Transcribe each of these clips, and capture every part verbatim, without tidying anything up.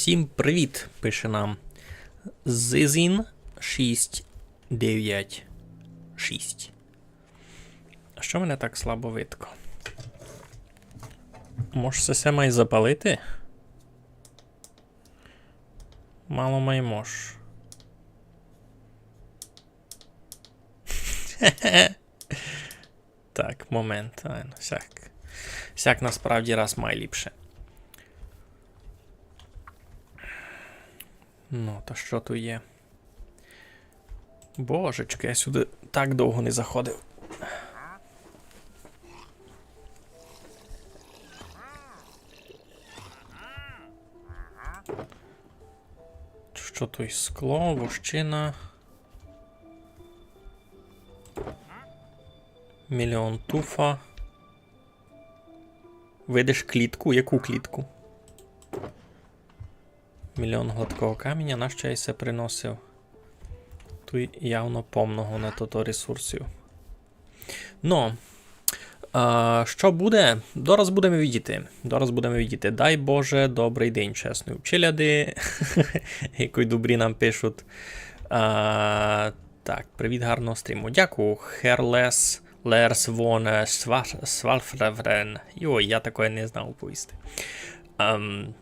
Всім привіт, пише нам Зизін шість девять шість. А що мене так слабо видко? Мож се, се май запалити? Мало май мож. Так, момент. Айно, сяк. Сяк насправді раз май ліпше. Ну, та що туй є? Божечки, я сюды так довго не заходив. Што туй? Скло, вощина. Мільйон туфа. Видиш клітку? Яку клітку? Мільйон гладкого каміня, нащо я се приносив? Туй явно помного на тото ресурсів. Но, а, што буде? Дораз будеме видіти. Дораз будеме видіти. Дай Боже, добрый день, чесный, у челяди. Якой добрі нам пишуть. А, так, привіт, гарного стріму. Дякую, Херлес, Лерс, Вон, е, Свар-, Свалфреврен. Йой, я такоє не знав повісти. Ем,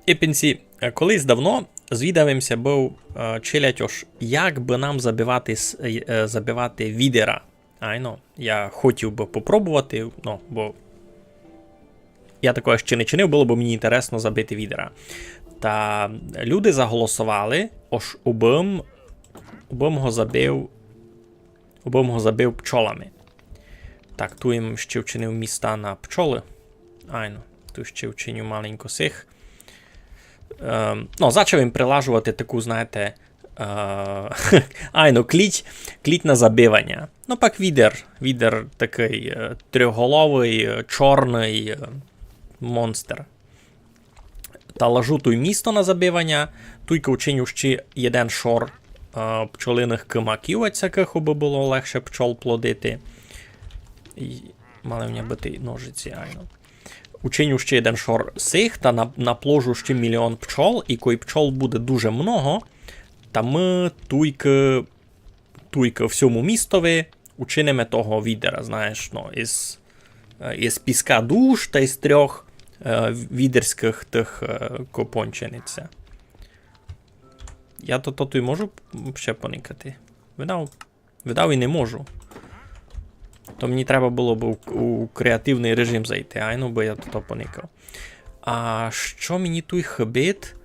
і пенсі, е, колись давно звідав им ся быв, е, челядь, ож як бы нам забивати с-, е, е, забивати відера. Айно, я хотів бы попробовати, ну, бо я такого ще не чинив, было бы мені інтересно забити відера. Та люди заголосовали, ож убым, убым го забив, убым го забив пчолами. Так, туй им ще вчинив міста на пчолы. Айно, туй ще вчиню маленько сих. Ем, ну, зачав им прилажовати таку, знаєте, е, айно, кліть, кліть на забиваня. Ну, пак відер, відер такый, е, трьохголовый, е, чорный, е, монстр. Та лажу туй місто на забиваня, туйка вчиню ще єден шор, е, пчолиных кымаків, от сякых, обы было легше пчол плодити. І мали в мене быти ножиці, айно. Учиню ще єден шор сих, та на-, напложу ще мільйон пчол, і кой пчол буде дуже много, та мы туйкы, туйкы в сьому містови учиниме того відера, знаєш, ну, із, е, із піска душ та із трьох, е, відерськых тых, е, копончениця. Я то, то туй можу ще поникати? Видав, видав і не можу. То мені треба было бы у, у креативный режим зайти, айно, бо я то, то поникав. А што мені туй хыбить?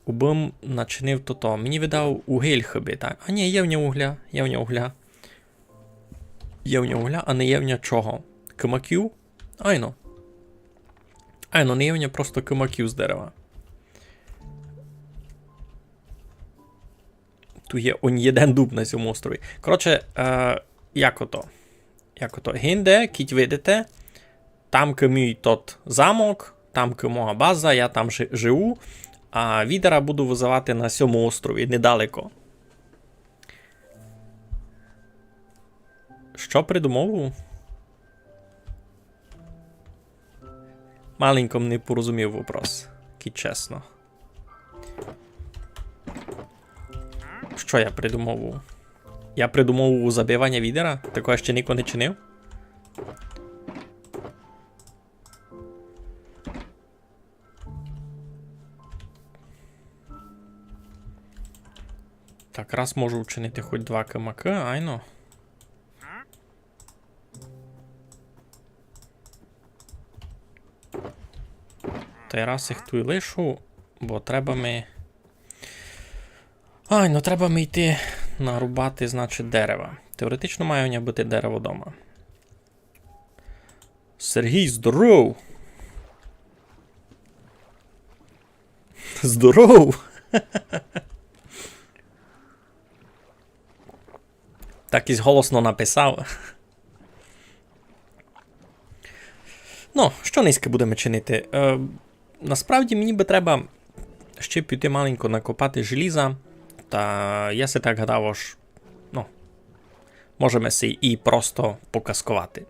Убым начинив тото. Мені видав угель хыбить, а? А ні, є в нього угля, є в нього угля. Є в нього угля, а не є в нього чого? Кымаків? Айно. Айно, не є в нього просто кымаків з дерева. Туй є онь єден дуб на сьому острові. Коротше, е, як ото? Як ото? Гинде, кідь видите, там, кы мій тот замок, там, кы моя база, я там жи-, живу, а відера буду вызывати на сьому острові, недалеко. Што придумав? Маленько не порозумів вопрос, кідь чесно. Што я придумав? Я придумав забиваня відера? Такого ще нико не чинив. Так, раз можу вчинити хоть два кымакы, айно. Та й раз їх туй лишу, бо треба ми... Ай, ну треба ми йти нарубати, значить, дерева. Теоретично має у нього бути дерево дома. Сергій, здоров! Здоров! Так і голосно написав. Ну, што нынька будеме чинити? Е, насправді мені бы треба ще піти маленько накопати желіза, та я си так гадав, ож, ну, можеме си і просто показковати.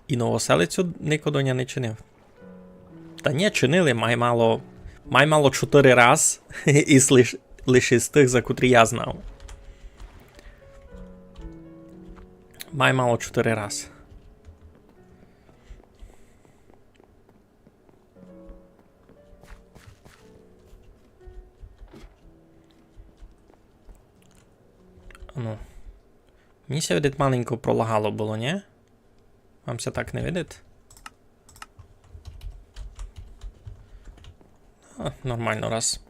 И Новоселицю нико до ня не чинив. Та нї, чинили май мало, май мало чотыри раз, и лиш, лиш из тых, за котрі я знав. Май мало чотыри раз. Ну. Мені ся видить, маленько пролагало было, нї? Вам ся так не видить? А, нормално раз.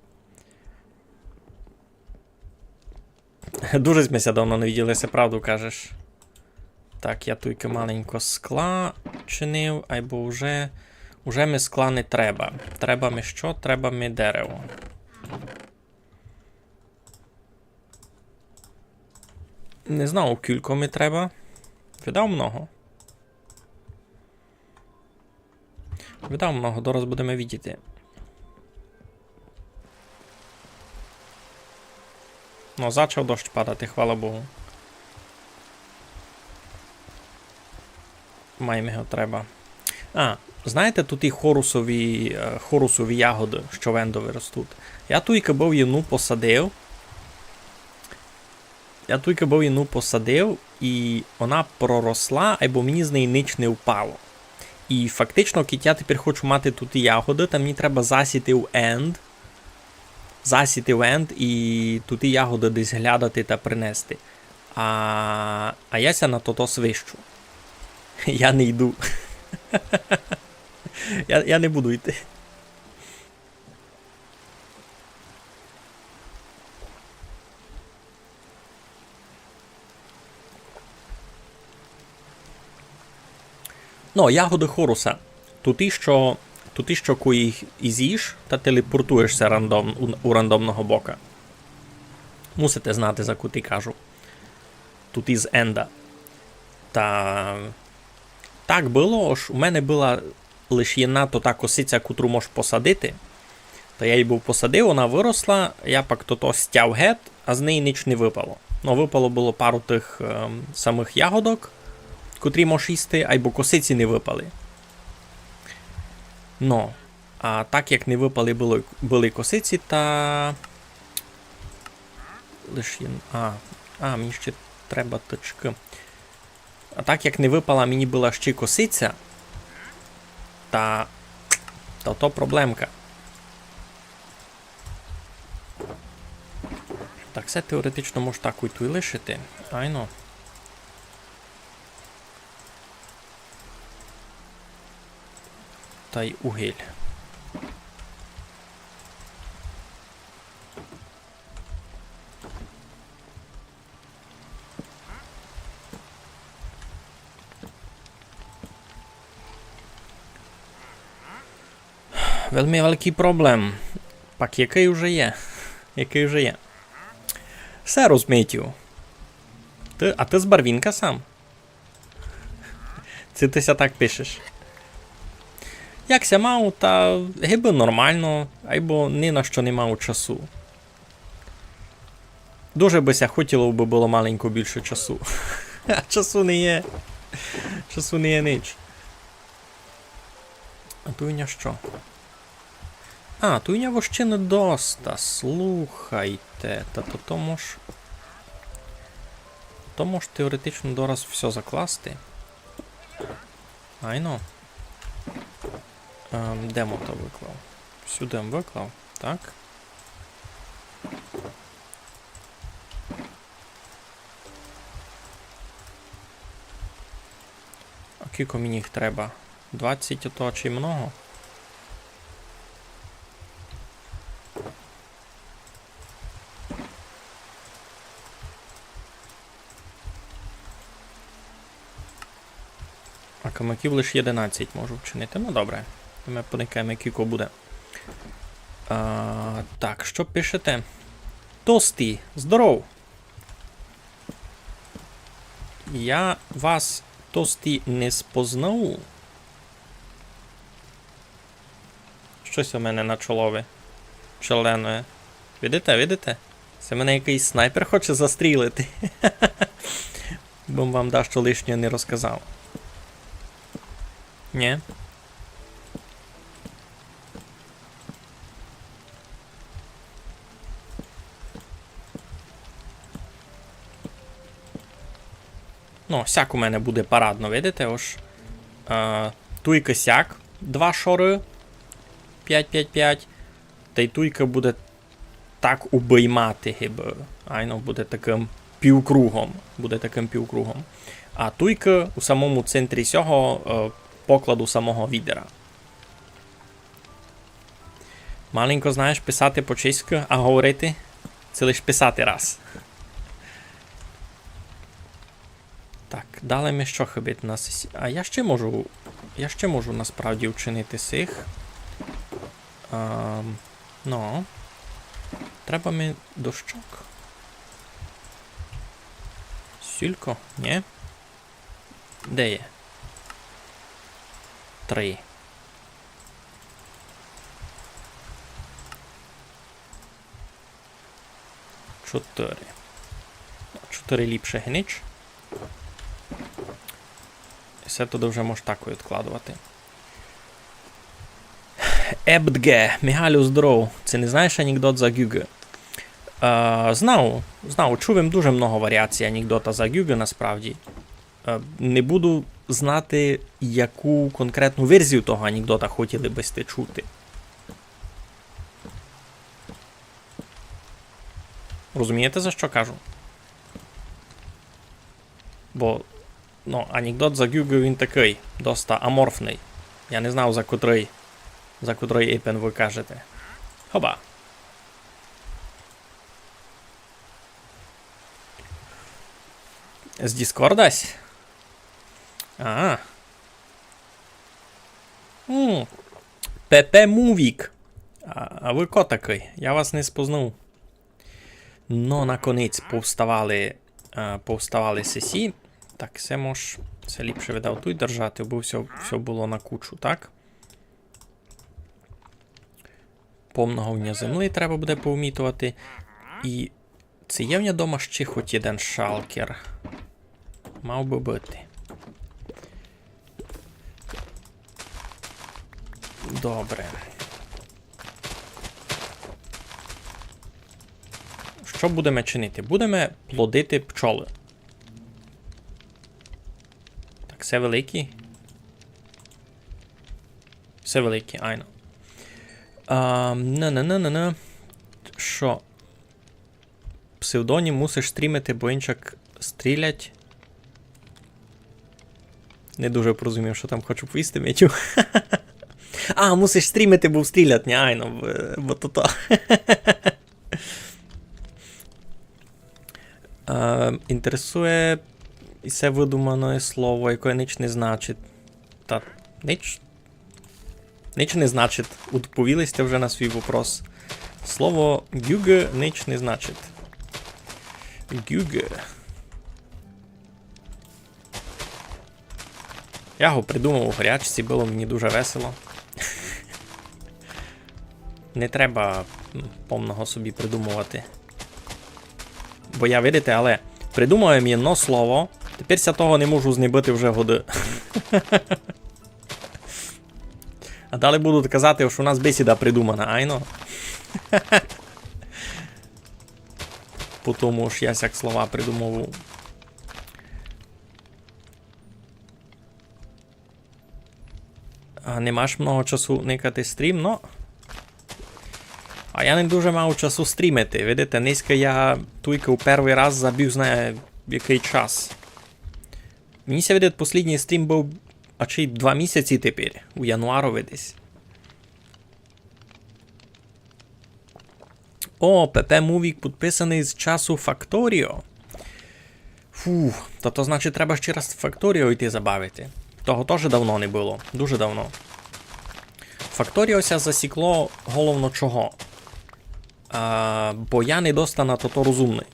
Дуже сьме ся давно не виділи, се правду кажеш. Так, я туйка маленько скла чинив, айбо вже, вже ми скла не треба. Треба ми што? Треба ми дерево. Не знав, кілько ми треба. Видав много. Видав много, дораз будеме видіти. Ну, зачав дощ падати, хвала Богу. Май ми го треба. А, знаєте, туй і хорусові, е, хорусові ягоды, што в Ендови ростуть. Я туйка быв єдну посадив. Я туйка быв єдну посадив, і она проросла, айбо мені з неї нич не впало. І фактично, кідь я тепер хочу мати туй ягоды, та мені треба засіти в Енд. Засіти в Енд і туй ягоды десь глядати та принести. А, а я ся на тото свищу. Я не йду. Я, я не буду йти. Ну, ягоды хоруса. Туй і што, туй і што, коли їх і зїш, та телепортуєш ся рандом, у, у рандомного бока. Мусите знати, за котрі кажу. Туй із Енда. Та так было, ож у мене была лиш єдна тота косиця, котру мож посадити. Та я її быв посадив, она выросла, я пак тото стяв гет, а з неї нич не выпало. Ну, выпало было пару тых, ем, самых ягодок, котрі мож їсти, айбо косиці не выпали. Ну, а так як не выпали было, были косиці, та лиш єд-, а, а, мені ще треба тычкы. А так як не выпала мені была ще косиця, та, та то проблемка. Так, се теоретично мож так і туй лишити. Айно. Тай угіль. Вельми великый проблем. Пак якый уже є? Якый уже є? Всьо розумію. Ты, а ты з Барвінка сам? Ци ты ся так пишеш? Як ся мав, та гибы нормално, айбо ні на што не мав часу. Дуже бы ся хотіло, бы было маленько більше часу. А часу не є. Часу не є нич. А туй у ня што? А, туй у ня вощины доста, слухайте. Та то, то мож, то мож теоретично дораз всьо закласти. Айно. Ем, де м то выклав? Сюды м выклав. Так. А кілько мені їх треба? Двадцять, ото чи много? А камаків лише єдинадцять можу вчинити. Ну, добре. Ми поникаєме, кілько буде. А, так, што пишете? Тості, здоров! Я вас, Тості, не спознав. Штось у мене на чолови челленує. Видите, видите? Се мене якыйсь снайпер хоче застрілити. Бо м вам дашто лишнє не розказав. Нї. Ну, сяк у мене буде парадно, видите, ож. Е, туйка сяк, два шоры, пять пять пять, тай туйка буде так обыймати, гибы. Айно, буде такым півкругом, буде такым півкругом. А туйка у самому центрі сього, е, покладу самого відера. Маленько знаєш писати по-чеськы, а говорити? Се лиш писати раз. Так, далі ми што хыбить на сесі-, а я ще можу, я ще можу насправді вчинити сих. Ам, ну. Треба ми дощок. Сілько? Нї? Де є? Три. Чотыри. Чотыри ліпше ги нич. І се туды вже мож так відкладовати. Ебдге, Мигалю, здоров. Ци не знаєш анекдот за Гюґы? Е, знав, знав, чув им дуже много варіацій анекдота за Гюґы, насправді. Е, не буду знати, яку конкретну верзію того анекдота хотіли бы сьте чути. Розумієте, за што кажу? Бо, ну, анекдот за Гюґы, він такый, доста аморфный. Я не знав, за котрый, за котрый епен вы кажете. Хоба. З Діскорда сь? А. М. Пепе Мувік. А, а вы ко такый? Я вас не спознав. Но, наконець повставали, е, повставали сесі. Так, се мож, се ліпше видав туй держати, бо всьо, всьо было на кучу, так? Повного в ня землі треба буде повмітовати. І ци є в ня дома ще хоть єден шалкер? Мав бы быти. Добре. Што будеме чинити? Будеме плодити пчолы. Так, се великі? Се великі, айно. А, на-на-на-на-на. Што? Псевдонім мусиш стрімити, бо инчак стрілять. Не дуже порозумів, што там хочу повісти, Митю. А, мусиш стрімити, бо стрілять, не, айно, бо, бо то то. Е, інтересує і се выдумане слово, якоє нич не значить. Та нич Нич не значить. Удповіли сьте вже на свій вопрос. Слово Гюґы нич не значить. Гюґы. Я го придумав у горячці, было мені дуже весело. Не треба, м, повного собі придумовати. Бо я, видите, але придумав им єдно слово, тепер ся того не можу знебыти вже годы. А далі будуть казати, што у нас бесіда придумана, айно? Потому што я сяк слова придумову. А не маш много часу никати стрім, но. А я не дуже мав часу стрімити. Видите, нынька я туйка у первый раз за Бог знає в якый час. Мені ся видить, послідній стрім быв ачей два місяці тепер, у януарови десь. О, П П Мувік підписаный з часу Факторіо. Фу, та то значить треба ще раз Факторіо йти забавити. Того тоже давно не было, дуже давно. Факторіо ся засікло головно чого. А, бо я не доста на тото розумный.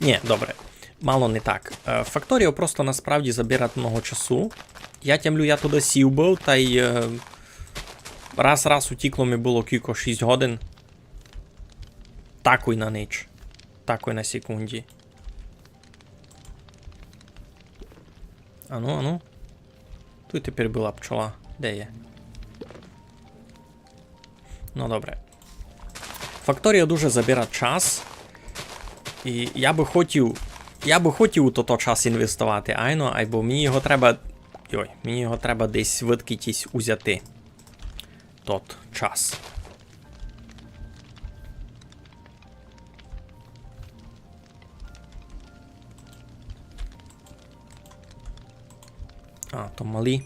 Нї, добре. Мало не так. Е, Факторіо просто насправді забирать много часу. Я тямлю, я туды сів быв, тай, е, раз-раз утікло ми было кілько, шість годин. Такой на ніч. Такой на секунді. Ану, ану. Туй тепер была пчола. Де є? Ну, добре. Факторія дуже забирать час. І я бы хотів, я бы хотів у тото час інвестовати, айно, айбо мені його треба, йой, мені його треба десь выдкіть узяти. Тот час. А, то малі.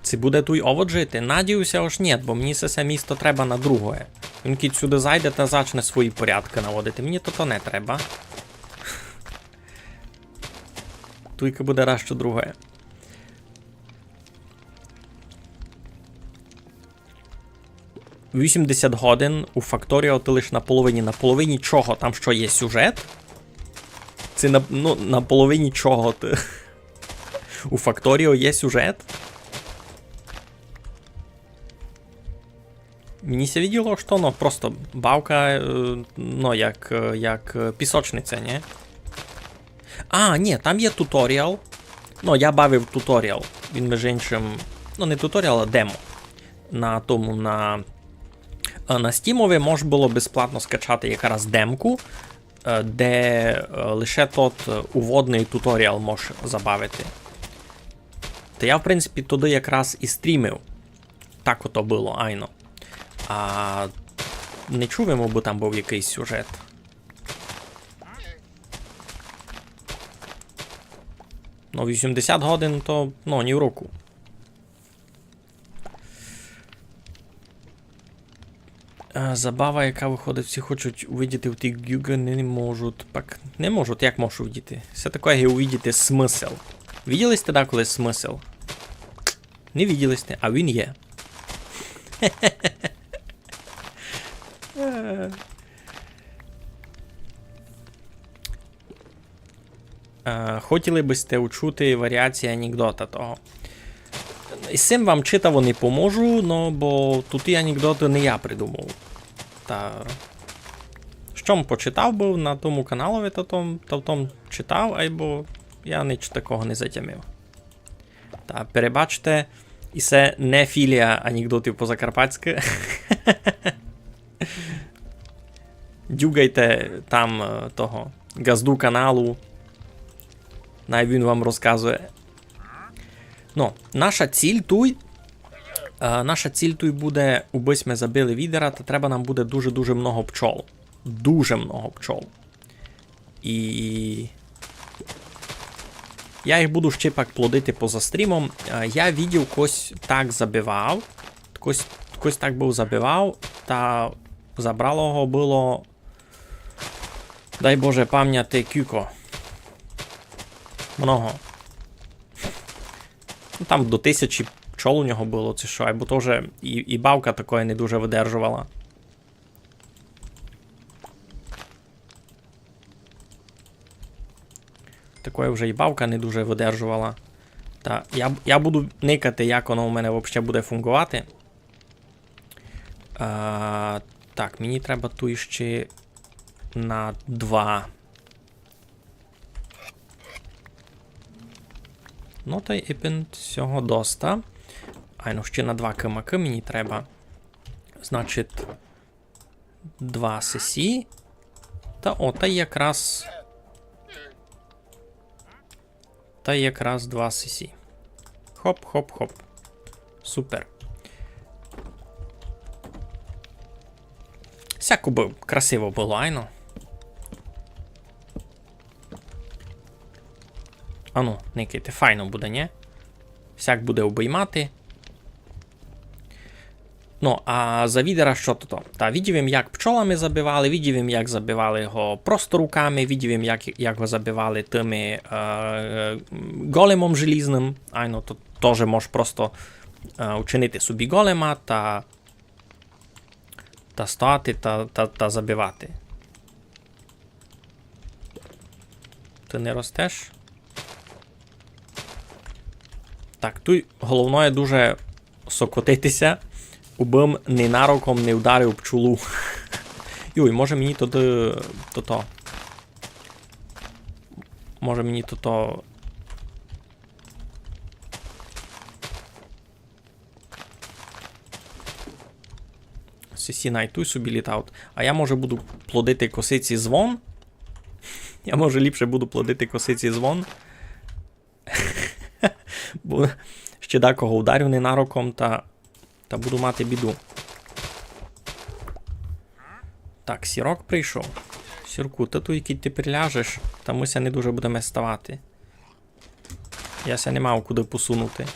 Ци буде туй овод жити? Надію ся, ож нєт, бо мені се, се місто треба на другоє. Він кідь сюды зайде та зачне свої порядкы наводити. Мені то, то не треба. Туйка буде раз што другоє. Вісімдесят годин у Факторіо, ти лиш на половині. На половині чого? Там што, є сюжет? Ци на, ну, на половині чого ти? У Факторіо є сюжет? Мені ся виділо, што, ну, просто бавка, е, ну, як, е, як, е, пісочниця, нї? А, нї, там є туторіал. Ну, я бавив туторіал. Він, межи иншым, ну, не туторіал, а демо. На тому, на, е, на Стімови мож было безплатно скачати якраз демку, е, де, е, лише тот, е, уводный туторіал мож забавити. Та я, в принципі, туды якраз і стрімив. Так ото было, айно. А не чув им, абы там быв якыйсь сюжет. Ну, вісімдесят годин то, ну, ні в року. Е, забава, яка выходить, всі хочуть увидіти в тій Гюґе, не можуть. Пак не можуть, як можуть увидіти? Се таке є увидіти смысл. Виділи сьте деколи смысл? Не виділи сьте, а він є. Е, хотіли бы сьте учути варіації анекдота того? З сим вам читаво не поможу, но бо туті анекдоты не я придумав. Та што м почитав быв на тому каналови, та том, та в том читав, айбо я нич такого не затямив. Та перебачте, і се не філія анекдотів по-закарпатськы. Дюґайте там, е, того, ґазду каналу. Най він вам розказує. Ну, наша ціль туй, е, наша ціль туй буде, убы сьме забили відера, та треба нам буде дуже-дуже много пчол. Дуже много пчол. І я їх буду ще пак плодити поза стрімом. Е, я видів, кось так забивав. Кось, кось так быв забивав, та забрало го было, дай Боже памняти, кілько. Много. Ну, там до тисячі пчол у нього было, ци што, айбо то вже і, і бавка такоє не дуже выдержовала. Такоє вже і бавка не дуже выдержовала. Та я, я буду никати, як воно у мене вообще буде фунґовати. А, так, мені треба туй ще на два. Ну, та й ипен сього доста. Айно, ще на два кымакы мені треба. Значить, два сесі. Та о, та якраз. Та якраз два сесі. Хоп, хоп, хоп. Супер. Сяко бы красиво было, айно. Ану, никайте, файно буде, нї? Сяк буде обиймати. Ну, а за відера што то? Та видів им, як пчолами забивали, видів им, як забивали го просто руками, видів им, як, як го забивали тыми, е, е, големом желізным. Айно, то тоже мож просто, е, учинити собі голема та, та стояти та, та, та забивати. Ты не ростеш? Так, туй головноє дуже сокотити ся, убым ненароком не вдарив пчолу. Юй, може мені туды, тото. Може мені тото. Сесі най туй собі літають. А я, може, буду плодити косиці звон. Я, може, ліпше буду плодити косиці звон. Бо ще декого ударю ненароком та, та буду мати біду. Так, Сірок прийшов. Сірку, та туй кідь ти приляжеш, та мы ся не дуже будеме ставати. Я ся не мав куды посунути.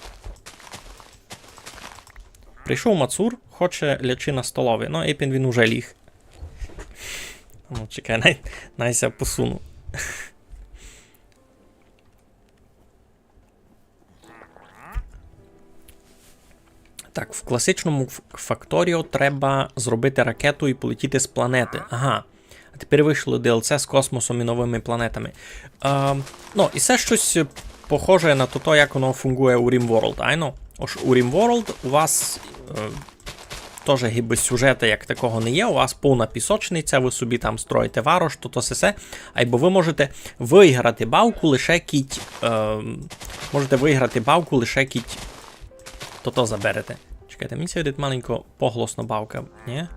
Прийшов Мацур, хоче лячи на столови. Ну, епен він уже ліг. Ну, чекай, най, най ся посуну. Так, в класичному ф-, Факторіо треба зробити ракету і полетіти з планети. Ага. А тепер вийшло D L C з космосом і новыми планетами. Е, ну, і се штось похоже на то, як воно фунґує у RimWorld, айно? Ож у RimWorld у вас, е, тоже гибы сюжета як такого не є, у вас повна пісочниця, вы собі там строїте варош, то, то сесе. Айбо вы можете выграти бавку лише кідь, е, можете выграти бавку лише кідь тото заберете. Чекайте, мені ся видить маленько поголосно бавка, ні?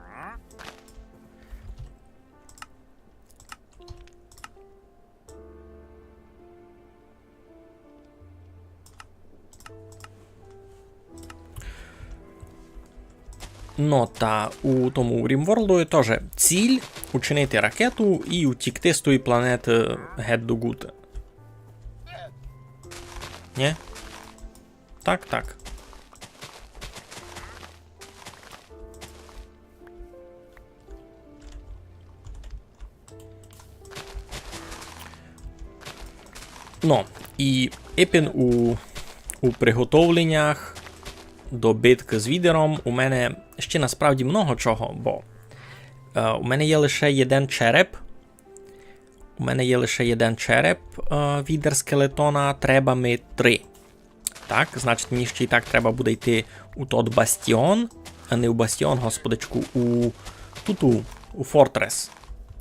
Ну, та у тому RimWorld тоже ціль учинити ракету і утікти з тої планети геть до ґута. Ні? Так, так. Ну, і епен у, у приготовленнях до биткы з відером у мене ще насправді много чого, бо, е, у мене є лише єден череп. У мене є лише єден череп, е, відер скелетона, треба ми три. Так, значить, мені ще й так треба буде йти у тот бастіон, а не у бастіон, господичку, у туту, у фортрес.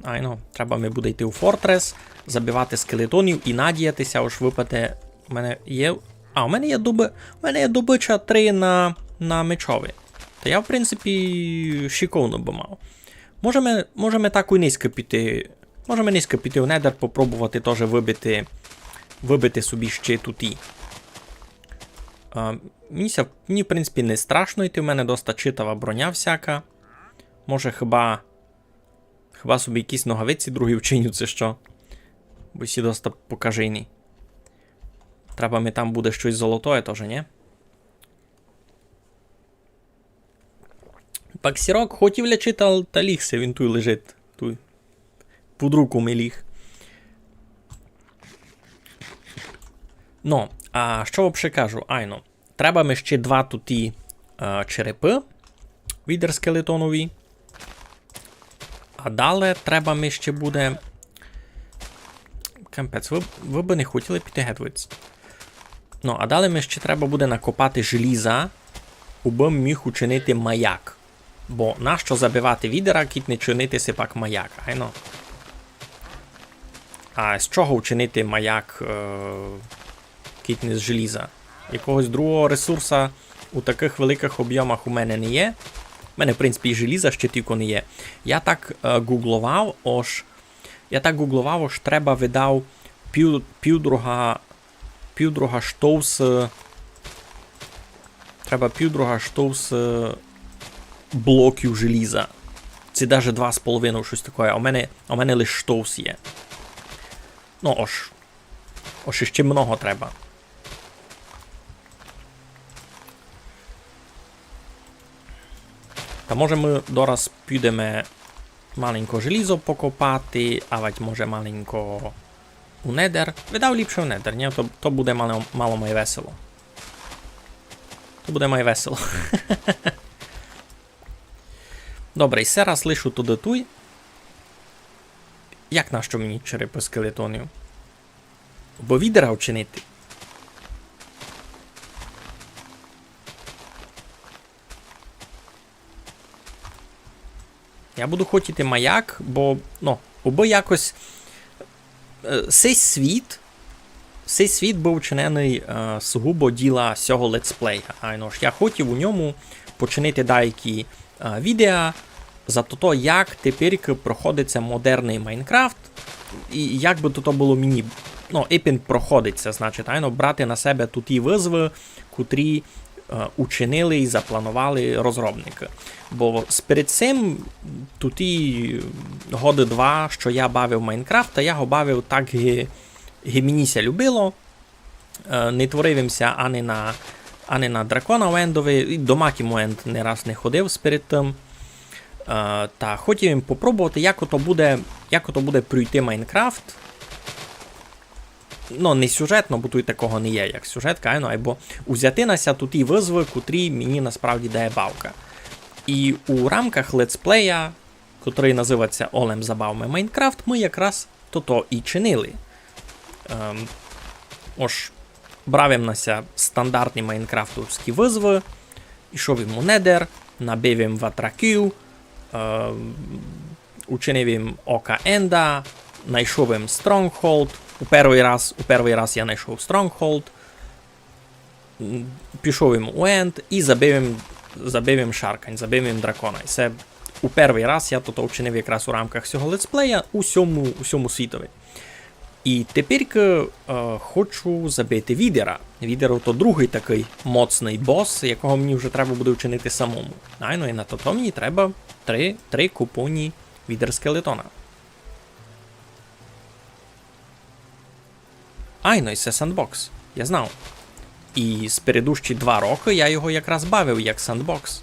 Айно, треба ми буде йти у фортрес, забивати скелетонів і надіятися, ож выпаде. У мене є. А, у мене є доби-, у мене є добыча три на, на мечови. Та я, в принципі, шиковно бы мав. Можеме, можеме так у низько піти. Можеме низько піти в Недер, попробовати тоже выбити, выбити собі ще туті. А, мені ся, мені, в принципі, не страшно йти, в мене доста читава броня всяка. Може, хіба, хіба собі якісь ногавиці другі вчиню, ци што? Бо всі доста покажені. Треба ми там буде штось золотоє тоже, ні? Пак Сірок хотів лячи, та, та ліг ся, він туй лежить. Туй. Під руку ми ліг. Ну, а што вообще кажу? Айно. Треба ми ще два туті, е, черепы. Відер скелетонові. А дале треба ми ще буде. Капець, вы, вы бы не хотіли піти геть виць. Ну, а дале ми ще треба буде накопати желіза, убы міг учинити маяк. Бо нащо забивати відера, кідь не чинити си пак маяк, айно? А з чого вчинити маяк, е, кідь не з желіза? Якогось другого ресурса у такых великых объёмах у мене не є. У мене, в принципі, і желіза ще тілько не є. Я так, е, ґуґловав, ож, я так ґуґловав, ож треба, видав, пів, півдруга, півдруга штовс, е, треба півдруга штовс, е, блоків желіза. Ци даже два з половиною, штось такоє. А у мене, а у мене лиш штовс є. Ну, ож, ож іще много треба. Та може мы дораз підеме маленько желізо покопати, авадь може маленько у Недер. Видав ліпше у Недер, ні? То, то буде мало, мало май весело. То буде май весело. Добре, і се раз лишу туды туй. Як нащо мені черепы скелетонів? Бо відера вчинити. Я буду хотіти маяк, бо, ну, убы якось, е, сей світ, сей світ быв учиненый, е, сугубо діла сього летсплея. Айно ж, я хотів у ньому починити деякі, е, відеа за то, як тепер проходиться модерный Майнкрафт, і як бы то, то было мені, ну, епен проходиться, значить, айно, брати на себе туті вызовы, котрі, е, учинили і запланували розробникы. Бо сперед сим туті годы два, што я бавив Майнкрафт, та я го бавив так, ги, ги мені ся любило. Е, не творив им ся ани на, ани на дракона у Ендови, і до Макі у Енд не раз не ходив сперед тым. Е, та хотів им попробовати, як ото буде, як ото буде пройти Майнкрафт. Ну, не сюжетно, бо туй такого не є, як сюжетка, айно, айбо узяти на ся туті вызовы, котрі мені насправді дає бавка. І у рамках летсплея, котрый называть ся Олем забавме Майнкрафт, мы якраз тото і чинили. Ем, ож, брав им на ся стандартні майнкрафтовські вызовы, ішов им у Недер, набив им ватраків, ем, учинив им Ока Енда, найшов им Стронгхолд. У первый раз, у первый раз я найшов Стронгхолд. М, пішов им у Енд і забив им, забив им шаркань, забив им дракона. І се у первый раз я тото вчинив якраз у рамках сього летсплея у сьому, у сьому світови. І тепер, е, хочу забити Відера. Відер то другый такый моцный бос, якого мені вже треба буде вчинити самому. Айно, і на тото мені треба три, три купоні Відер скелетона. Айно, і се сандбокс. Я знав. І спередущі два рокы я його якраз бавив як сандбокс.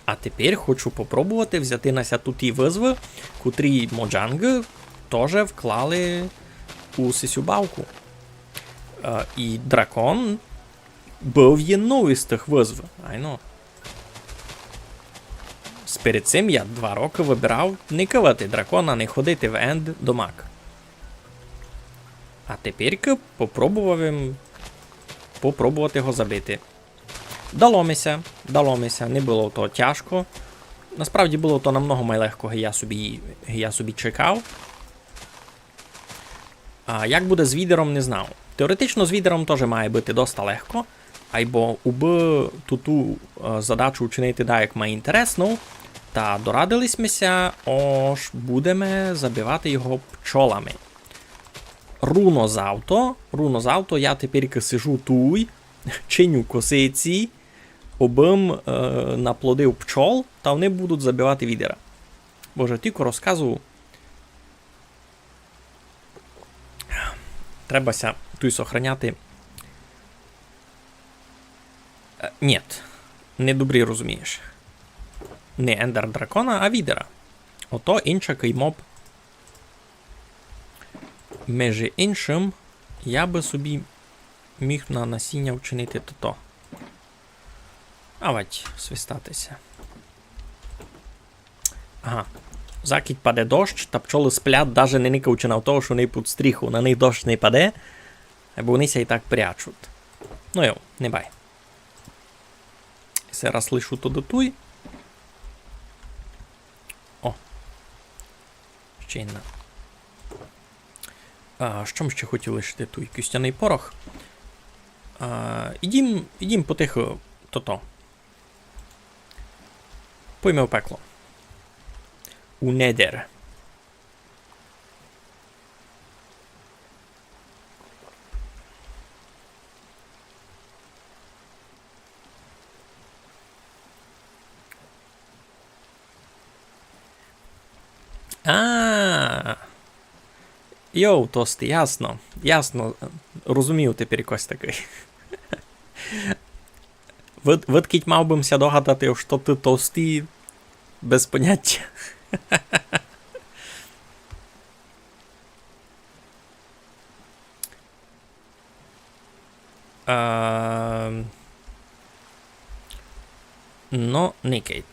А тепер хочу попробовати взяти на ся туті вызовы, котрі Моджанґы тоже вклали у сисю бавку. Е, і дракон быв єднов із тых вызов. Айно. Сперед сим я два рокы выбирав не кывати дракона, не ходити в Енд до Мак. А тепер попробовав им, попробовати го забити. Дало ми ся, дало ми ся, не было то тяжко. Насправді было то намного май легко, ги я собі, ги я собі чекав. А як буде з Відером, не знав. Теоретично з Відером тоже має быти доста легко, айбо убы туту, е, задачу учинити даяк май інтересну, та дорадили сьме ся, ож будеме забивати його пчолами. Руно завто, руно завто я тепер сижу туй, чиню косиці, обым, е, наплодив пчол, та они будуть забивати Відера. Боже, тілько розказую. Треба ся туй сохраняти. Е, нєт, не добрі розумієш. Не Ендер Дракона, а Відера. Ото иншакый моб. Межи иншым, я бы собі міг на насіня вчинити тото. Авать, свистати ся. Ага. Закідь паде дощ, та пчолы сплять, даже не никаючи на то, што они під стріху, на них дощ не паде, бо они ся і так прячуть. Ну йо, не бай. Се раз лишу то до туй. О. Ще єдна. А, што ми ще хотіли лишити туй? Кістяный порох. А, ідім, ідім потиху тото. Пойме у пекло. У Недер. А. Йоу, тості, ясно. Ясно. Розумію тепер якось такый. Вид-, видкіть мав бы м ся догадати, што ты тості, без понятя. Ем, но, никайте.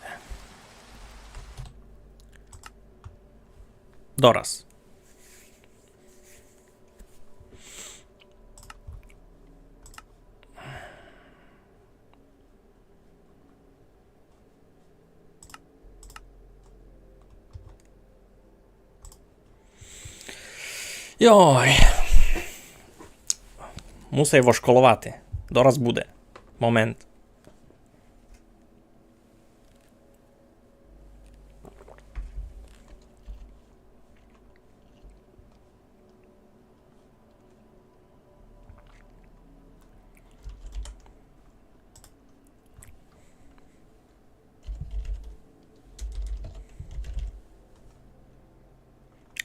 Дораз. Йой. Мусай вошколовати. Дораз буде. Момент.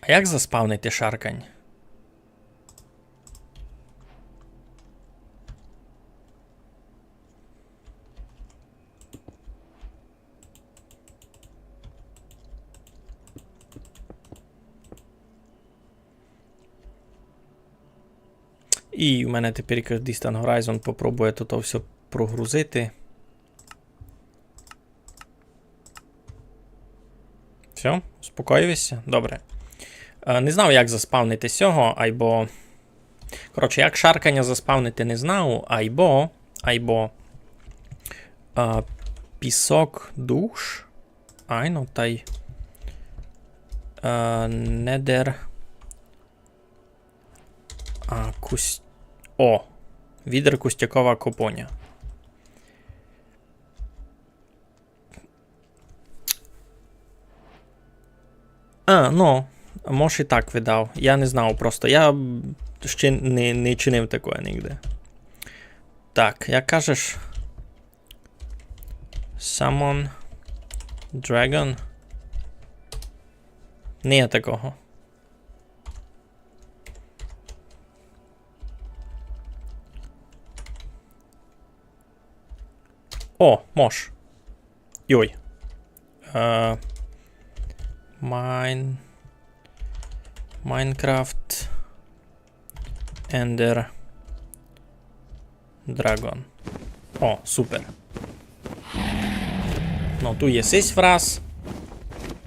А як заспавнити шаркань? І в мене тепер Distant Horizon попробує тут всьо прогрузити. Всьо, успокоївся? Добре. Е, не знав, як заспавнити сього, айбо. Коротше, як шарканя заспавнити, не знав, айбо, айбо. Е, пісок душ. Айно, тай. Е, недер. А, кусь-, о! Відер кустякова копоня. А, ну, мож і так видав. Я не знав просто. Я ще не, не чинив такоє нигде. Так, як кажеш? Summon Dragon? Не є такого. О, мож. Йой. Е, Mine-, Minecraft Ender Dragon. О, супер. Ну, ту є сись враз.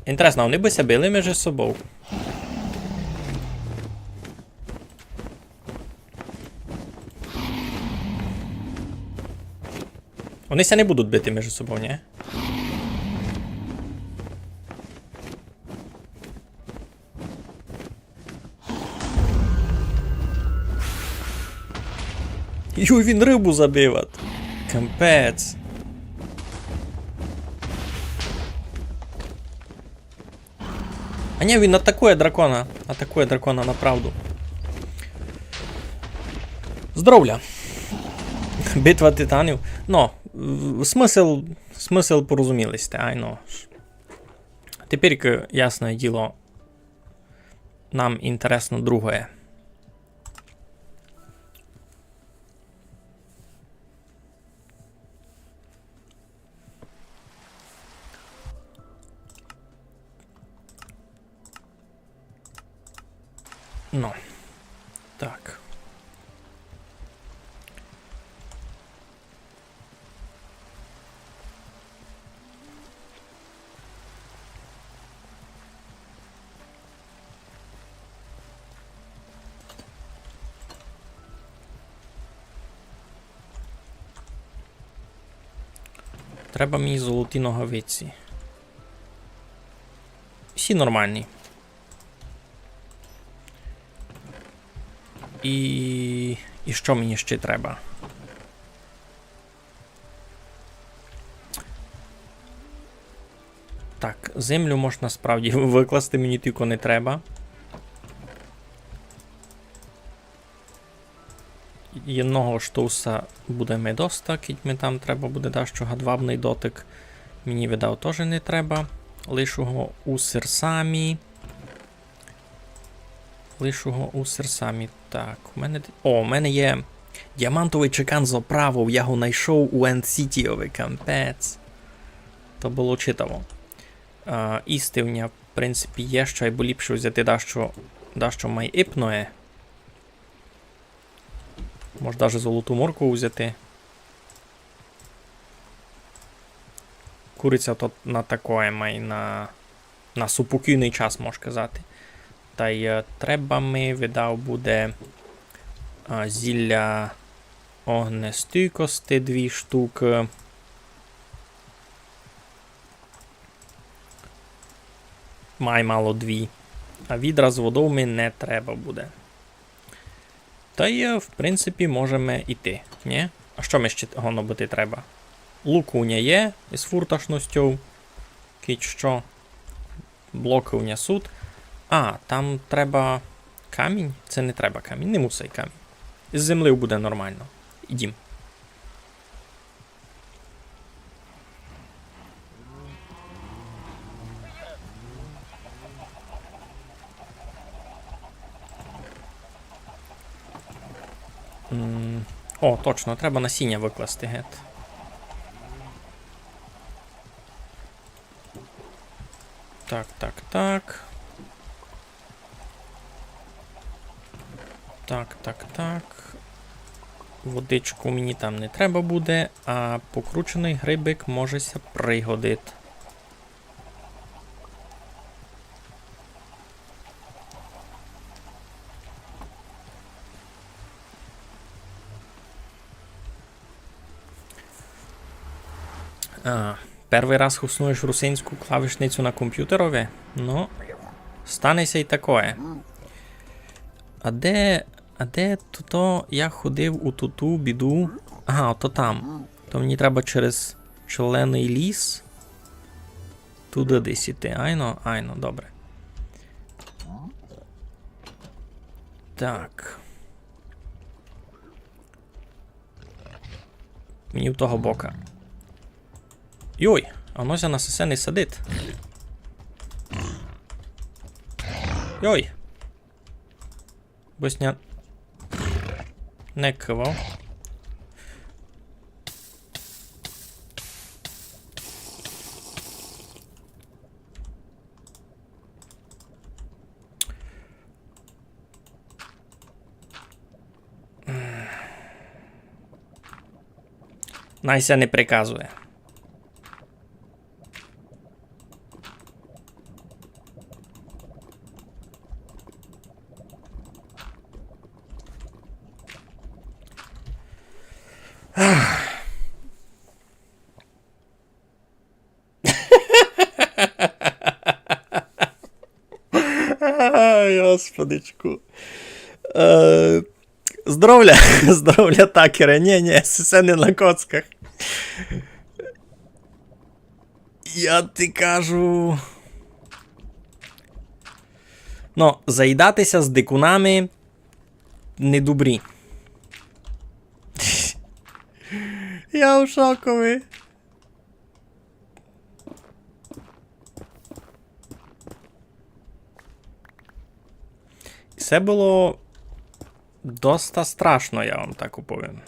Інтересно, они бы ся били межи собов? Они ся не будуть бити межи собов, ні? Юй, він рыбу забиват. Капець. А ні, він атакує дракона. Атакує дракона направду. Здоровля. Битва титанів. Но, в-, смысл, смысл порозуміли сьте, айно. Тепер, ясне діло, нам інтересно другоє. Ну. Так. Треба мені золоті ногавиці. Всі нормальні. І, і што мені ще треба? Так, землю мож насправді выкласти, мені тілько не треба. Єдного штуса буде ми доста, кідь ми там треба буде дашто, гадвабный дотик. Мені, видав, тоже не треба. Лишу го у серсамі. Лишу го у серсамі. Так, у мене д-, о, у мене є діамантовый чекан з оправов, я го найшов у Енд-Сітіови, капець. То было читаво. А, істи в ня, в принципі, є, што айбо ліпше взяти дашто, дашто май ипноє. Мож даже золоту моркву взяти. Куриця то на такоє май, на, на супокійный час, мож казати. Тай, е, треба ми, видав, буде, а, зілля огнестійкости дві штукы. Май мало дві. А відра з водов ми не треба буде. Та й, в принципі, можеме йти, нї? А што ми ще гонобити треба? Лук у ня є, із фурташностю. Кідь што. Блокы у ня сут. А, там треба камінь? Се не треба камінь, не мусай камінь. Із землі буде нормално. Ідім. М, о, точно, треба насіня выкласти гет. Так, так, так. Так, так, так. Водичку мені там не треба буде, а покрученый грибик може ся пригодити. А, первый раз хуснуєш русинську клавішницю на компютерови? Ну, стане ся й такоє. А де, а де то, то я ходив у туту біду? Ага, ото там. То мені треба через Челеный ліс. Туды десь іти. Айно, айно, добре. Так. Мені в того бока. Йой, а воно ся на сесе не садить. Йой. Бо ся не кывав. Най ся не приказує. Ай, господичку. Е, здоровля, здоровля, Такере. Нї, нї, се не на коцках. Я ти кажу. Ну, заїдати ся з дикунами не добрі. Я в шокови. Се было доста страшно, я вам так уповім.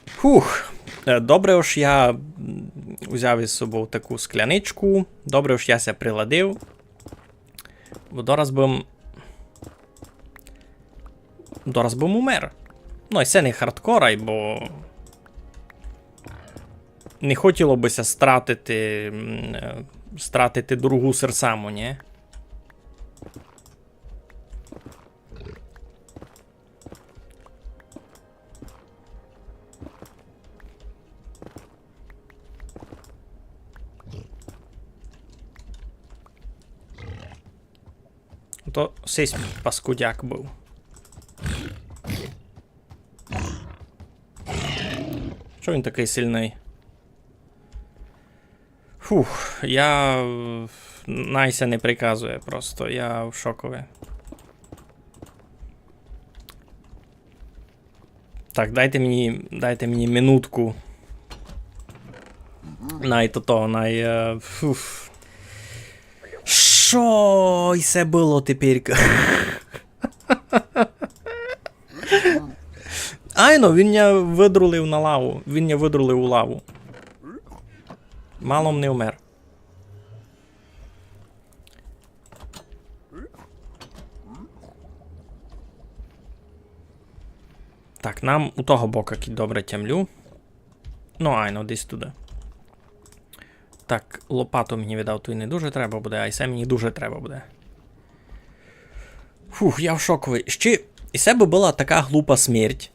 Фух. Е, добре, ож я, м, узяв із собов таку скляничку. Добре, ож я ся приладив. Бо дораз бым, дораз бым умер. Ну, і се не хардкор, айбо не хотіло бы ся стратити, м, е, стратити другу серсаму, нї? То сись паскудяк быв. Чого він такый сильный? Фух, я, е, най ся не приказує просто, я в шокови. Так, дайте мені, дайте мені минутку. Най то, то, най, е, фуф. Шо і се было тепер? Айно, він ня выдрулив на лаву. Він ня выдрулив у лаву. Мало м не вмер. Так, нам у того бока кідь добре тямлю. Ну, айно, десь туды. Так, лопату мені, видав, туй не дуже треба буде, а й се мені дуже треба буде. Фух, я в шокови. Ще, і се бы была така глупа смерть.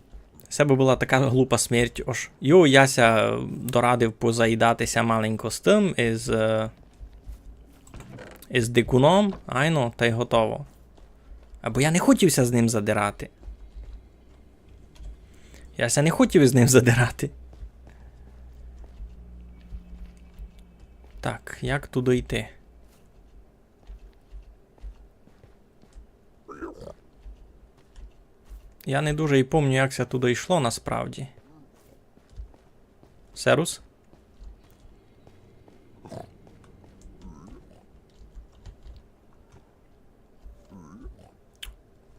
Се бы была така глупа смерть, ож. Йо, я ся дорадив позаїдати ся маленько з тым, із, е, із дикуном, айно, тай готово. Айбо я не хотів ся з ним задирати. Я ся не хотів із ним задирати. Так, як туды йти? Я не дуже й помню, як ся туды йшло насправді. Серус?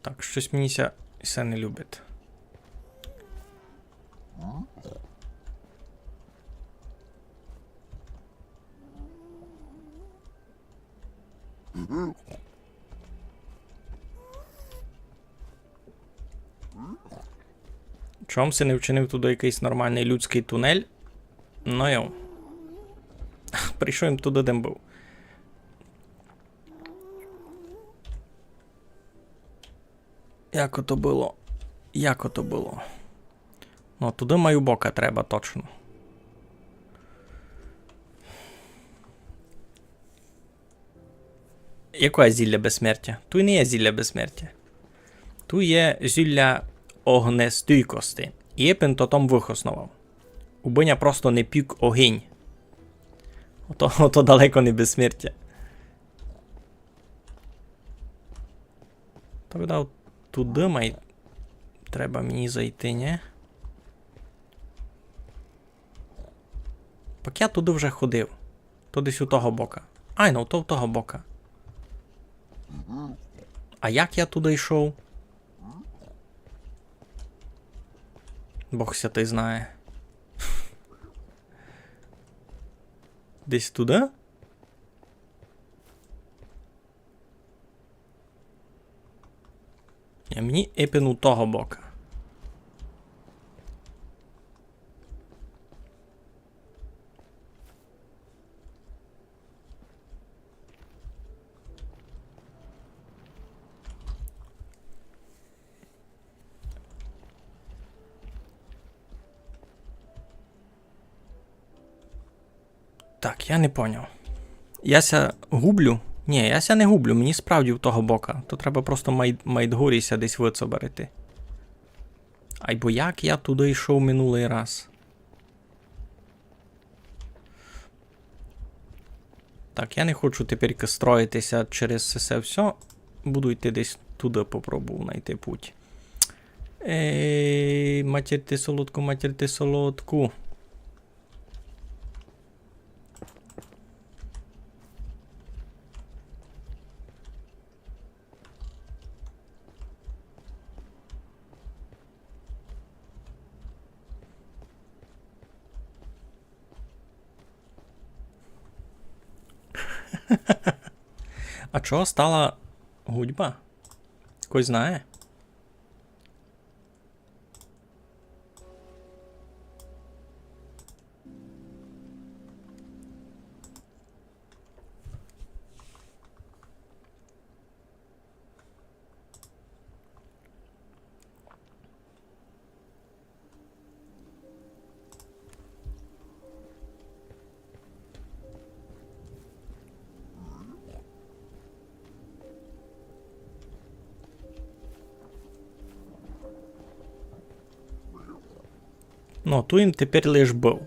Так, штось мені ся, ся не любить. Чом си не вчинив туды якыйсь нормалный людськый тунель? Ну йо. Прийшов им туды, де м быв. Як ото было? Як ото было? Ну, туды маю бока треба, точно. Яке зілля безсмертя? Туй не є зілля безсмертя. Туй є зілля огнестійкости. І єпен то там выхосновав. Убы ня просто не пік огинь. Ото, ото далеко не безсмертя. То видав туды май треба мені зайти, нї? Пак я туды вже ходив. То десь у того бока. Ай, ну, то у того бока. А як я туды йшов? Бог святый знає. Десь туды? А мені епен у того бока. Так, я не поняв. Я ся гублю? Нї, я ся не гублю, мені справді в того бока. То треба просто май-, майдгурі ся десь выцобарити. Айбо як я туды йшов минулый раз? Так, я не хочу тепер строїти ся через се всьо. Буду йти десь туды, попробую найти путь. Ей, матір ти солодку, матір ти солодку. А чого стала гудьба? Хтось знає? Ну, туй им тепер лиш быв.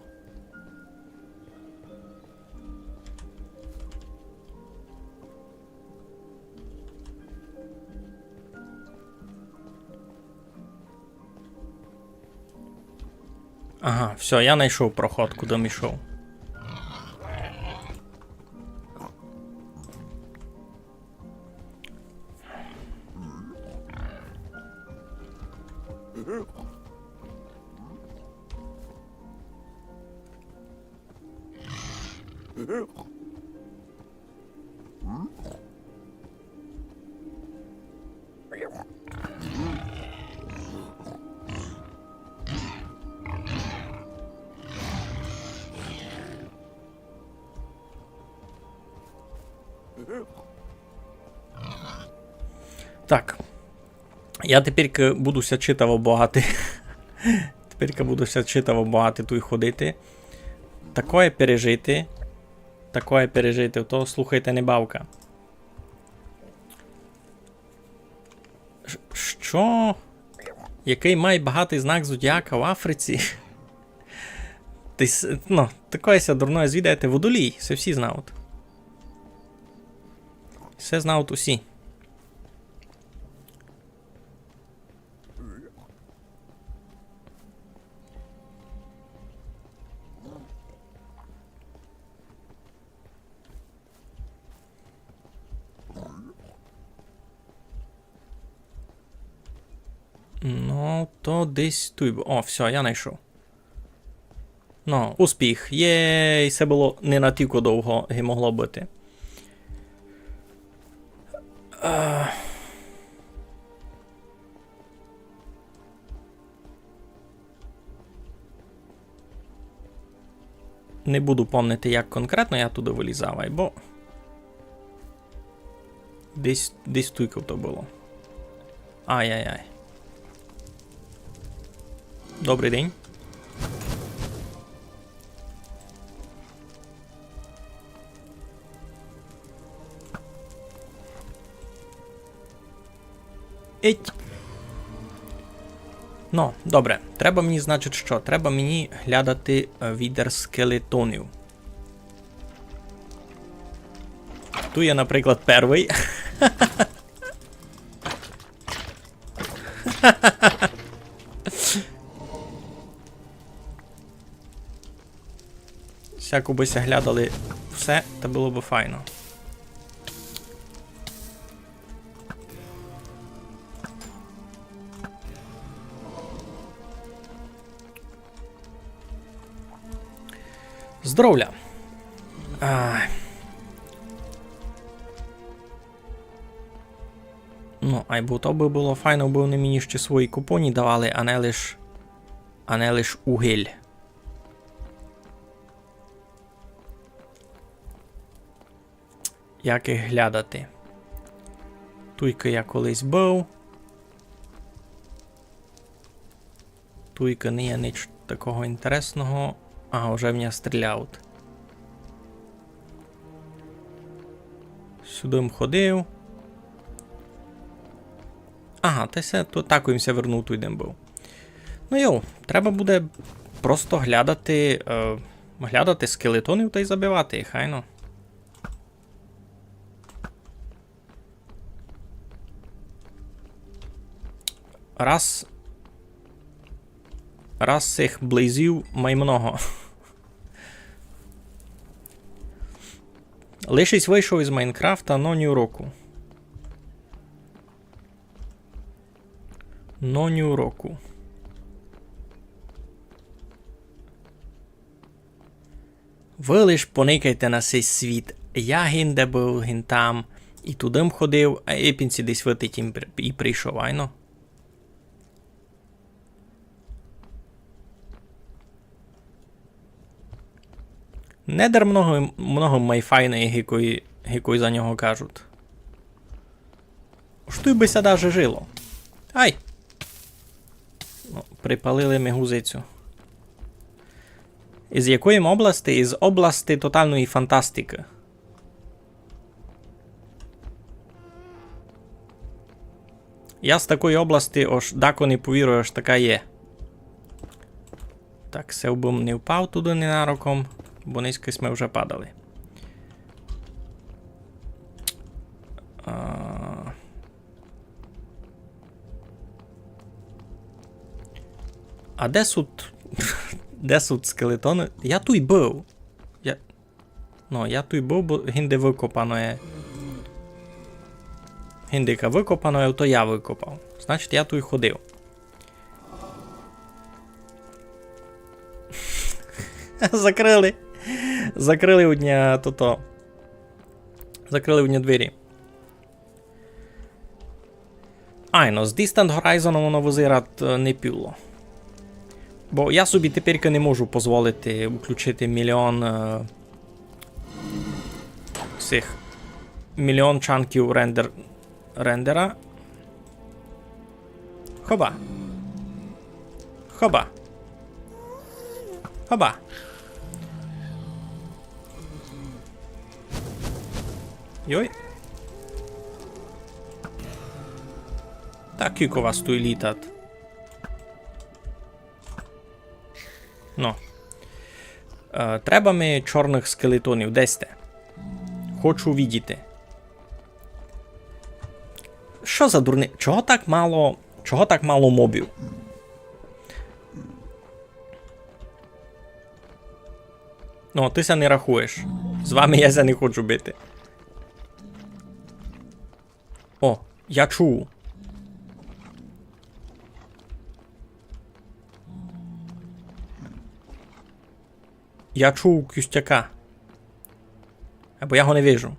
Ага, всьо, я найшов проход, куды м ішов. Так. Я тепер к-, буду ся читаво бояти. Теперька буду ся читаво бояти туй ходити. Такоє пережити. Такоє пережити, то, слухайте, не бавка. Ш-, што? Якый має багатый знак зодіака в Африці? Ты с-, ну, такоє ся дурноє звідаєте, Водолій, се всі знають. Се знають усі. Ну, то десь туй бу-, о, всьо, я найшов. Ну, успіх. Єй, се было не натілько довго, ги могло быти. Е. Не буду помнити, як конкретно я туды вылізав, айбо десь, десь туйко то было. Ай-яй-яй. Добрый день. Ить. Ну, добре. Треба мені, значить, што? Треба мені глядати, е, відер скелетонів. Туй є, наприклад, первый. Сяко бы ся глядали все, та было бы файно. Здоровля. Ай. Ну, айбо то бы было файно, бы они мені ще свої купоні давали, а не лиш, а не лиш угіль. Як їх глядати? Туйка я колись быв. Туйка не є ніч такого інтересного. А, уже в мене стріляють. Сюды м ходив. Ага, та се, то так им ся вернув, туй де м быв. Ну йо, треба буде просто глядати, е, глядати скелетонів тай забивати їх, айно. Раз, раз сих блейзів май много. Лишись вышов из Майнкрафта, но ні уроку. Но ні уроку. Вы лиш поникайте на сей світ. Я гинде быв, гин там, і туды м ходив, а епінці десь вытить им при-, і прийшов, айно. Недер много, много май файный, ги кой, ги кой за нього кажуть. Ож туй бы ся даже жило. Ай! Ну, припалили ми гузицю. Из якої м области? Из области тоталної фантастикы. Я з такої области, ож дако не повірує, ож така є. Так, се бы м не впав туды ненароком, бо низько сьме вже падали. А, а де сут, де сут скелетоны? Я туй быв. Я, ну, я туй быв, бо гинде выкопано є. Гиндика выкопано є, то я выкопав. Значить, я туй ходив. Закрыли. Закрыли у дня тото. Закрыли у дня двері. Айно, з Distant Horizon воно вызирать, е, не піло. Бо я собі теперька не можу позволити включити мільйон, е, сих, мільйон чанків рендер-, рендера. Хоба. Хоба. Хоба. Йой. Та кілько вас туй літат. Ну. Е, треба ми чорных скелетонів. Де сьте? Хочу видіти. Што за дурни-, чого так мало, чого так мало мобів? Ну, ты ся не рахуєш. З вами я ся не хочу бити. О, я чув. Я чув костяка. Або я го не вижу.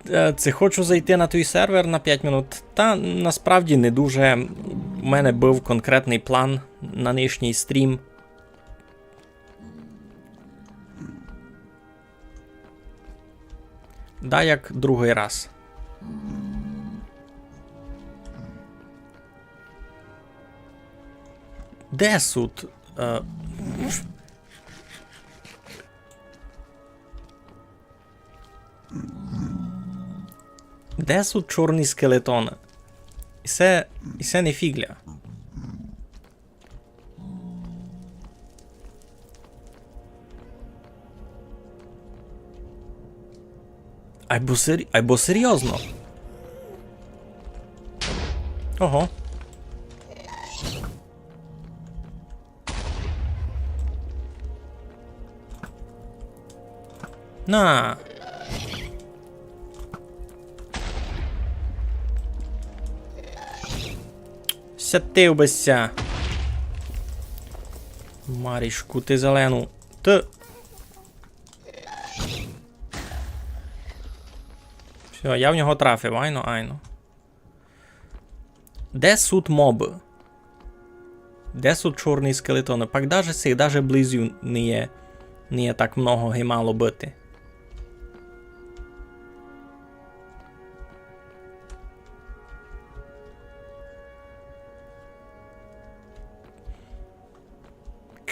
Е, ци хочу зайти на твій сервер на пять минут? Та насправді не дуже. У мене быв конкретный план на нынішній стрім. Да, як другый раз. Де сут? Е, де сут чорні скелетоны? І се, і се не фіґля. Айбо сер-, айбо серйозно. Ого. На. Сятив бы ся. Марішку, ты зелену. Ты. Всьо, я в нього трафив, айно, айно. Де сут мобы? Де сут чорні скелетоны? Пак даже сих, даже близю не є, не є так много, ги мало быти.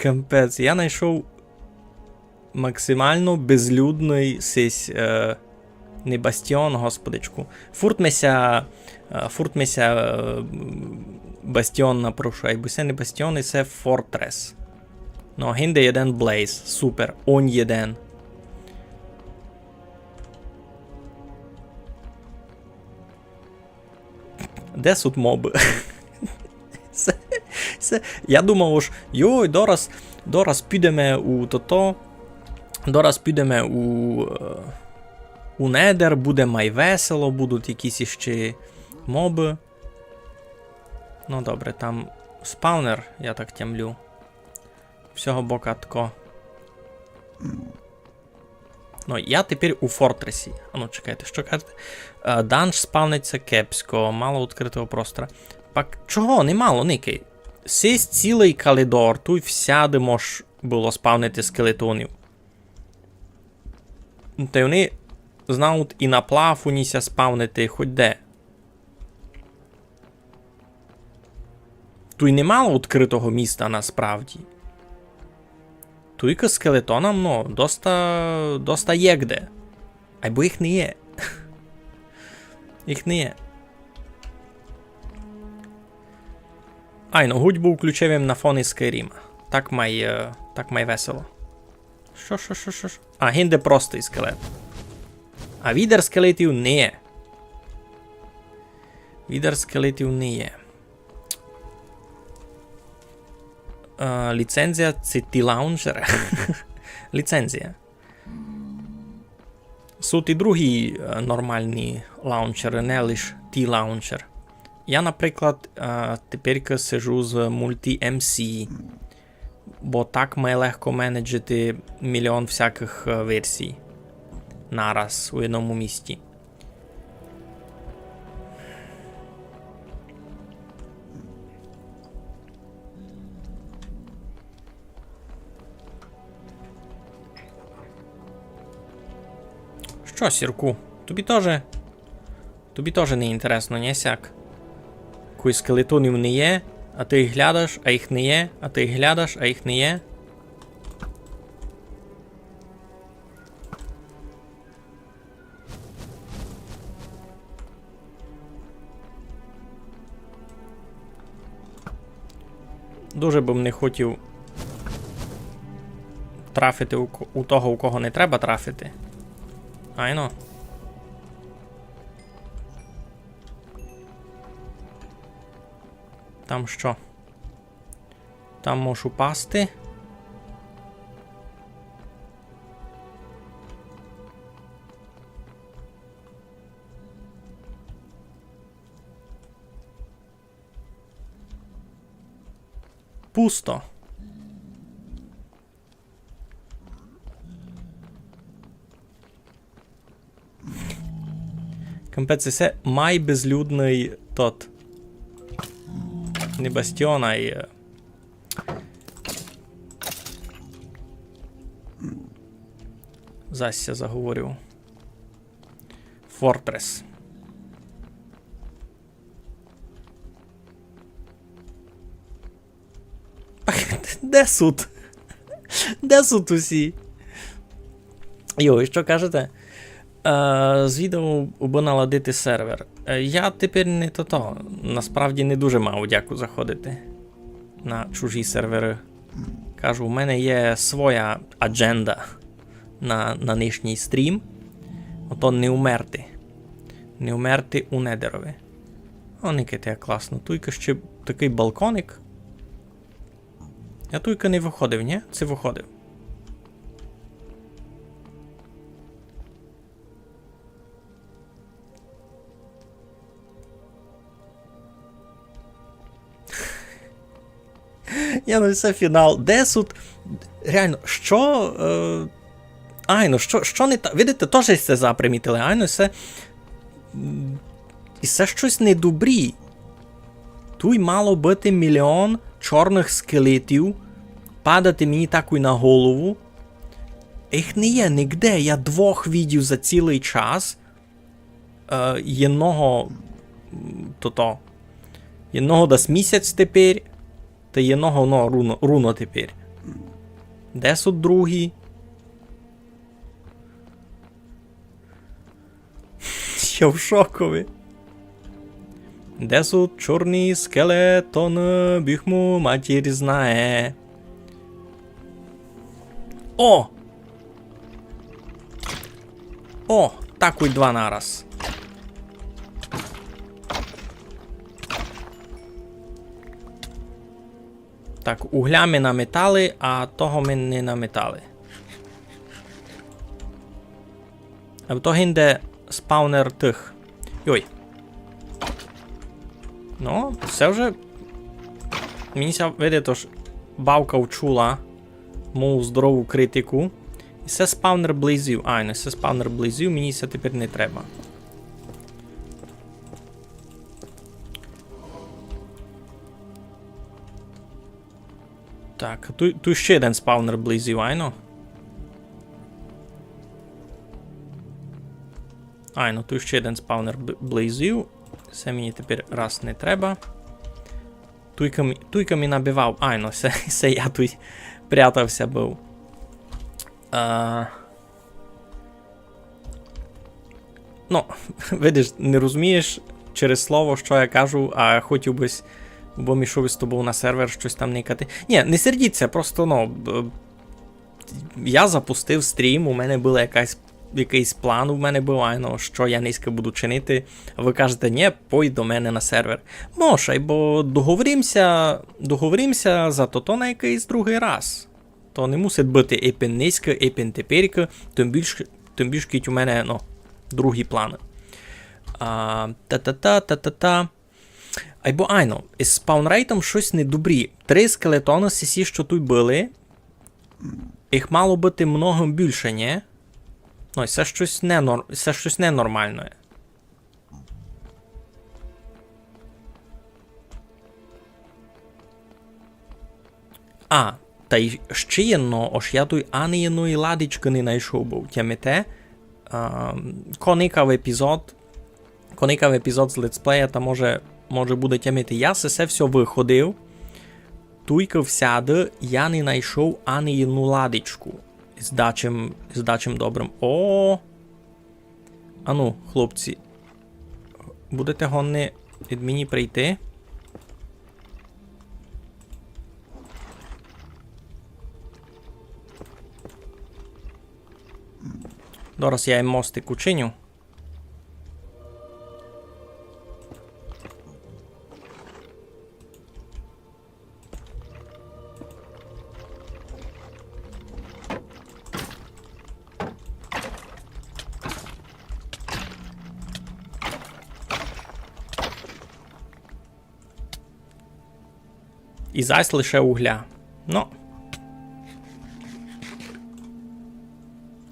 Капець, я найшов максимално безлюдный сись, е, не бастіон, господичку. Фурт ми ся, е, фурт ми ся, е, бастіон напрошує, бо се не бастіон, і се фортрес. Ну, гинде єден блейз, супер, онь єден. Де сут мобы? Се, се, я думав, ож, йой, дораз, дораз підеме у тото, дораз підеме у, е, у Недер, буде май весело, будуть якісь іщи мобы. Ну, добре, там спавнер, я так тямлю. Всього бока тко. Ну, я тепер у фортресі. А ну, чекайте, што кажете? Е, данж спавнить ся кепсько, мало відкрытого простора. Пак чого? Немало, никай. Сись цілый калідор, туй всяды мож было спавнити скелетонів. Та й они знають і на плафуні ся спавнити, хоть де. Туй немало відкрытого міста насправді. Туйка скелетонам, ну, доста, доста є где. Айбо їх не є. Їх не є. Ай, ну, гудьбу включив им на фоні Скайріма. Так май, е, так май весело. Што, што, што, што, што? А, гинде простый скелет. А відер скелетів не є. Відер скелетів не є. Е, ліцензія ци ті лаунчеры? Ліцензія. Суть і другі, е, нормалні лаунчеры, не лиш ті лаунчер. Я, наприклад, е, теперька сижу з мульті-ем сі, бо так має легко менеджити мільйон всякых, е, версій нараз у єдному місці. Што, Сірку, Тобі тоже. Тобі тоже не інтересно, нє сяк? Кой скелетонів не є, а ты їх глядаш, а їх не є, а ты їх глядаш, а їх не є. Дуже бы м не хотів трафити у ко-, у того, у кого не треба трафити. Айно. Там што? Там можеш упасти. Пусто. Капець, се май безлюдный тот. Не бастіон, ай, е, зась ся заговорив. Фортрес. Де сут? Де сут усі? Йо, і што кажете? Е, звідав, убы наладити сервер. Е, я тепер не тото. Насправді не дуже мав дяку заходити на чужі сервери. Кажу, у мене є своя адженда на, на нынішній стрім. Ото не умерти. Не умерти у Недерови. О, никайте, як класно. Туйка ще такый балконик. Я туйка не выходив, нє? Ци выходив? Я, ну, се фінал. Де сут? Реално, што, е, айно, што, што не та-, видите, тоже сьте запримітили, айно, се, м, і се штось недобрі. Туй мало быти мільйон чорных скелетів, падати мені такой на голову. Їх не є нигде, я двох видів за цілый час. Е, єдного, м, тото, єдного десь місяць тепер, та єдного, ну, руно, руно тепер. Де сут другі? Я в шокови. Де сут чорні скелетоны, бігму матір знає. О! О, такой два нараз. Так, угля ми наметали, а того ми не наметали. А то гинде спавнер тых. Йой. Ну, се вже. Мені ся видить, ож бавка вчула мою здорову критику. І се спавнер блейзів. Айно, се спавнер блейзів, мені се тепер не треба. Так, туй, туй ще єден спавнер блейзів, айно. Айно, туй ще єден спавнер б-, блейзів. Се мені тепер раз не треба. Туйка мі-, туйка мі набивав. Айно, се, се я туй прятав ся быв. А, ну, видиш, не розумієш через слово, што я кажу, а хотів бысь, бо м ішов із тобов на сервер штось там никати. Нї, не сердіть ся, просто, ну, б-, я запустив стрім, у мене была якась, якыйсь план у мене быв, айно, што я нынька буду чинити. А вы кажете: «Нї, пой до мене на сервер». Мож, айбо договорим ся, договорим ся за тото на якыйсь другый раз. То не мусить быти епен нынька, епен теперька, тым більш, тым більш кідь у мене, ну, другі планы. А, та-та-та, та-та-та. Айбо айно, із спаунрейтом штось недобрі. Три скелетоны сесі, што туй были, їх мало быти много більше, нї? Ну, се штось ненор-, се штось ненормалне. А, та й ще єдно, ож я туй ани єдної ладичкы не найшов быв, тямите? А, ко никав епізод, ко никав епізод з летсплея, та може, може буде тямити. Я сесе всьо выходив, туйка всяды я не найшов ани єдну ладичку з дачим, з дачим добрым. О! Ану, хлопці, будете годні ид мені прийти? Дораз я їм мостик учиню. І зась лише угля. Ну.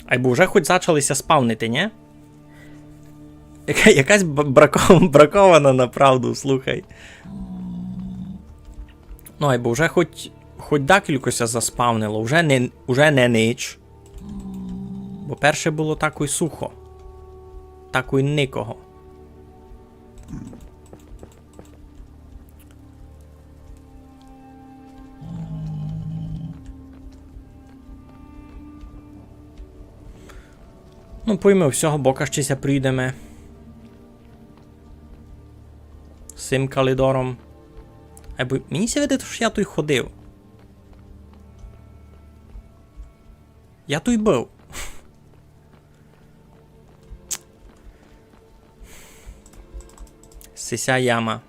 Айбо вже хоть зачали ся спавнити, нї? Яка-, якась б-, брако-, бракована направду, слухай. Ну, айбо вже хоть, хоть дакілько ся заспавнило, вже не, вже не нич. Бо перше было такой сухо. Такой никого. Ну, пойме, у сього бока ще ся пройдеме. З сим калідором. Айбо мені ся видить, што я туй ходив. Я туй быв. Сися яма.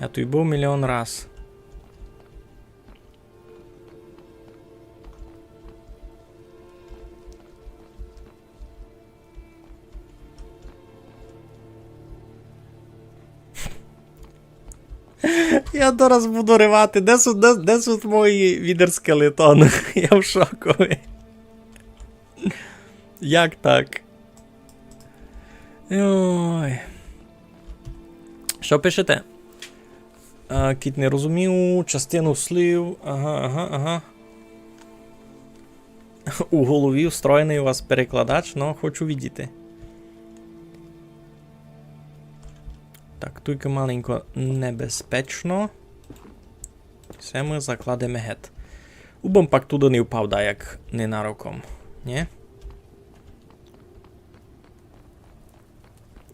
Я туй быв мільйон раз. Я дораз буду ревати. Де сут, де, де сут мої відер скелетоны? Я в шокови. Як так? Йой. Што пишете? А, кідь не розумів частину слів. Ага, ага, ага. У голові встроєный у вас перекладач, но хочу видіти. Так, туйка маленько небезпечно. Се мы закладеме гет. Убым пак туды не впав, да, як ненароком. Нї?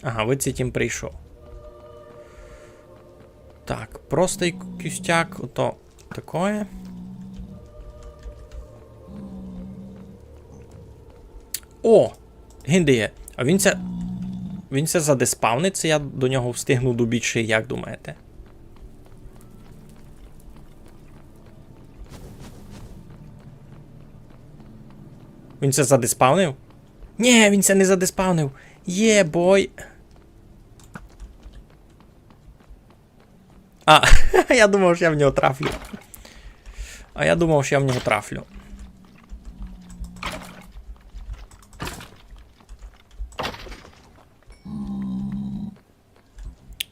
Ага, выдци тім прийшов. Так, простый кістяк, ото такоє. О! Гинде є. А він ся, він ся задеспавнить, ци я до нього встигну добічи, як думаєте? Він ся задеспавнив? Нї, він ся не задеспавнив. Є, бой. А, я думав, што я в нього трафлю. А я думав, што я в нього трафлю.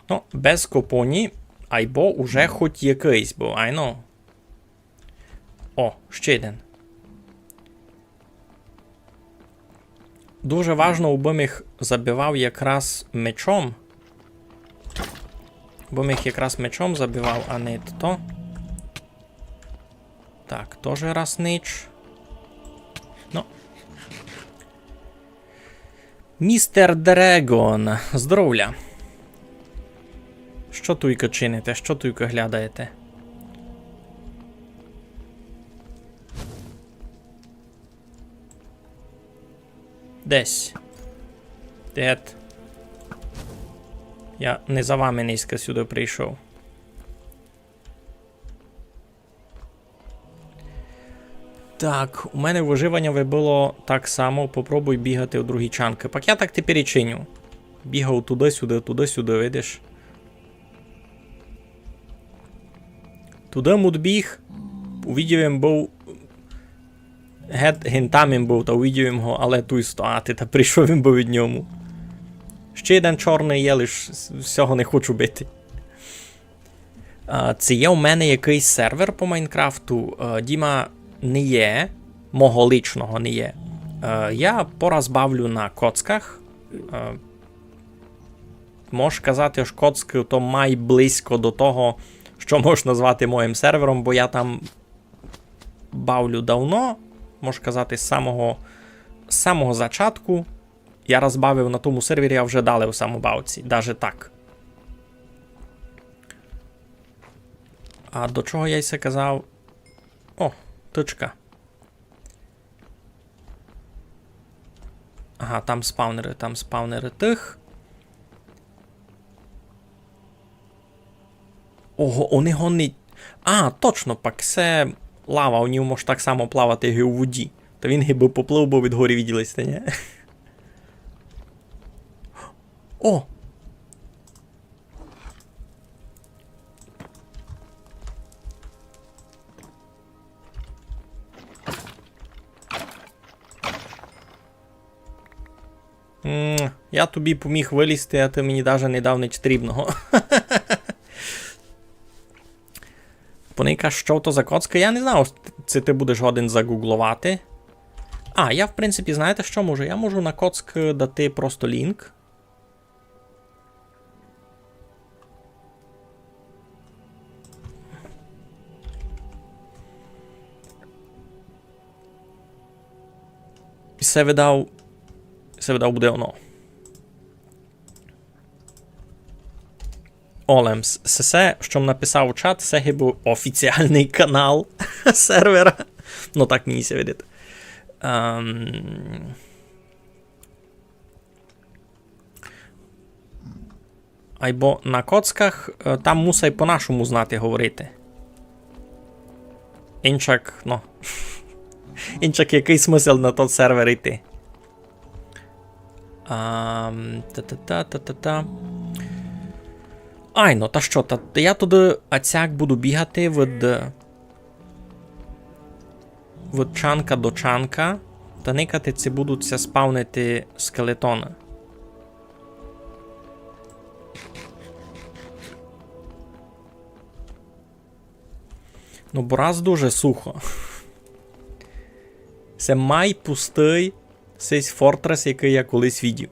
Ну, без копоні, айбо уже хоть якыйсь быв, айно. О, ще єден. Дуже важно, убым їх забивав якраз мечом. Убым їх якраз мечом забивав, а не то. Так, тоже раз нич. Ну. Містер Дрегон, здоровля. Што туйка чините, што туйка глядаєте? Десь. Дед. Я не за вами низько сюды прийшов. Так, у мене выживаня бы было так само. Попробуй бігати у другі чанкы. Пак я так тепер і чиню. Бігав туды-сюды, туды-сюды, видиш. Туды мут біг. Увидів им быв. Гет гин там им быв, та увидів им го, але туй стояти, та прийшов им быв ид ньому. Ще єден чорный є, лиш с-, сього не хочу бити. А, ци є у мене якыйсь сервер по Майнкрафту? Е, Діма, не є, мого личного не є. Е, я пораз бавлю на коцках. Е, мож казати, ож коцкы то май близько до того, што мож назвати моїм сервером, бо я там бавлю давно, мож казати, з самого, з самого зачатку. Я раз бавив на тому сервері, а вже далі у самобавці. Даже так. А до чого я й се казав? О, тычка. Ага, там спавнеры, там спавнеры тых. Ого, они гонять. А, точно, пак се лава, у ньому мож так само плавати, як і у воді. Та він гибы поплыв, бо від горі виділи сьте, нї? О! М, я тобі поміг вылізти, а ты мені даже не дав нич трібного. Поника, што то за коцкы? Я не знав, ци ты будеш годен загугловати. А, я, в принципі, знаєте, што можу? Я можу на коцкы дати просто лінк. І се видав, се видав буде оно. Олемс, се, се, што м написав у чат, се гибы офіціалный канал сервера. Ну, так мені ся видить. Ем, Айбо на коцках, е, там мусай по-нашому знати говорити. Инчак, ну. Инчак якый смысл на тот сервер йти? Ам, та-та-та, та-та-та. Айно, та што, та я туды ацяк буду бігати від, від чанка до чанка та никати, ци будуть ся спавнити скелетоны. Ну, бо раз дуже сухо. Се май пустый сись фортрес, якый я колись видів.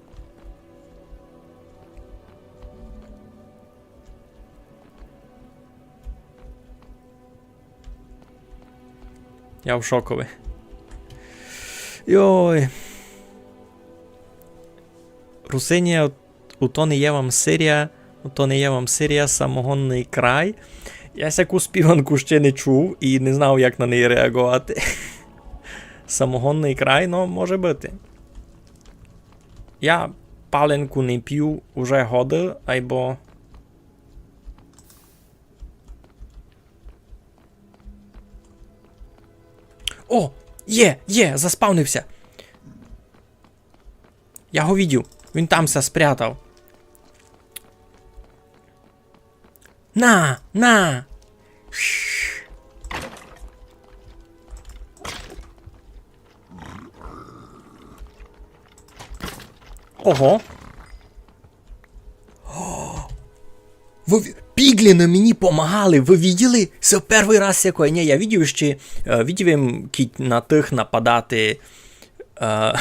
Я в шокови. Йой. Русинія, у то не є вам Сирія, у то не є вам Сирія, самогонный край. Я сяку співанку ще не чув і не знав, як на неї реаґовати. Самогонный край, ну, може быти. Я паленку не пю уже годы, айбо... О! Є! Є! Заспавнив ся! Я го видів! Він там ся спрятав! На! На! Ого. О! Вы ві-, піґліны мені помагали, вы виділи? Се первый раз якоє. Нї, я видів ще, е, видів им кідь на тых нападати, е,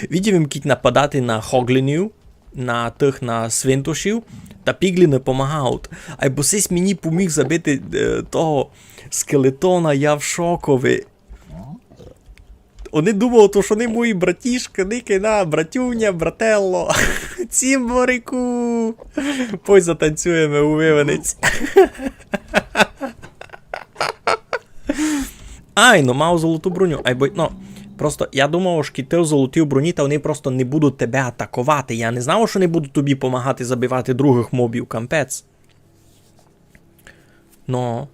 видів им кідь нападати на гоґлінів, на тых, на свинтушів, та піґліны помагають. Айбо сись мені поміг забити, е, того скелетона, я в шокови. Они думали, то, што они мої братішкы, никай на, братюня, брателло. Цімборику. Пой затанцюєме у виванець. Ай, ну, мав золоту броню. Айбо, ну, просто я думав, што кідь ты в золотій броні, та они просто не будуть тебе атаковати. Я не знав, што они будуть тобі помагати забивати другых мобів, кампець. Ну.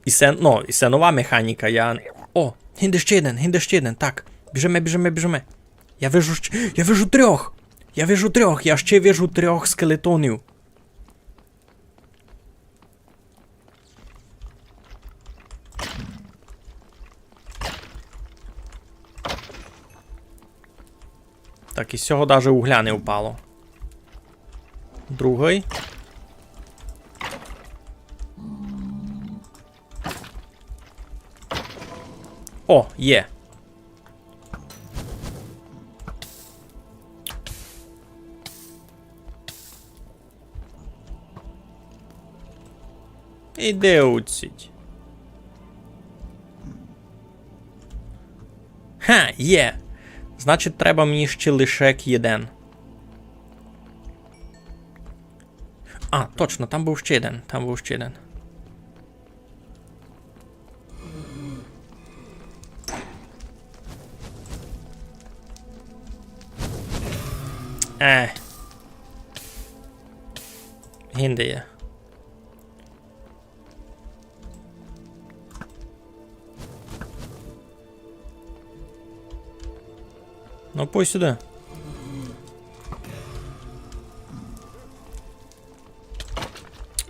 І се, ну, і се нова механіка, я... О, гинде ще єден, гинде ще єден, так. Біжиме, біжиме, біжиме. Я вижу ще, я вижу трьох! Я вижу трьох, я ще вижу трьох скелетонів. Так, із сього даже угля не впало. Другый. О, є. Іди уціть. Ха, є. Значить, треба мені ще лише єден. А, точно, там був ще єден, там був ще єден. Е. Гинде є. Ну, пой сюди.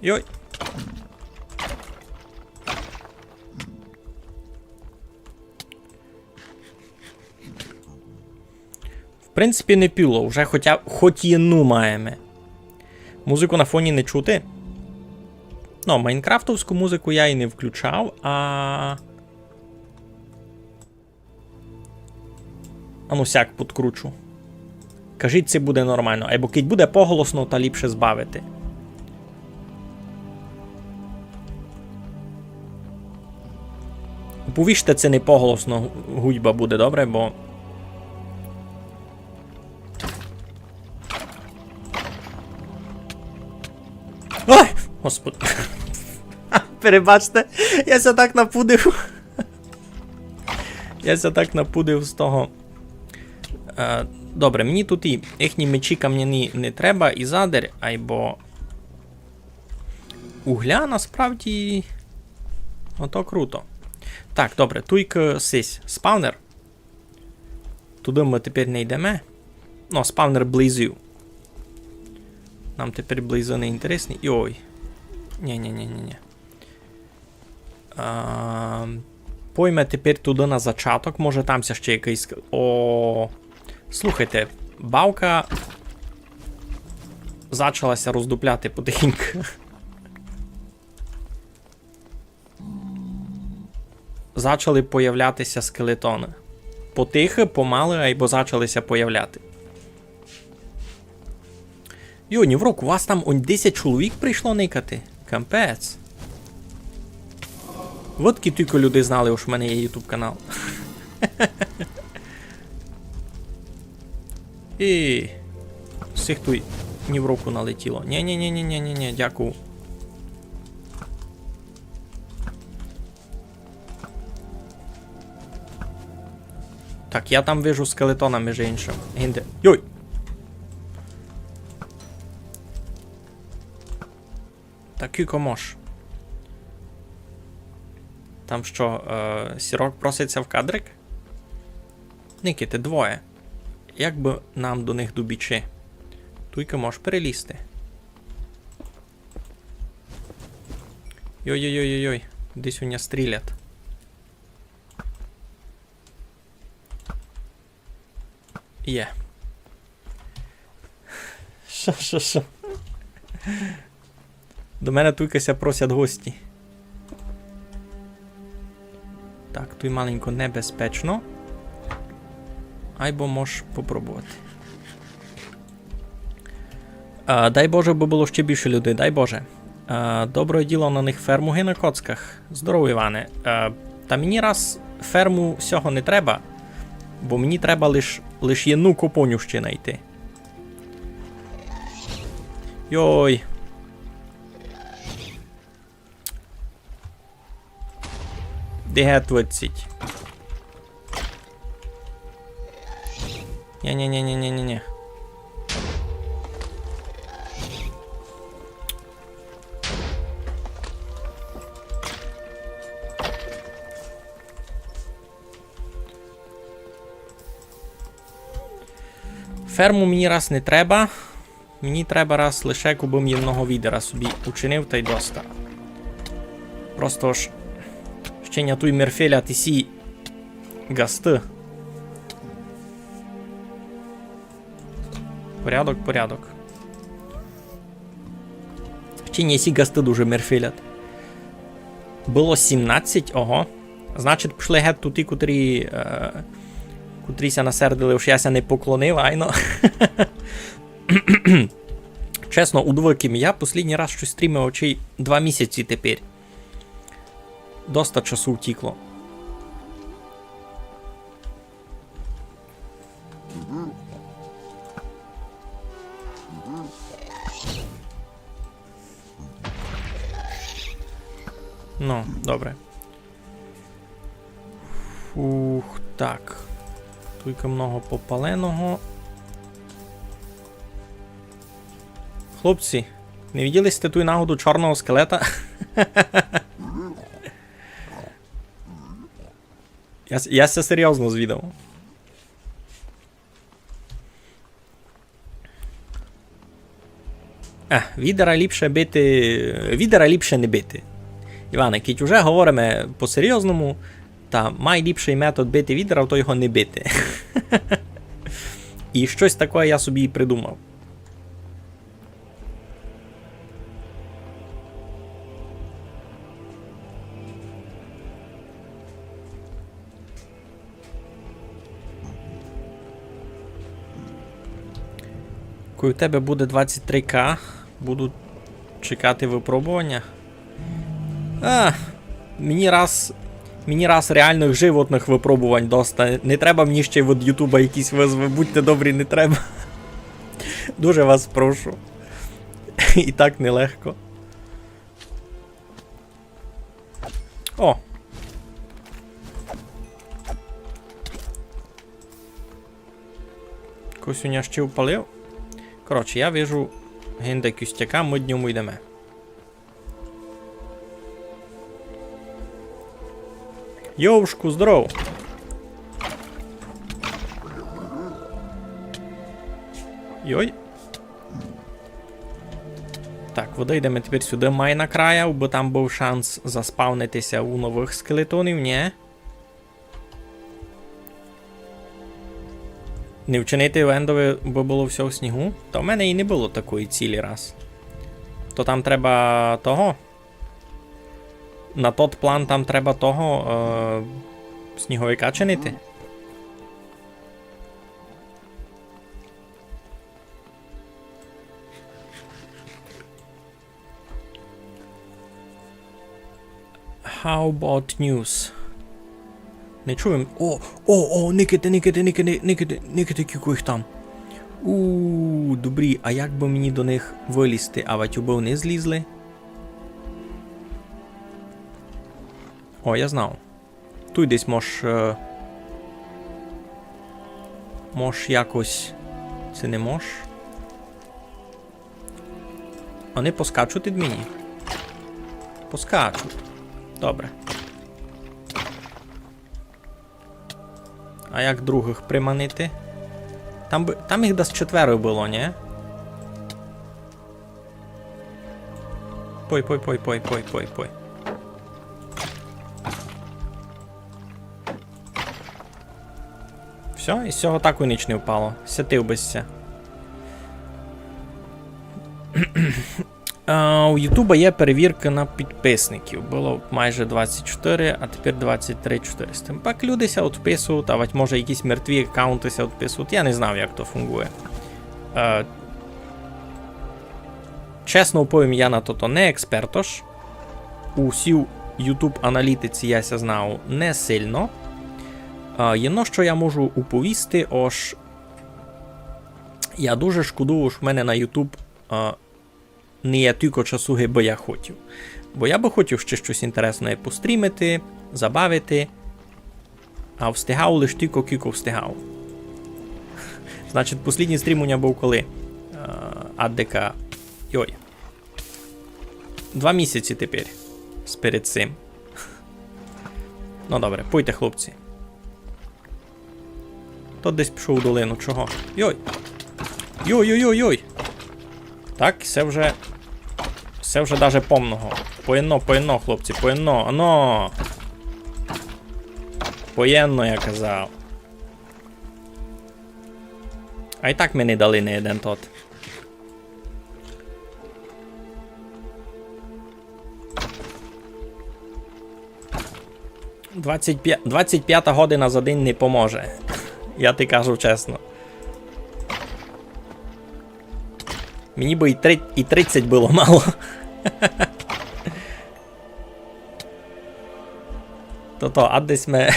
Йой. В принципі, не піло, вже хотя, хоть єну маєме. Музику на фоні не чути. Ну, майнкрафтовську музику я і не включав, а. Ану сяк подкручу. Кажіть, це буде нормално. Айбо кидь буде поголосно, та ліпше збавити. Повіжте, це не поголосно гудьба буде, добре, бо. Ой! Господи. Перебачте, я ся так напудив. Я ся так напудив з того. Е, добре, мені тут і їхні мечі камняні не треба, і задарь, айбо угля насправді. Ото круто. Так, добре, туйка сись спавнер. Туды мы тепер не йдеме. Ну, спавнер блейзів. Нам тепер блейзы не інтересні. Йой. Ні, ні, ні, ні, ні. А, пойме тепер туды на зачаток. Може, там ся ще якыйсь ск-, о, слухайте, бавка зачала ся роздупляти потихеньку. Зачали появляти ся скелетоны. Потихы, помалы, айбо зачали ся появляти. Йо, нівроку, вас там он десять чоловік прийшло никати. Капець. Вот кілько людей знали, ож в мене є YouTube канал. І всіх туй нівроку налетіло. Ні, ні, ні, дякую. Так, я там вижу скелетона, між іншим. Гинде. Йой! Та кілько мож. Там што, е, сірок просить ся в кадрик? Никайте, двоє. Як бы нам до них добічи? Туйка мож перелізти. Йой-йой-йой-йой-йой. Десь у ня стрілять. Є. Шо, шо, шо? До мене туйка ся просять гості. Так, туй маленько небезпечно. Айбо мож попробовати. Е, дай Боже, бы было ще більше людей, дай Боже. Е, добре діло на них ферму ги на коцках. Здорово, Іване. Е, та мені раз ферму сього не треба, бо мені треба лиш, лиш єдну копоню ще найти. Йой. Де гет летить? Ні, ні, ні, ні, ні, ні, ні. Ферму мені раз не треба. Мені треба раз лише, кобы м єдного відера собі учинив, тай доста. Просто ж ще ня туй мерфелять ісі ґасты. Порядок, порядок. Ще ня ісі ґасты дуже мерфелять. Было сімнадцять, ого. Значить, пішли геть туті, котрі, е, котрі ся насердили, ож я ся не поклонив, айно. Чесно, удвыкым. Я послідній раз штось стрімив очей два місяці тепер. Доста часу втікло. Ну, добре. Фух, так. Туйка много попаленого. Хлопці, не виділи сьте туй нагоду чорного скелета? Я, с- я ся серйозно звідав. Е, відера ліпше бити, відера ліпше не бити. Іване, кідь уже говориме по-серйозному, та майліпшый метод бити відера, то його не бити. І штось таке я собі і придумав. Коли в тебе буде двадцять три К, буду чекати випробування. А, мені раз, мені раз реальных животных випробувань доста. Не треба мені ще від Ютуба якісь визвы, будьте добрі, не треба. Дуже вас прошу. І так нелегко. О! Когось у ня ще впалив. Коротше, я вижу гинде кістяка, мы д ньому йдеме. Йовшку, здоров! Йой. Так, выдойдеме тепер сюды май на край, бо там быв шанс заспавнити ся у новых скелетонів, нє? Не вчинити в ендови, бо было всьо в снігу? Та в мене і не было такої цілі раз. То там треба того. На тот план там треба того, е, сніговика чинити. How about news? Не чуєм. О, о, о, никайте, никайте, никайте, никайте, никайте, кілько їх там. У, добрі, а як бы мені до них вылізти? А вать убы не злізли? О, я знав. Туй десь мож, е, мож якось. Се не мож. Они поскачуть ид мені? Поскачуть. Добре. А як другых приманити? Там бы, там їх десь четверо было, нє? Пой, пой, пой, пой, пой, пой, пой. Всьо, із сього так і ніч не впало. Сятив бы ся. А, у Ютуба є перевірка на підписників. Было майже двадцять чотири, а тепер двадцять три чотириста. Пак люди ся відписують, а вать може якісь мертві акаунты ся відписують. Я не знав, як то фунґує. Е, чесно повім, я на тото не експерт, ож у сій Ютуб аналітиці я ся знав не сильно. Е, єдно, што я можу уповісти, ож я дуже шкодую, ож в мене на Ютуб, е, не є тілько часу, гибы я хотів. Бо я бы хотів ще штось інтересне пострімити, забавити, а встигав лиш тілько, кілько встигав. Значить, послідній стрім у мене быв коли? Е, А Д К. Йой. Два місяці тепер. Сперед сим. Ну добре, пойте, хлопці. Тот десь пішов у долину, чого? Йой! Йой-йой-йой-йой! Так, се вже, се вже даже помного. Поєдно, поєдно, хлопці, поєдно, ано! Поєдно, я казав. А й так ми не дали ни єден тот. Двадцять пять, двадцять пята година за день не поможе. Я ти кажу чесно. Мені бы і три, і тридцять было мало. То-то, а десь ми,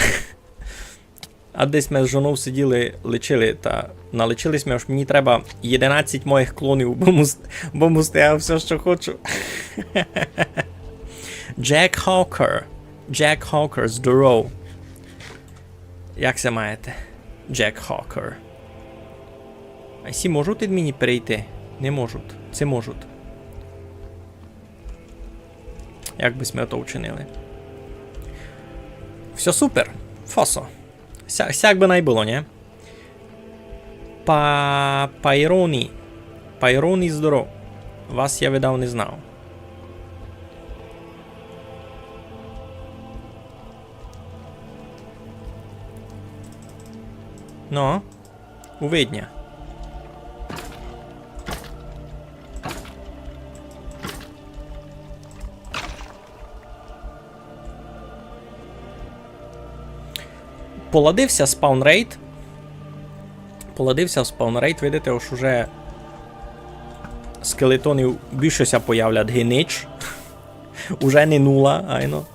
а десь ми з жонов сиділи, лічили, та налічили сьме, ож мені треба єдинадцять моїх клонів, бо мус-, бо мус я всьо, што хочу. Джек Хокер. Джек Хокер, здоров. Як ся маєте? Джек Хокер. А сі можуть від мені перейти? Не можуть. Ци можуть. Як бы сьме то вчинили? Всьо супер. Фосо. Ся-, сяк бы най было, нє? Па-, Пайроні. Пайроні, здоров. Вас я, видав, не знав. Но, увидня. Поладив ся спаунрейт. Поладив ся спаунрейт, видите, ож уже скелетонів більше ся появлять ги нич. Уже не нула, айно.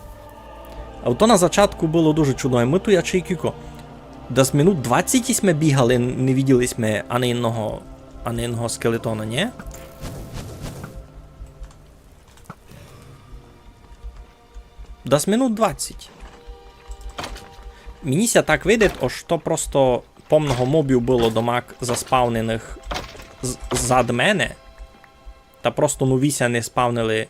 А то на зачатку было дуже чудно. Мы туй, а чи кілько? Десь минут двадцять сьме бігали, не виділи сьме ані одного, ані одного скелетона, нє? Десь минут двадцять. Мені ся так видить, ож то просто помного мобів было домак заспавненых з-, зад мене. Та просто нові ся не спавнили.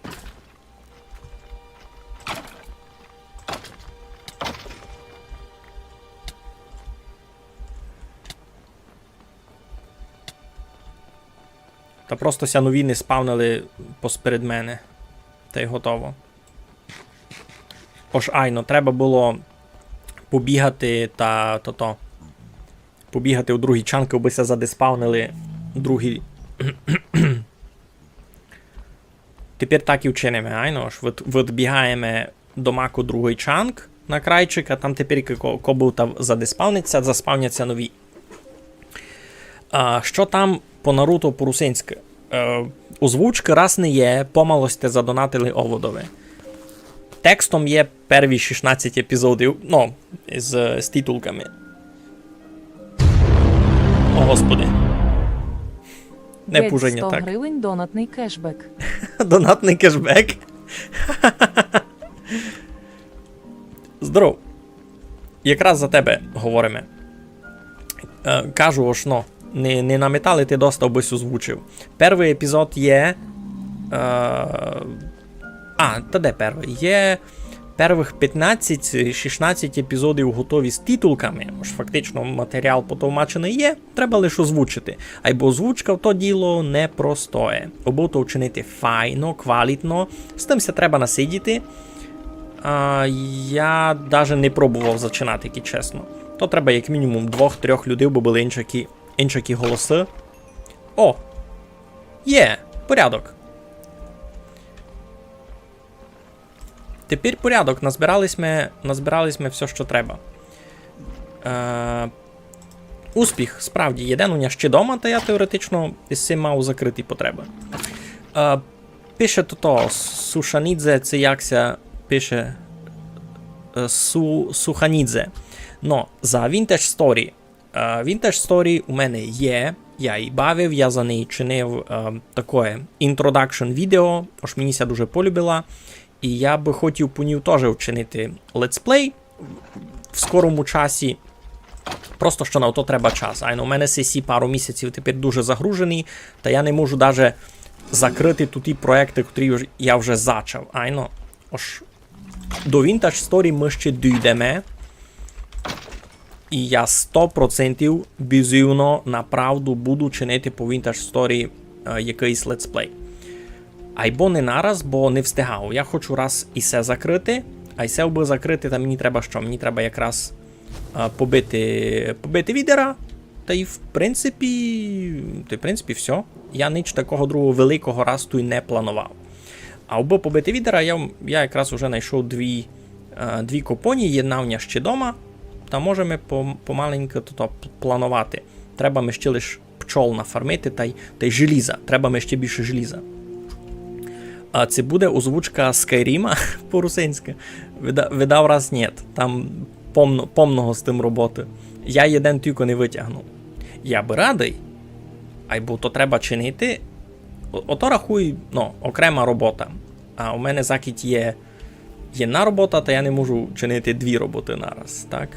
Та просто ся нові не спавнили посперед мене. Та й готово. Ож айно, треба было побігати та тото. Побігати у другый чанк, абы ся задеспавнили другі. Тепер так і вчиниме, айно. Ож вид-, видбігаєме домак у другый чанк на крайчик, а там тепер ко-, ко быв та задеспавнить ся, заспавнять ся нові. А, што там по Наруто по-русинськы? Е, озвучкы раз не є, помало сьте задонатили Оводови. Текстом є перві шістнадцять епізодів, ну, з, з титулками. О, Господи. Не пуженя так. Сто гривень донатный кешбек. Донатный кешбек? Здоров. Якраз за тебе говориме. Е, кажу, ож, но, не, не наметали ти доста, обы сь озвучив. Первый епізод є, е, а, та де первый? Є первых пятнадцять, шістнадцять епізодів готові з титулками. Ож фактично матеріал потовмаченый є, треба лише озвучити. Айбо озвучка то діло непростоє. Обы то вчинити файно, квалітно, з тым ся треба насидіти. А, я даже не пробовав зачинати, як чесно. То треба як мінімум двох-трьох людей, бо были иншакі, иншакі голосы. О! Є! Порядок. Тепер порядок. Назбирали сьме, назбирали сьме всьо, што треба. Е, успіх, справді, єден у ня ще дома, та я теоретично із сим мав закриті потребы. Е, Пише тото, Сушанідзе, ци як ся пише, е, Су-, Суханідзе. Но, за Vintage Story. Е, Vintage Story у мене є, я її бавив, я за неї чинив, е, такоє introduction відео, ож мені ся дуже полюбила. І я бы хотів по ній тоже вчинити летсплей в скорому часі. Просто што на то треба час. Айно, у мене сесі пару місяців тепер дуже загружені, та я не можу даже закрыти туті проєкты, котрі уж-, я вже зачав. Айно, ож до Vintage Story мы ще дійдеме. І я сто процентів бізувно направду буду чинити по Vintage Story, е, якыйсь летсплей. Айбо не нараз, бо не встигав. Я хочу раз і се закрыти, а й се, абы закрыти, та мені треба што? Мені треба якраз, е, побити, побити відера. Та й в принципі, та й в принципі всьо. Я нич такого другого великого раз туй не планував. А абы побити відера, я, я якраз уже найшов дві, е, дві копоні, єдна в ня ще дома, та можеме пом-, помаленьку то, то п-, планувати. Треба ми ще лиш пчол нафармити, тай, тай желіза. Треба ми ще більше желіза. А ци буде озвучка Скайріма по-русинськи? Вида-, видав раз нєт. Там помно, помного з тым роботы. Я єден тілько не вытягнув. Я бы радый, айбо то треба чинити. О-, ото рахуй, ну, окрема робота. А у мене закіть є єдна робота, та я не можу чинити дві роботы нараз, так?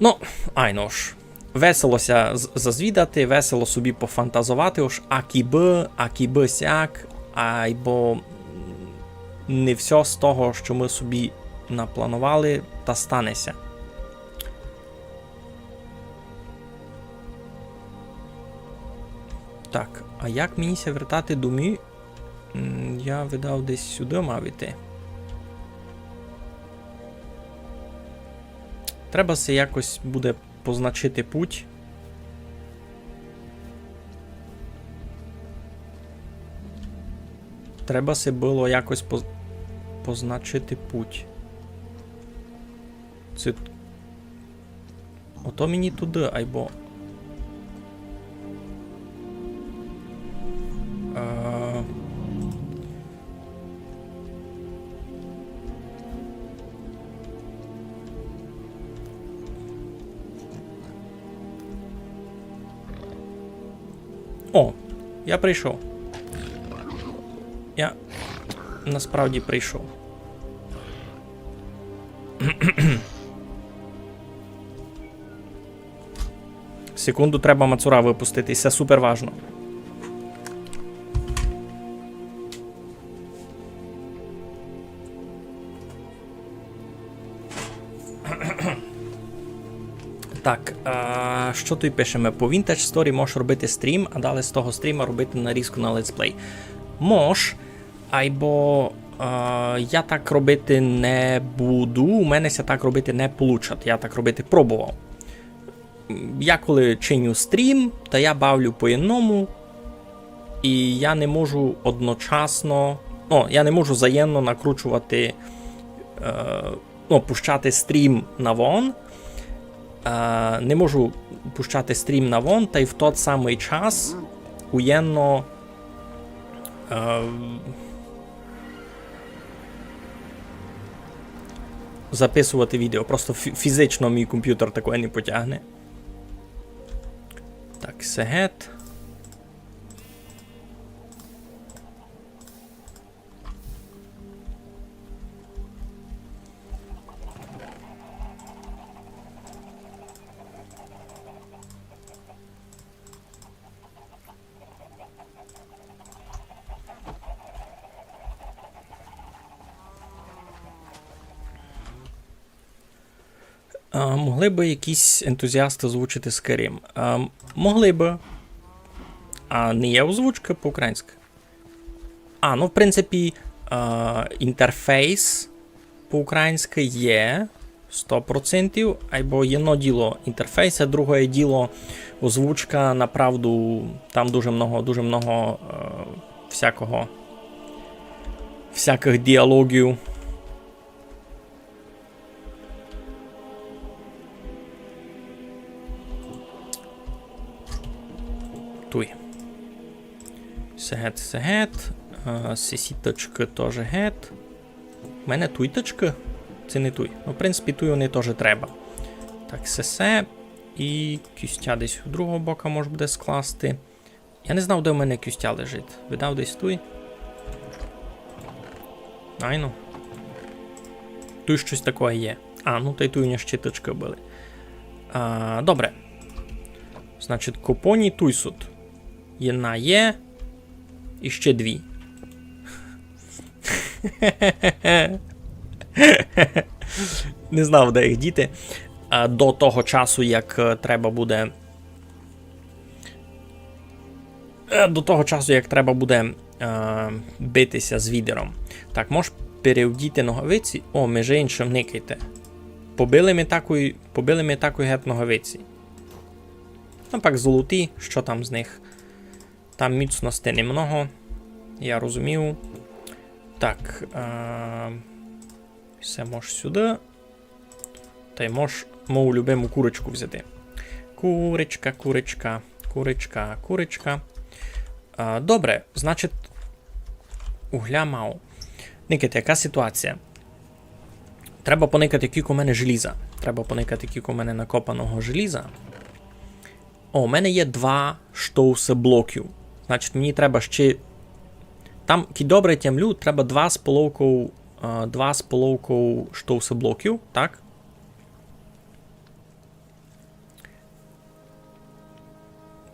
Ну, айно ж. Весело ся з-, зазвідати, весело собі пофантазовати, ож акі бы, акі бы сяк, айбо не всьо з того, што мы собі напланували, та стане ся. Так, а як мені ся вертати домів? М, я видав десь сюды мав іти. Треба се якось буде позначити путь. Треба се было якось поз-, позначити путь. Се Ото мені туды, айбо. Е, О, я прийшов. Я насправді прийшов. Секунду, треба мацура выпустити, се супер важно. Так, а, што туй пишеме? По Vintage Story можеш робити стрім, а далі з того стріма робити нарізку на летсплей. Мож, айбо, а, я так робити не буду, у мене ся так робити не получать, я так робити пробовав. Я коли чиню стрім, та я бавлю по-єдному, і я не можу одночасно, ну, я не можу взаємно накручувати, е, ну, пущати стрім навон. Е, не можу пущати стрім навон, та й в тот самый час уєдно, е, записовати відео. Просто фі-, фізично мій компютер такоє не потягне. Так, се гет. А, могли бы якісь ентузіасты озвучити Skyrim? А, могли бы. А не є озвучка по-українськи? А, ну, в принципі, а, інтерфейс по-українськи є сто процентів, айбо єдно діло інтерфейс, а друге діло озвучка, направду, там дуже много, дуже много, е, всякого, всякых діалогів. Туй. Се гет, се гет. Е, сесі тычкы тоже гет. У мене туй тычкы? Се не туй. Ну, в принципі, туй они тоже треба. Так, се, се. І кістя десь у другого бока мож буде скласти. Я не знав, де в мене кістя лежить. Видав десь туй. Айно. Туй штось такоє є. А, ну тай туй у нього щиточкы были. А, добре. Значить, копоні туй сут. Єдна є. І ще дві. Не знав, де їх діти. А, до того часу, як, е, треба буде Е, до того часу, як треба буде, е, битися з Відером. Так, можеш перевдіти ногавиці. О, межи іншим, никайте. Побили ми такой, побили ми такой гет ногавиці. Ну, пак золоті, што там з них? Там міцности немного, я розумію. Так, е, Се мож сюды. Тай мож мою любиму курочку взяти. Курочка, курочка, курочка, курочка. А, добре, значить, угля мало. Никайте, яка ситуація? Треба поникати, кілько у мене желіза. Треба поникати, кілько у мене накопаного желіза. О, у мене є два штовсы блоків. Значить, мені треба ще. Там, кідь добре тямлю, треба два з половков, а, два з половков штовсы блоків, так?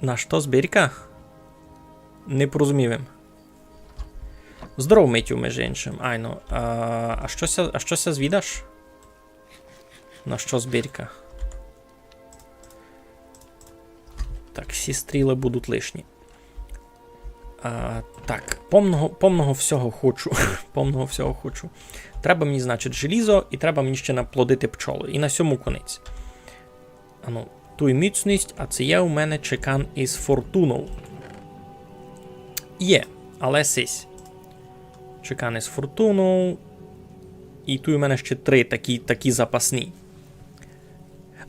На што збірка? Не порозумів им. Здоров, Митю, межи иншым. Айно. А, а што ся, а што ся звідаш? На што збірка? Так, всі стрілы будуть лишні. А, так, помного, помного всього хочу. Помного всього хочу. Треба мені, значить, желізо, і треба мені ще наплодити пчолы. І на сьому конець. Ану, туй міцность, а ци є у мене чекан із фортунов? Є, але сись. Чекан із фортунов. І туй у мене ще три такі, такі запасні.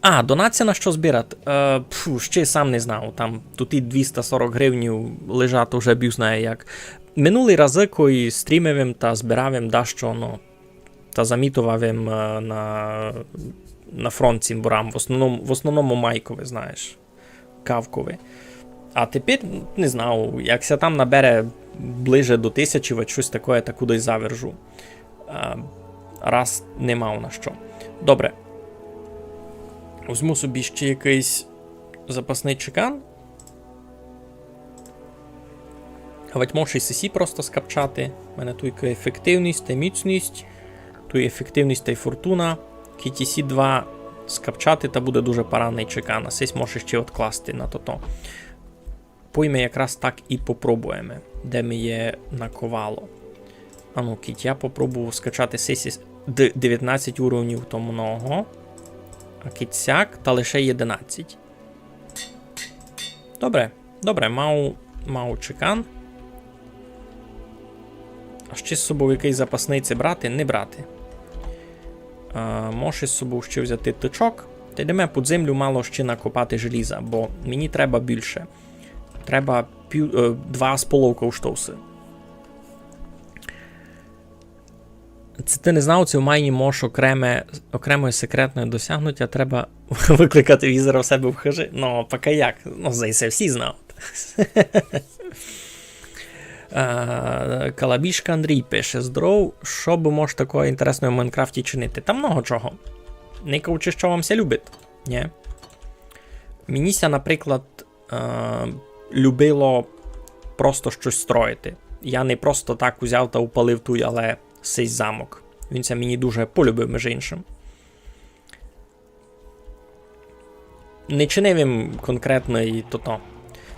А, донат ся на што збират? Е, пфу, ще сам не знав. Там туй і двіста сорок гривнів лежат уже бюг знає як. Минулый раз, кой стрімив им та збирав им дашто, ну, та замітовав им, е, на, на фронт цімборам. В основному, в основному майкови, знаєш. Кавкови. А тепер, не знаю, як ся там набере ближе до тисячі, вать штось такоє, та кудись завержу. А, раз не мав на што. Добре. Возьму собі ще якыйсь запасный чекан. Вать мож і сесі просто скапчати. У мене туй ефективность та міцность. Туй ефективность тай фортуна. Кідь сі два скапчати, та буде дуже парадный чекан. А сись може ще одкласти на тото. Пойме якраз так і попробуєме, де ми є наковало. Ану, кідь я попробую скачати сесі д-, девятнадцять уровнів, то много. А кідь сяк, та лише єдинадцять. Добре, добре, мав, мав чекан. А ще з собою якыйсь запасный ци брати? Не брати. А, можеш з собою ще взяти тичок. Та йдеме під землю мало ще накопати желіза, бо мені треба більше. Треба пів, е, два з половков штовсы. Ци ти не знав, ци в майні можеш окреме, окремоє секретне досягнуття, треба выкликати візера в себе в хыжи. Ну, пока як. Ну, за се всі знають. Е, Калабішка Андрій пише: «Здоров, што бы мож такого інтересного в Майнкрафті чинити?» Та много чого. Никавучи, што вам ся любить. Нє? Мені ся, наприклад, е, любило просто штось строїти. Я не просто так узяв та упалив туй, але сей замок. Він ся мені дуже полюбив, межи иншым. Не чинив им конкретный тото.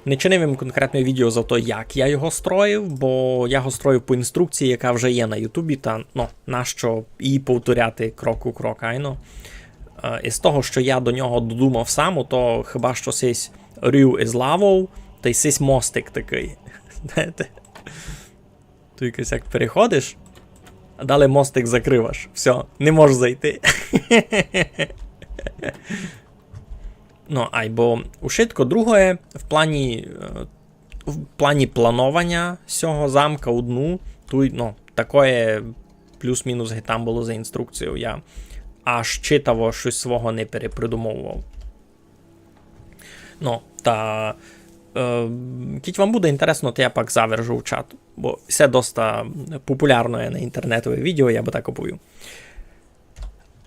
Не чинив им конкретноє відео за то, як я його строїв, бо я його строїв по інструкції, яка вже є на Ютубі, та, ну, нащо її повторяти крок у крок, айно. Е, із того, што я до нього додумав сам, то хіба што сись рів із лавов, тай сись мостик такый. Знаєте? Туй якось як переходиш, а далі мостик закриваш. Всьо, не можеш зайти. Ну, айбо ушытко другоє в плані, е, в плані планованя сього замка у дну, туй, ну, такоє плюс-мінус ги там было за інструкцією. Я аж читаво штось свого не перепридумовував. Ну, та, е, кідь вам буде інтересно, то я пак завержу в чат, бо се доста популярноє на інтернетови відео, я бы так оповів.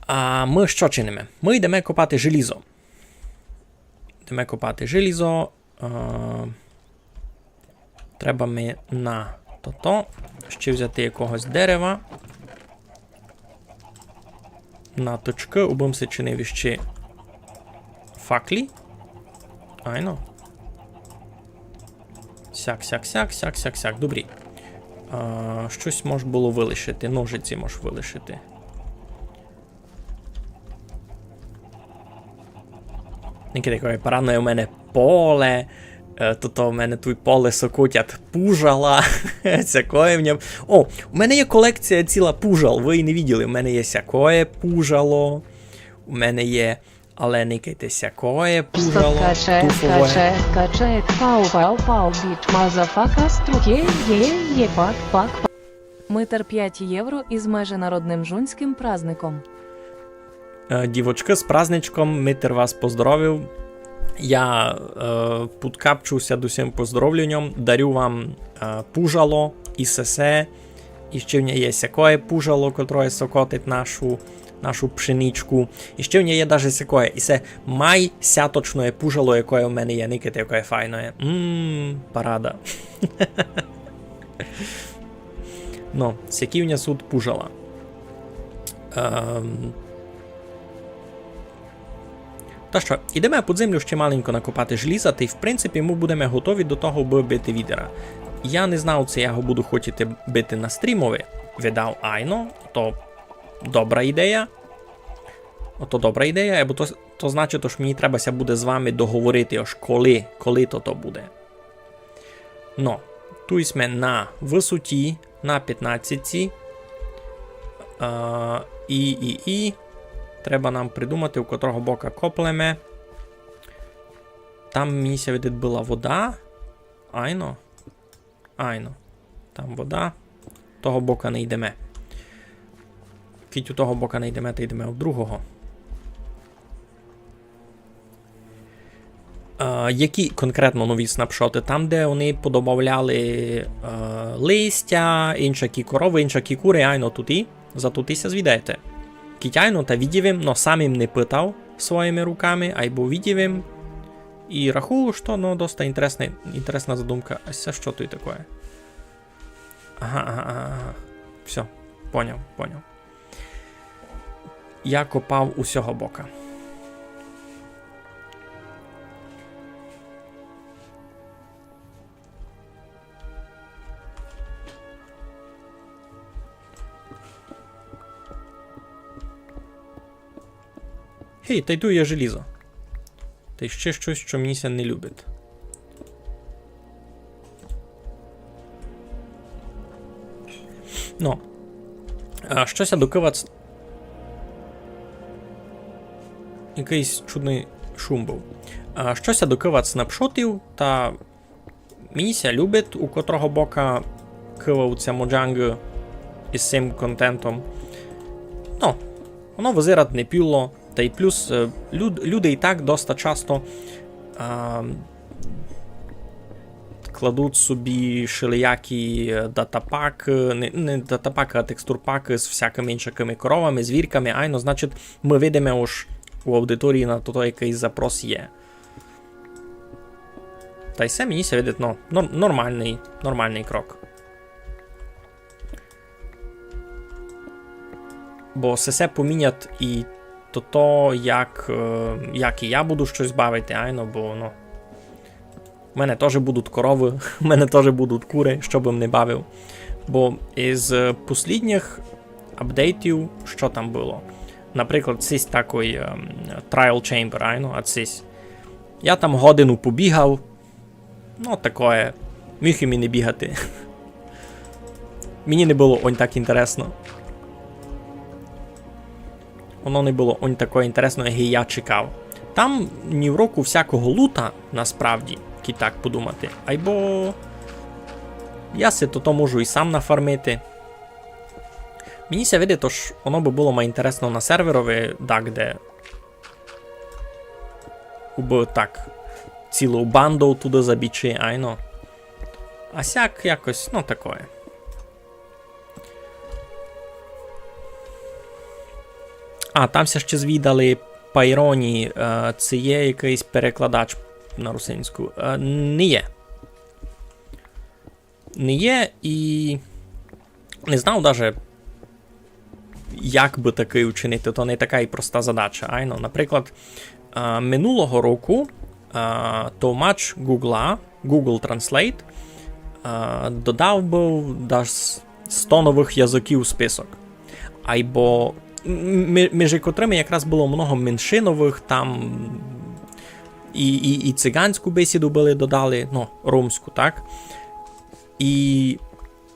А мы што чиниме? Мы йдеме копати желізо. Йдеме копати желізо. Е, треба ми на тото ще взяти якогось дерева. На точкы, убым си чинив іщи факлі. Айно. Сяк, сяк, сяк, сяк, сяк, сяк. Добрі. А, штось мож было вылишити. Ножиці мож вылишити. Яке таке парадне у мене поле. Е, то, то в мене туй поле сокотять пужала. Сякоє в ньому. О, у мене є колекція ціла пужал, вы і не виділи. У мене є сякоє пужало. У мене є, але никайте, сякоє пужало. Стоп, качає, туфове. Качає, качає, пау, пау, пау, біч, мазафака, струке, є, є, пак, пак, пак. Митер, пять євро із меженародным жунськым праздником. Е, дівочкы, з праздничком, Митер вас поздоровив. Я, е, подкапчу ся до сим поздоровленьом, дарю вам, е, пужало і сесе. І ще в ня є сякоє пужало, котроє сокотить нашу, нашу пшеничку. І ще в ня є даже сякоє. І се май сяточноє пужало, якоє в мене є. Никайте, якоє файноє. Мм, парада. Ну, сякі в ня суть пужала. Ем. Та што, ідеме під землю ще маленько накопати желіза, та й, в принципі, мы будеме готові до того, бы бити відера. Я не знав, ци я го буду хотіти бити на стрімови. Видав, айно, то добра ідея. Ото добра ідея, бо то, то значить, ож мені треба ся буде з вами договорити, ож коли, коли то, то буде. Но, туй сьме на высоті, на пятнадцятці. А, і, і, і. Треба нам придумати, у котрого бока коплеме. Там мені ся видить была вода. Айно. Айно. Там вода. Того бока не йдеме. Кідь у того бока не йдеме, та йдеме у другого. Е, які конкретно нові снапшоты? Там, де они подобавляли, е, листя, иншакі коровы, иншакі куры, айно туті, за туті ся звідайте. Кідь айно, та видів им, но сам им не питав своїми руками, айбо видів им. І рахую, што, ну, доста інтересна, інтересна задумка. А се што туй такоє? Ага, ага, ага, ага. Всьо, поняв, поняв. Я копав у сього бока. Гей, та й туй є желізо. Та й ще штось, што мені ся не любить. Ну. А, штось я докывац... Якыйсь чудный шум быв. А, штось я докывац снапшотів, та мені ся любить, у котрого бока кывавуться моджанґы із сим контентом. Ну, воно вызирать не пудло, та й плюс, е, люд-, люди і так доста часто, а, кладуть собі шелиякі, е, датапакы, не, не датапакы, а текстурпакы з всякыми иншакыми коровами, звірками, айно, значить, мы видиме уж у аудиторії на то, якый запрос є. Та й се мені ся видить, ну, нор-, нормалный, нормалный крок. Бо се, се помінять і то, то, як, е, як і я буду штось бавити, айно, бо, ну, в мене тоже будуть коровы, в мене тоже будуть куры, што бы м не бавив. Бо із, е, послідніх апдейтів, што там было? Наприклад, сись такый, ем, Trial Chamber, айно, а сись. Я там годину побігав, ну, такоє. Міг им і не бігати. Мені не было онь так інтересно. Воно не было онь такоє інтересно, як і я чекав. Там нівроку всякого лута, насправді, кідь так подумати. Айбо я си то, то можу і сам нафармити. Мені ся видить, ож воно бы было май інтересно на серверови, дагде. Убы так цілу банду туды забічи, айно. А сяк якось, ну, такоє. А, там ся ще звідали Пайроні, е, ци є якыйсь перекладач на русинську. Е, не є. Не є, і не знав даже, як бы такый учинити, то не така й проста задача, айно. Наприклад, а, минулого року, а, товмач Гугла, Google Translate, а, додав быв даж сто новых языків у список. Айбо м-, м-, межи котрыми якраз было много меншиновых, там і, і, і циганську бесіду были додали, ну, ромську, так? І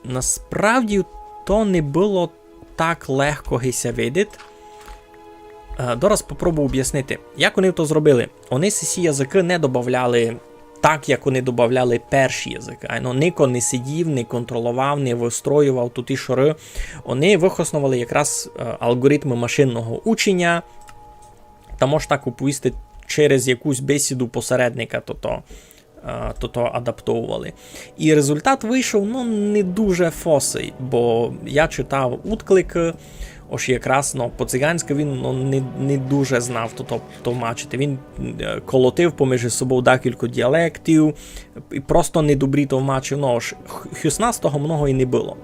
насправді то не было так легко, ги ся видить. Е, дораз попробую обяснити, як они то зробили. Они сі языкы не добавляли так, як они добавляли перші языкы. Айно, нико не сидів, не контроловав, не выстроював туті шоры. Они выхосновали якраз, е, алґоритмы машинного ученя, та мож так уповісти, через якусь бесіду посередника тото, е, тото адаптовували. І результат вышов, ну, не дуже фосый, бо я читав удкликы, ож якраз, ну, по-циганськы він, ну, не, не дуже знав тото товмачити. Він, е, колотив поміж собов декілько діалектів, і просто недобрі товмачив. Ну, ож х-, хюсна з того много і не было.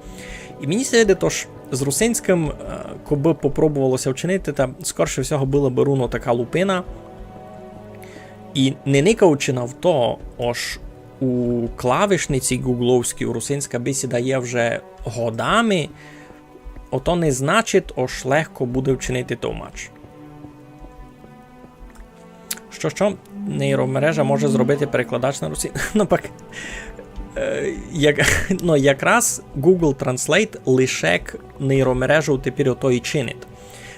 І мені ся видить, ож з русинськым, е, кобы попробовало ся вчинити, та скорше всього была бы руно така лупина. І не никаючи на то, ож у клавішниці ґуґловській русинська бесіда є вже годами, ото не значить, ож легко буде вчинити товмач. Што, што? Нейромережа може зробити перекладач на русин-, ну, пак, е, як, ну, якраз Google Translate лише к нейромережу тепер ото і чинить.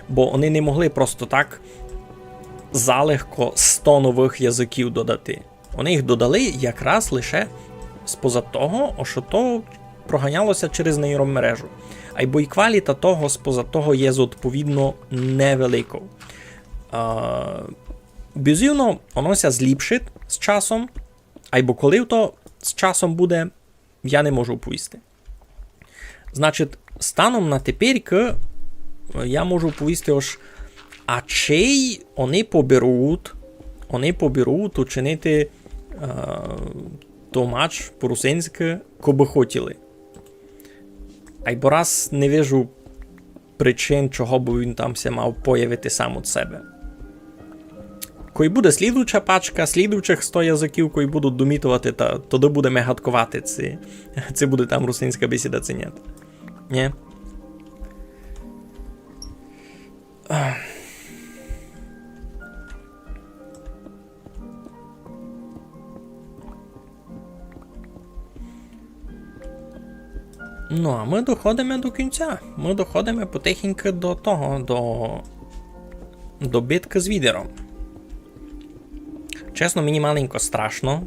Бо они не могли просто так залегко сто новых языків додати. Они їх додали якраз лише споза того, ож то проганяло ся через нейромережу. Айбо і кваліта того споза того є зодповідно невеликов. А, бізувно, оно ся зліпшить з часом, айбо коли то з часом буде, я не можу повісти. Значить, станом на теперькы, е, я можу повісти, ож, а чей они поберуть, они поберуть учинити, е, товмач по-русинськы, кобы хотіли. Айбо раз не вижу причин, чого бы він там ся мав появити сам од себе. Кой буде слідуюча пачка, слідуючих сто языків, кой будуть домітовати, та тоды будеме гадковати, ци, ци буде там русинська бесіда, ци нєт. Нє? Ну, а мы доходиме до кінця. Мы доходиме потихеньку до того, до, до биткы з відером. Чесно, мені маленько страшно.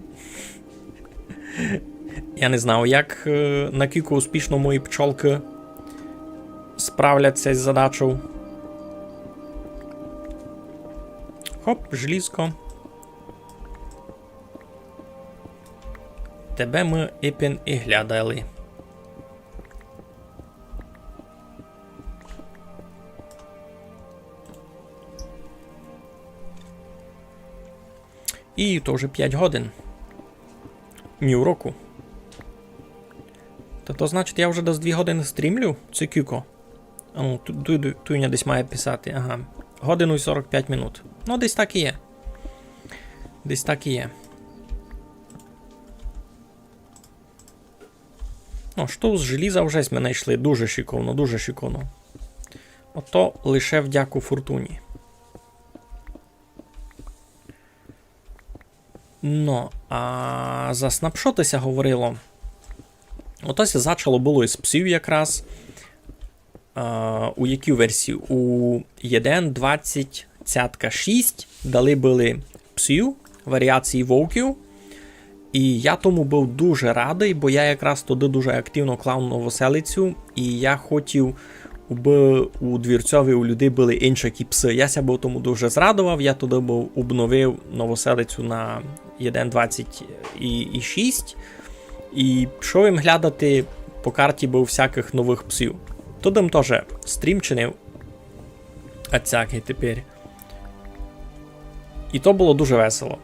Я не знав, як, е, накілько успішно мої пчолкы справляться з задачов. Хоп, желізко. Тебе мы ипен і глядали. І то вже пять годин. Ні уроку. Та то значить, я вже десь дві годины стрімлю? Ци кілько? А ну, ту, ту, ту, туйня десь має писати, ага. Годину і сорок пять минут. Ну, десь так і є. Десь так і є. Ну, што з желіза вже сьме найшли. Дуже шиковно, дуже шиковно. Ото лише вдяку фортуні. Ну, а за снапшоты ся говорило. Ото ся зачало было із псів якраз. А, у якій версії? У єден двадцять цятка шість дали были псів, варіації вовків. І я тому быв дуже радый, бо я якраз тогды дуже активно клав новоселицю, і я хотів, убы у Двірцьови у людей были иншакі псы. Я ся быв тому дуже зрадовав, я тогды быв обновив новоселицю на єден двадцять і, і шість. І пішов им глядати, по карті быв всякых новых псів. Тогды м тоже стрім чинив. А цякый тепер. І то было дуже весело.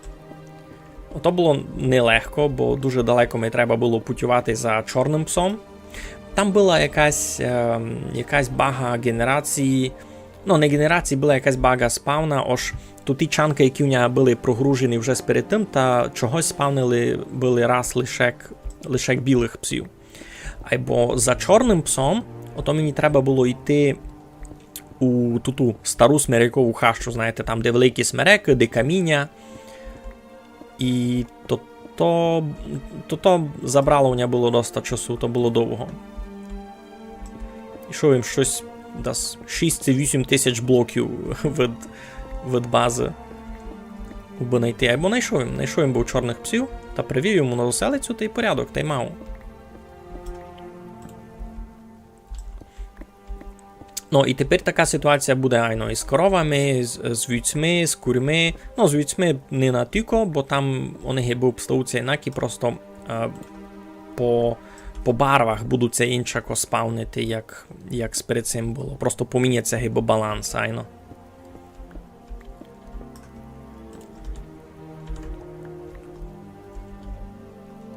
Ото было нелегко, бо дуже далеко ми треба было путювати за чорным псом. Там была якась, ем, якась бага ґенерації, ну, не ґенерації, была якась бага спавна, ож туті чанкы, які в ня были прогружені вже сперед тым, та чогось спавнили были раз лише к-, лише к білых псів. Айбо за чорным псом, ото мені треба было йти у туту стару смерекову хащу, знаєте, там, де великі смерекы, де каміня. І то, то, то, то забрало у мене было доста часу, то было довго. Ішов им штось десь шість ци вісім тисяч блоків від, від базы. Убы найти. Айбо найшов им, найшов им быв чорных псів, та привів йому на оселицю, та й порядок, та й мав. Ну, і тепер така ситуація буде, айно, із коровами, з, з вівцьми, з курьми. Ну, з вівцьми не натілько, бо там у них гибы обстають ся інакі, просто, е, по, по барвах будуть ся іншако спавнити, як, як сперед цим было. Просто поміняє ся гибы баланс, айно.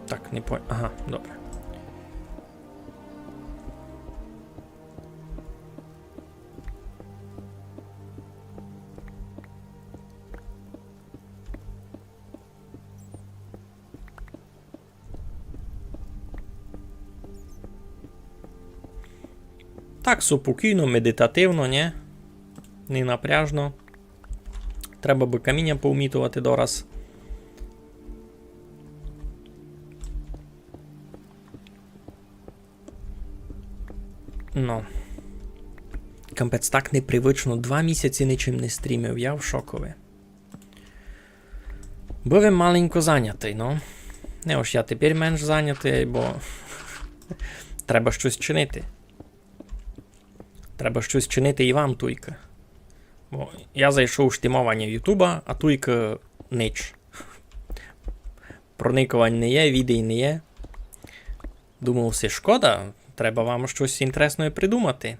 Так, не по-, ага, добре. Так, супокійно, медитативно, нє? Не напряжно. Треба бы каміня повмітовати дораз. Ну. Капець, так непривычно. Два місяці ничим не стрімив, я в шокови. Быв им маленько занятый, ну. Не, ож я тепер менш занятый, бо треба штось чинити. Треба штось чинити і вам туйка. Бо я зайшов у штімованя Ютуба, а туйка нич. Проникувань не є, відей не є. Думав си, шкода, треба вам штось інтересноє придумати.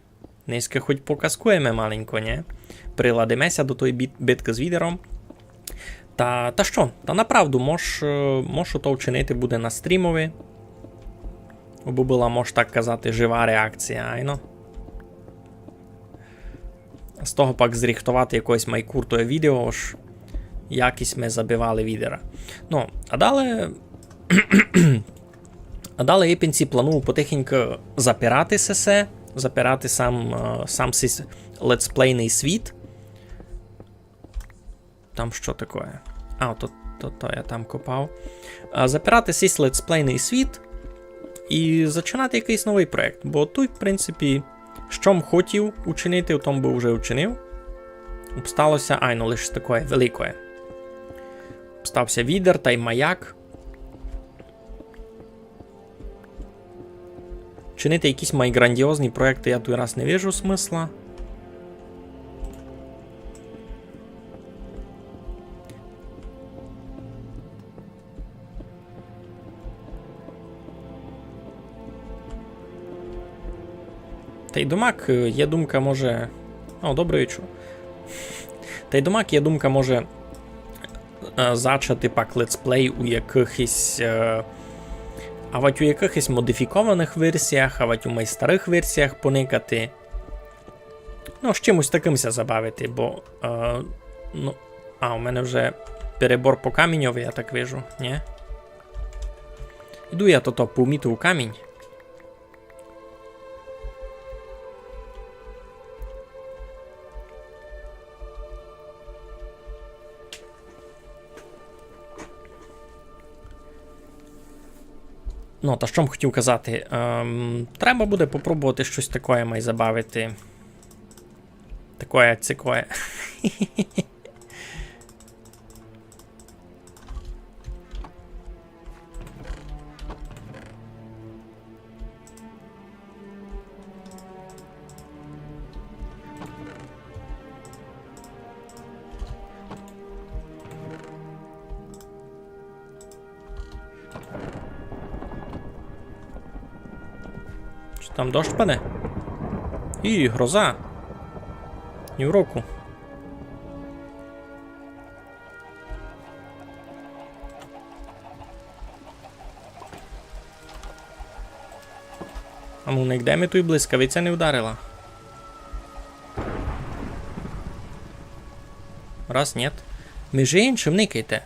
Нынька хоть показкуєме маленько, нє? Приладиме ся до тої біт-, биткы з відером. Та, та што, та направду, мож, е, мож ото вчинити буде на стрімови. Абы была, мож так казати, жива реакція, айно. З того пак зріхтовати якоєсь май куртоє відео, ож якось ми забивали відера. Ну, а далі, а далі я в принципі планую потихеньку запирати сесе, запирати сам, е, сам сись летсплейный світ. Там што такоє? А, то, то, то я там копав. А, запирати сись летсплейный світ і зачинати якыйсь новый проєкт. Бо туй, в принципі, што м хотів учинити, то м бы вже учинив. Обстало ся, айно, лиш такоє великоє. Обстав ся відер тай маяк. Чинити якісь май грандіозні проєкты я туй раз не вижу смысла. Тай домак, е, є думка, може. О, добрый вечур. Тай домак є думка, може, е, зачати пак летсплей у якыхось, е, авадь у якыхось модифікованых версіях, авадь у май старых версіях поникати. Ну, з чимось такым ся забавити, бо, е, ну, а, у мене вже перебор по каміньови, я так вижу, нє? Іду я тото поміту камінь. Ну, та што м хотів казати? Ем, треба буде попробовати штось такоє май забавити. Такоє, сякоє. Чи там дощ паде? І гроза. Ні в року. А ну, нигде ми туй блискавиця не вдарила. Раз, нєт. Межи иншым, никайте.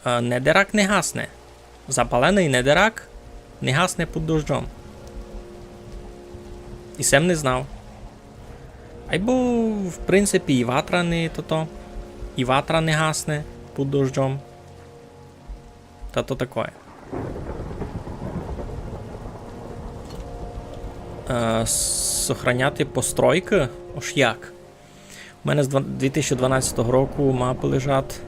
Е, недерак не гасне. Запаленый недерак не гасне під дождьом. І се м не знав. Айбо, в принципі, і ватра не тото, і ватра не гасне під дождьом. Та то такоє. Е, сохраняти постройкы? Ож як? У мене з два-, дві тисячі дванадцятого року мапы лежать.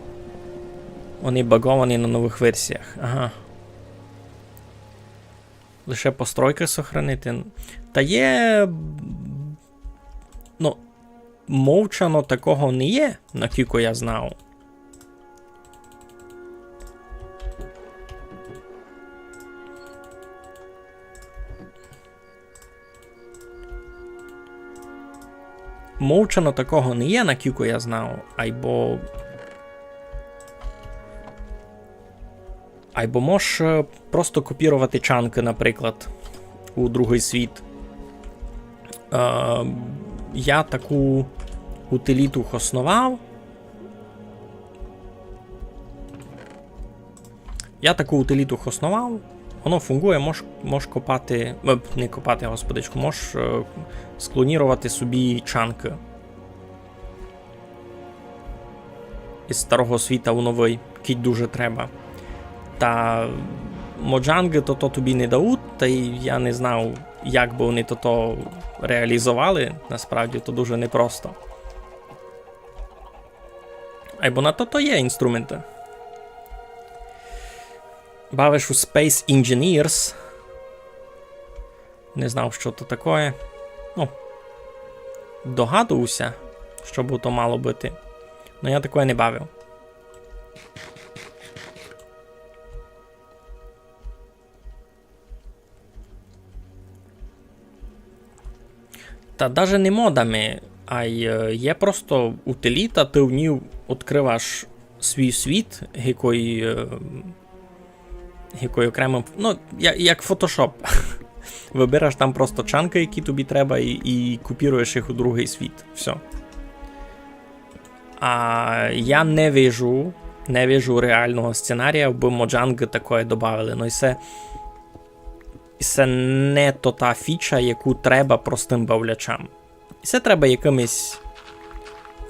Вони баговані на новых версіях. Ага. Лише постройкы сохранити. Та є, ну, мовчано такого не є, накілько я знав. Мовчано такого не є, накілько я знав, айбо, айбо мож, е, просто копіровати чанкы, наприклад, у другый світ. Е, я таку утиліту хосновав. Я таку утиліту хосновав. Воно фунґує, мож, мож копати, е, не копати, господичку, мож, е, склоніровати собі чанкы. Із старого світа у новый, кідь дуже треба. Та моджанґы то, то тобі не дають, та й я не знав, як бы вони то, то реалізовали. Насправді то дуже непросто. Айбо на то, то є інструменты. Бавиш у Space Engineers. Не знав, што то такоє. Ну, догадував ся, што бы то мало быти. Но я такоє не бавив. Та даже не модами, ай, е, є просто утиліта, ты в ній відкрываш свій світ, якый, е, якый окремо, ну, я-, як Photoshop. Выбираєш там просто чанкы, які тобі треба, і, і копіруєш їх у другый світ. Всьо. А я не вижу, не вижу реалного сценарія, абы моджанґы такоє добавили. Ну, і се, і се не то та фіча, яку треба простым бавлячам. І се треба якымось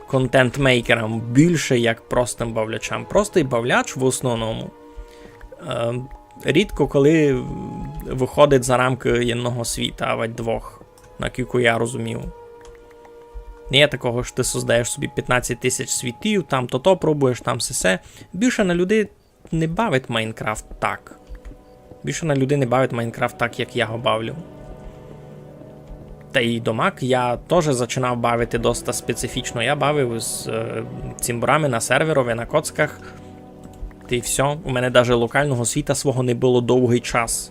контент-мейкерам більше, як простым бавлячам. Простый бавляч в основному, е, рідко коли выходить за рамкы єдного світа, авадь двох, накілько я розумів. Не є такого, што ты создаєш собі пятнадцять тисяч світів, там то-то пробуєш, там сесе. Більше на людей не бавить Майнкрафт так. Більше на людей не бавить Майнкрафт так, як я го бавлю. Та й домак я тоже зачинав бавити доста специфічно. Я бавив з, е, цімборами на серверови, на коцках. Та й всьо. У мене даже локалного світа свого не было довгый час.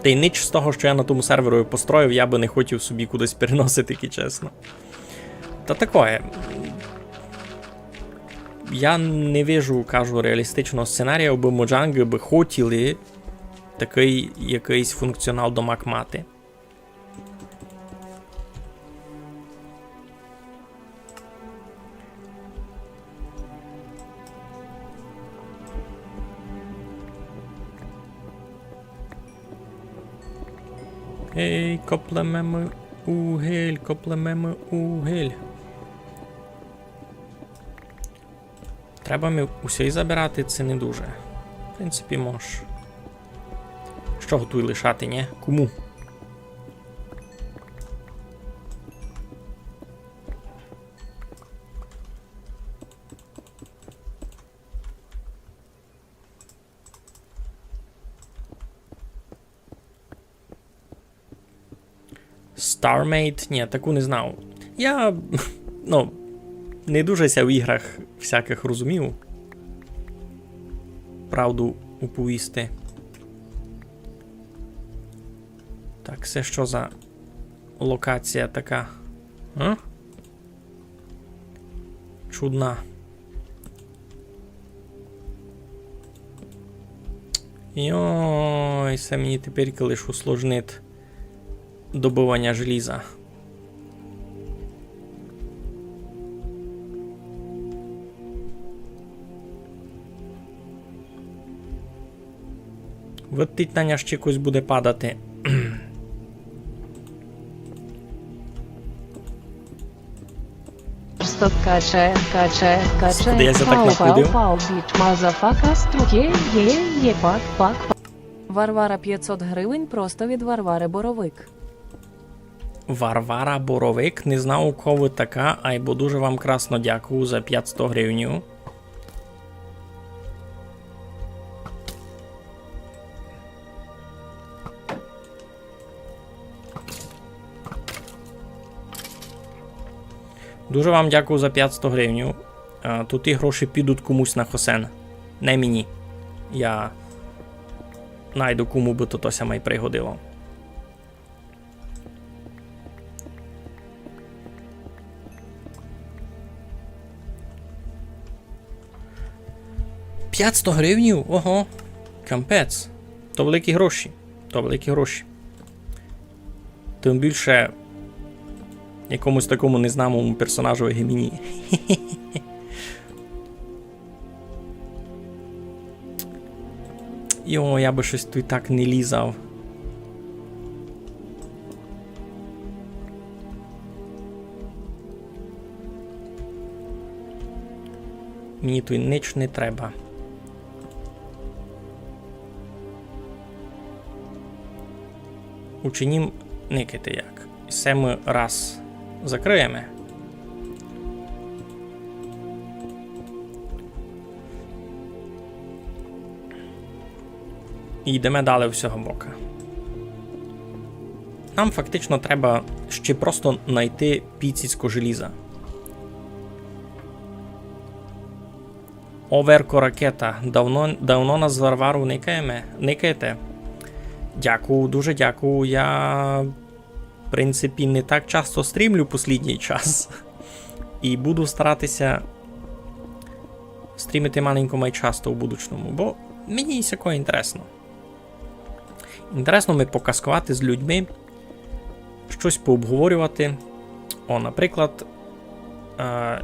Та й нич з того, што я на тому серверови построїв, я бы не хотів собі кудись переносити, кідь чесно. Та такоє. Я не вижу, кажу, реалістичного сценарія, абы моджанґы бы хотіли такый якыйсь функціонал домак мати. Ей, коплемеме угель, коплемеме угель. Треба ми усьо забирати, ци не дуже? В принципі, мож. Што го туй лишати, нє? Кому? Starmade? Нї, таку не знав. Я, ну, не дуже ся в іграх всякых розумів. Правду уповісти. Так, се што за локація така? А? Чудна. Йой, се мені тепер лиш усложнить добываня желіза. Видить, на ня ще кось буде падати. Каче, каче, каче. Здається, так пау, пау, находив. Пау, біч, мазафака, струке, є, є, пак, пак, пак. Варвара, пятьсот гривень просто від Варвари Боровик. Варвара Боровик, не знав, у кого ви така, айбо дуже вам красно дякую за пятсто гривнів. Дуже вам дякую за пятсто гривнів. А, туй ті гроші підуть комусь на хосен. Не мені. Я найду, кому бы то, то ся май пригодило. Пятсто гривнів? Ого. Капець. То великі гроші. То великі гроші. Тым більше якомусь такому незнамому персонажу, як мені. Йо, я бы штось туй так не лізав. Мені туй нич не треба. Учинім, никайте як. Се мы раз закрыєме. І йдеме далі в сього бока. Нам фактично треба ще просто найти піціцько желіза. Оверко Ракета. Давно, давно нас з Варвару никаєме, никаєте? Дякую, дуже дякую. Я, в принципі, не так часто стрімлю послідній час. І буду старатися стрімити маленько май часто у будучному, бо мені сяко інтересно. Інтересно ми показкувати з людьми, штось пообговорювати. О, наприклад, е,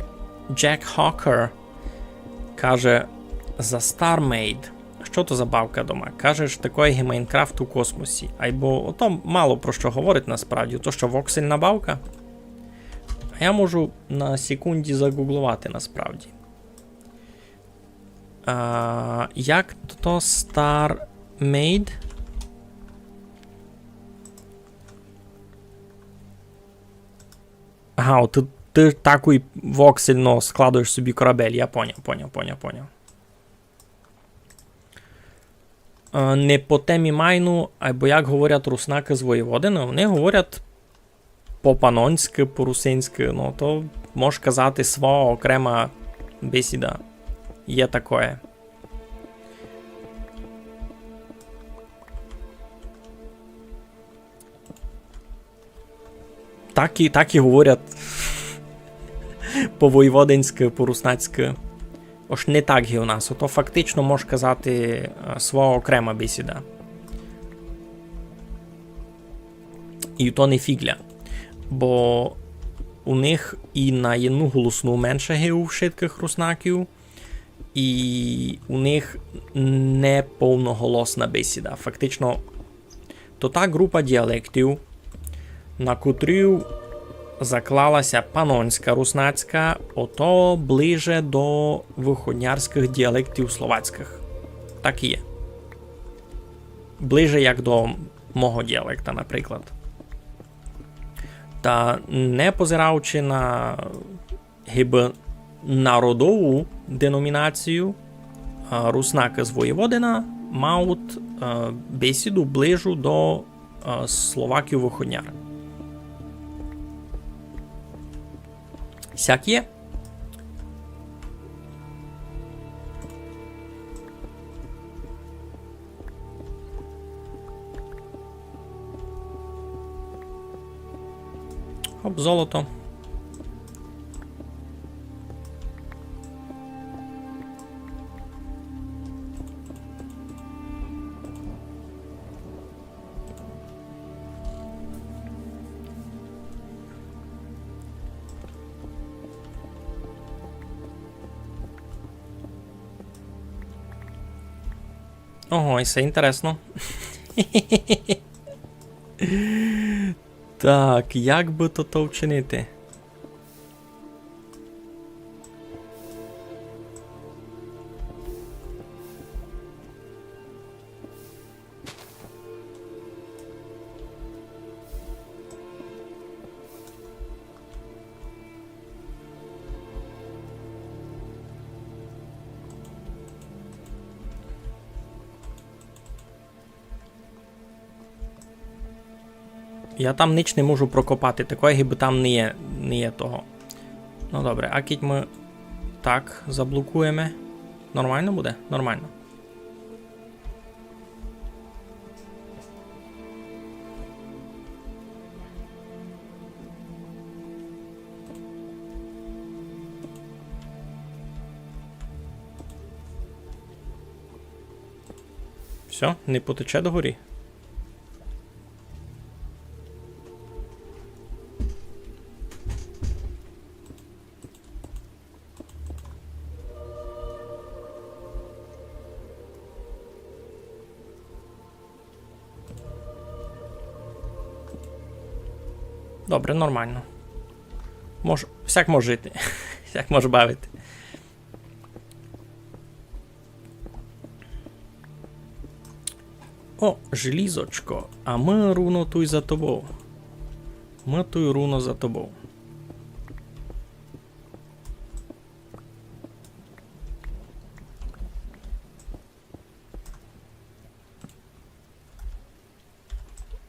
Джек Хокер каже за StarMade. Што то за бавка дома? Каже, што такоє є Майнкрафт у космосі. Айбо ото мало про што говорить насправді, то што воксельна бавка. А я можу на секунді загугловати насправді. А, як то StarMade? Ага, от ты, ты такой воксельно складуєш собі корабель. Я поняв, поняв, поняв, поняв. Е, не по темі майну, айбо як говорять руснакы з Воєводины, вони говорять по-панонськы, по-русинськы, ну, то, мож казати, своя окрема бесіда. Є такоє. Так і, так і говорять по-воєводинськы, по-руснацькы. Ож не так ги у нас. Ото фактично, мож казати, е, своя окрема бесіда. І то не фіґля. Бо у них і на єдну голосну менше ги у вшыткых руснаків, і у них неповноголосна бесіда. Фактично, то та ґрупа діалектів, на котру заклала ся панонська руснацька, ото ближе до выходнярськых діалектів словацькых. Так і є. Ближе як до мого діалекта, наприклад. Та не позираючи на гибы народову деномінацію, а, руснакы з Воєводина мають, а, бесіду ближу до, а, словаків-выходняр. Сяк є. Хоп, золото. Ого, і се інтересно. Так, як бы то, то вчинити? Я там нич не можу прокопати, такоє, гибы там не є, не є того. Ну добре, а кідь мы так заблокуєме. Нормално буде? Нормално. Всьо, не потече догорі? Добре, нормално. Мож-, всяк мож жити. Всяк мож бавити. О, желізочко. А мы руно туй за тобов. Мы туй руно за тобов.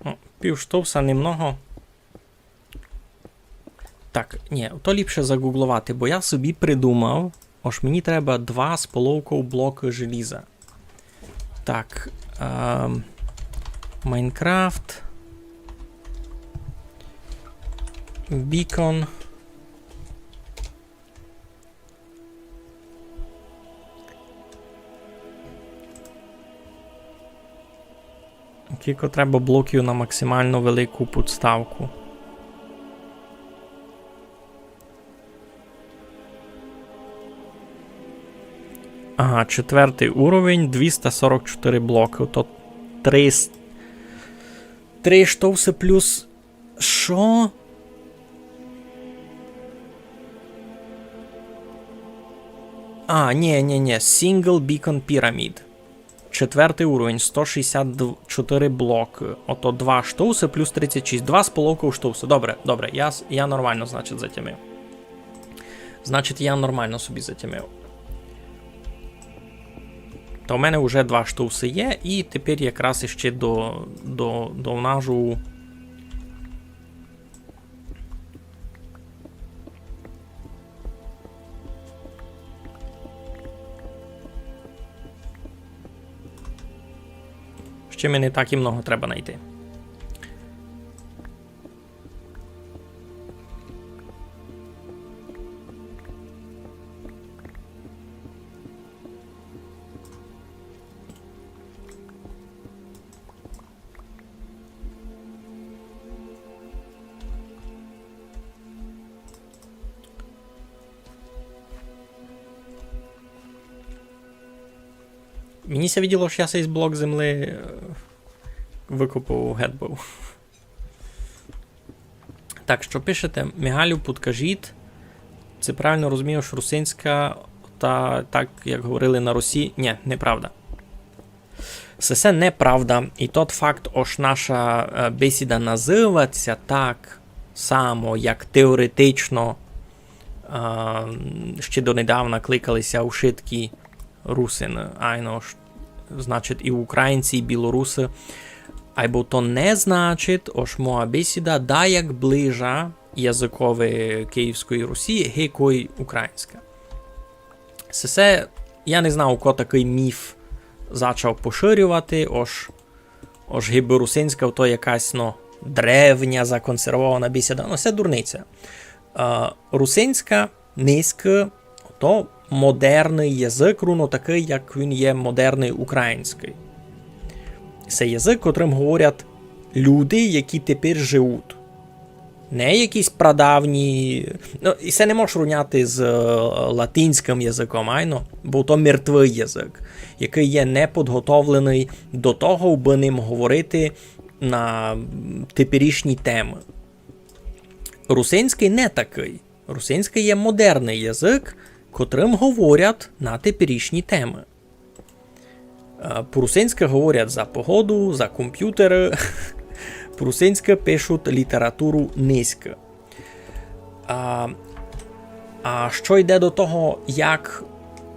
О, пів штовса немного. Так, нї, то ліпше загугловати, бо я собі придумав, ож мені треба два з половков блокы желіза. Так, ем, Майнкрафт. Бікон. Кілько треба блоків на максимално велику подставку? Ага, четвертый уровень, двіста сорок чотыри блокы. То три с-, три штовсы плюс Што? А, нї, нї, нї. Single Beacon Pyramid. Четвертый уровень, сто шістдесят чотыри блокы. Ото два штовсы плюс тридцять шість. Два з половков штовсы. Добре, добре. Я с-, я нормално, значить, затямив. Значить, я нормално собі затямив. Та у мене вже два штовсы є, і тепер якраз іще до, до, довнажу. Ще мені так і много треба найти. Мені ся виділо, што я сей блок землі, е, викопав геть быв. Так, што пишете? Мігалю, подкажіть, ци правилно розумію, што русинська та так, як говорили на Русі. Нї, неправда. Се, се неправда. І тот факт, ож наша, е, бесіда называть ся так само, як теоретично, е, ще донедавна кликали ся ушыткі русины, айно ж, значить, і українці, і білорусы. Айбо то не значить, ож моя бесіда даяк ближа языкови Київської Русі, ги кой українська. Се, се, я не знав, ко такый міф зачав поширювати, ож, ож гибы русинська то якась, ну, древня, законсервована бесіда. Ну, се дурниця. Е, русинська нынька то модерный язык, руно такый, як він є модерный українськый. Се язык, котрым говорять люди, які тепер живуть. Не якісь прадавні, ну, і се не можеш рівняти з, е, латинськым языком, айно, бо то мертвый язык, якый є неподготовленый до того, абы ним говорити на, м, теперішні темы. Русинськый не такый. Русинськый є модерный язык, котрым говорять на теперішні темы. Е, по-русинськы говорять за погоду, за компютеры. По-русинськы пишуть літературу нынька. А, а што йде до того, як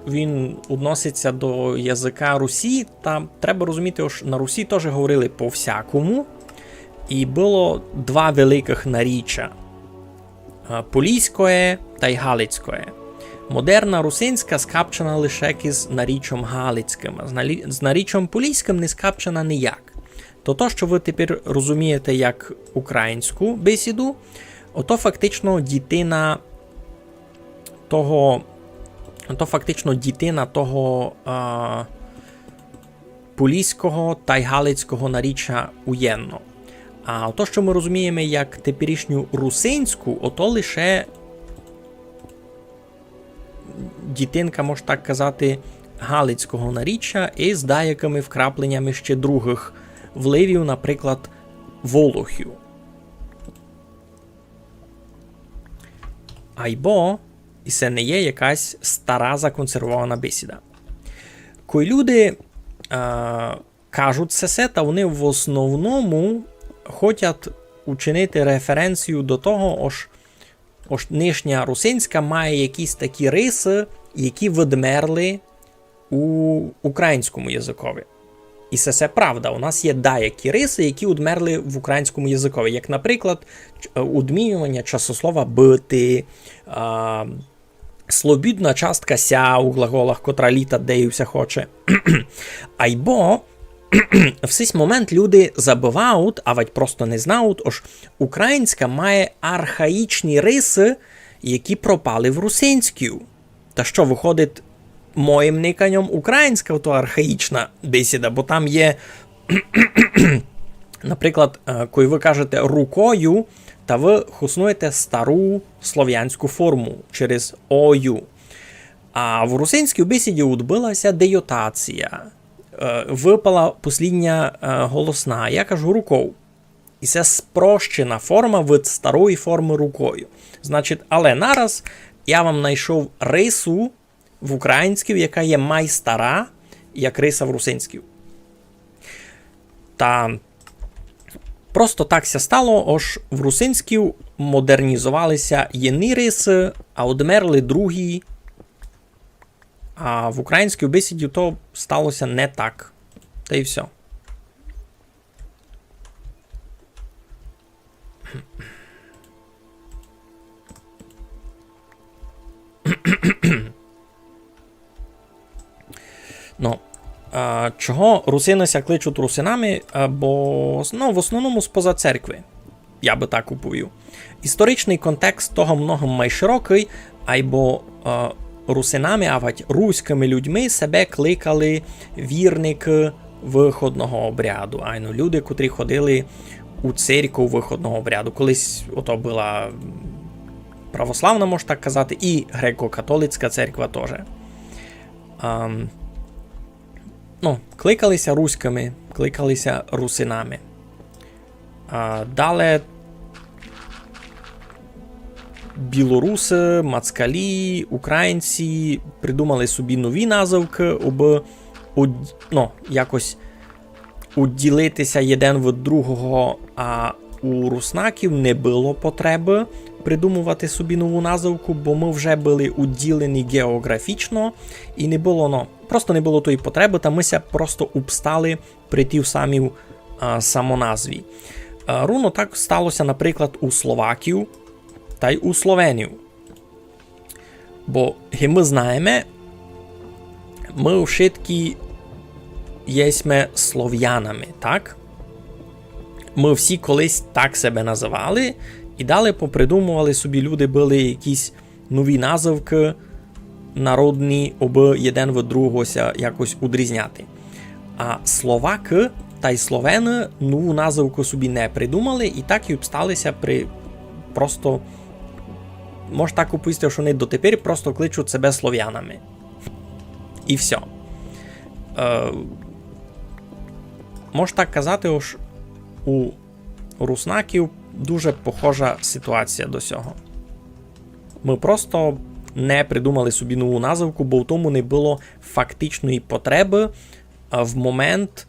він відносить ся до языка Русі, та треба розуміти, ож на Русі тоже говорили по-всякому. і было два великых наріча, е, поліськоє тай галицькоє. Модерна русинська скапчена лише кыз нарічом галицькым, а з налі-, з нарічом поліськым не скапчена ніяк. То то, што вы тепер розумієте як українську бесіду, ото фактично дітина того, ото фактично дітина того, а, поліського тай галицького наріча уєдно. А то, што мы розумієме як теперішню русинську, ото лише дітинка, мож так казати, галицького наріча і з даякыми вкрапленями ще другых вливів, наприклад, волохів. Айбо, і се не є якась стара законсервована бесіда. Кой люди, а, кажуть сесе, та вони в основному хотять учинити референцію до того, ож, ож нынішня русинська має якісь такі рисы, які відмерли у українському языкови. І се, се правда, у нас є даякі рисы, які одмерли в українському языкови, як, наприклад, ч-, е, одмінювання часослова быти, а, слобідна частка ся у глаголах, котра літать, де їй ся хоче. Айбо в сись момент люди забывають, авадь просто не знають, ож українська має архаїчні рисы, які пропали в русинській. Та што, выходить, моїм никаньом українська то архаїчна бесіда, бо там є, наприклад, е, коли вы кажете «рукою», та вы хоснуєте стару слов'янську форму через «ою». А в русинській бесіді одбыла ся дейотація. Е, выпала послідня, е, голосна. Я кажу «руков». І се спрощена форма від старої формы «рукою». Значить, але нараз я вам найшов рису в українській, яка є май стара, як риса в русинській. Та просто так ся стало, ож в русинській модернізовали ся єдні рисы, а одмерли другі. А в українській бесіді то стало ся не так. Та й всьо. Ну, а, чого русины ся кличуть русинами? А, бо, ну, в основному споза церкви. Я бы так уповів. Історичный контекст того много май широкый, айбо, е, русинами, авадь руськыми людьми себе кликали вірникы выходного обряду, айно люди, котрі ходили у церкву выходного обряду. Колись ото была православна, мож так казати, і греко-католицька церква тоже. Ам, ну, кликали ся руськыми, кликали ся русинами. А дале білорусы, мацкалі, українці придумали собі нові назывкы, абы уд-, ну, якось удділити ся єден від другого, а у руснаків не было потребы придумовати собі нову назывку, бо мы вже были удділені геоґрафічно, і не было, ну, просто не было тої потребы, та мы ся просто обстали при тій самій, а, самоназві. А, руно так стало ся, наприклад, у словаків тай у словенів. Бо, ги мы знаєме, мы вшыткі єсьме слов'янами, так? Мы всі колись так себе называли, і дале попридумовали собі, люди были якісь нові назывкы народні, абы єден від другого ся якось удрізняти. А словакы тай словены нову назывку собі не придумали, і так і обстали ся при, просто, мож так уповісти, што они дотепер просто кличуть себе слов'янами. І всьо. Е, мож так казати, ож у руснаків дуже похожа сітуація до сього. Мы просто не придумали собі нову назывку, бо в тому не было фактичної потребы, а, в момент,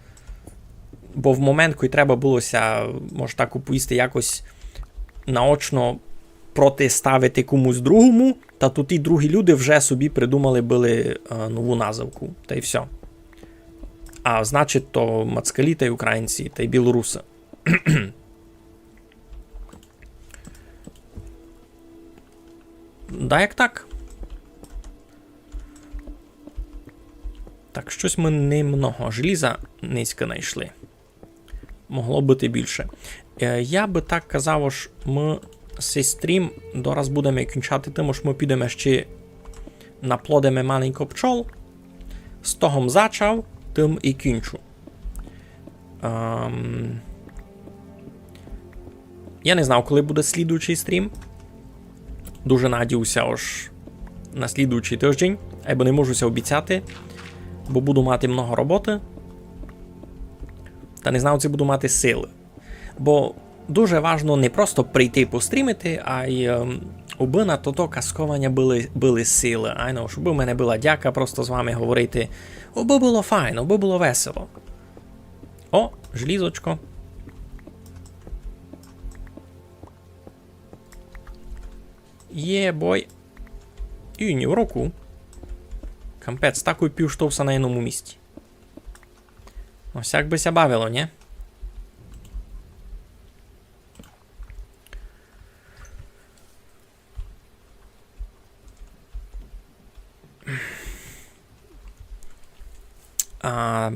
бо в момент, коли треба было ся, мож так уповісти, якось наочно протиставити комусь другому, та туй ті другі люди вже собі придумали были, е, нову назывку, та й всьо. А значить, то мацкалі тай українці, тай білорусы. Да як так? Так, штось мы немного желіза нынька найшли. Могло быти бульше. Е, я бы так казав, ож мы сей стрім дораз будеме кінчати тым, ож мы підеме ще наплодиме маленько пчол. З того м зачав, тым і кінчу. Ем, я не знав, коли буде слідуючий стрім. Дуже надію ся, ож на слідуючий тыждень, айбо не можу ся обіцяти, бо буду мати много роботы. Та не знав, ци буду мати силы. Бо дуже важно не просто прийти пострімити, а й, ем, убы на тото казкованя были, были силы. Айно, ож убы в мене была дяка просто з вами говорити. Убы было файно, убы было весело. О, желізочко. Є, бой. І ні в руку. Капець, такой пів штовса на єдному місці. Ось як бы ся бавило, нє? А,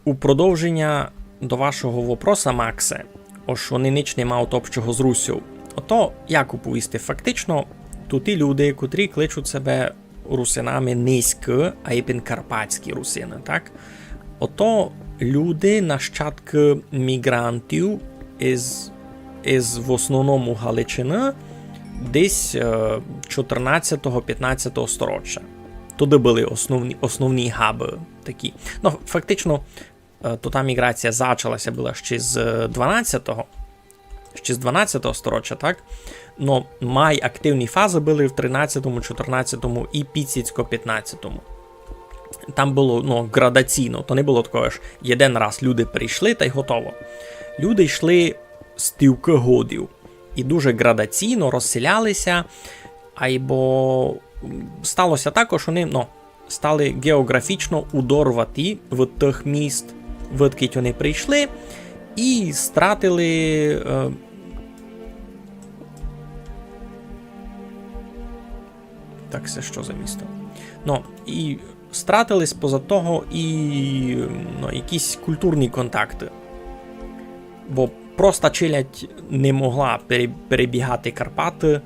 у продовженя до вашого вопроса, Максе, ож они нич не мають общого з Русьов. Ото як уповісти? Фактично, туті люди, котрі кличуть себе русинами нынька, а й підкарпатські русины, так? Ото люди, нащадкы міґрантів із, із в основному Галичины, десь, е, чотирнадцятого, пятнадцятого сторіччя. Туды были основні, основні габы такі. Ну, фактично, е, то та міґрація зачала ся была ще з дванадцятого, ще з дванадцятого сторіччя, так? Но май активні фазы были в тринадцятому, чотирнадцятому і піціцько пятнадцятому. Там было, ну, градаційно, то не было такого, ож єден раз люди прийшли тай готово. Люди йшли стівкы годів і дуже градаційно розселяли ся, айбо, м, стало ся так, ож они, ну, стали ґеоґрафічно удорваті від тых міст, відкідь они прийшли, і стратили, е, так, се што за місто? Ну, і стратили споза того і, ну, якісь културні контакты. Бо проста челядь не могла пере-, перебігати Карпаты,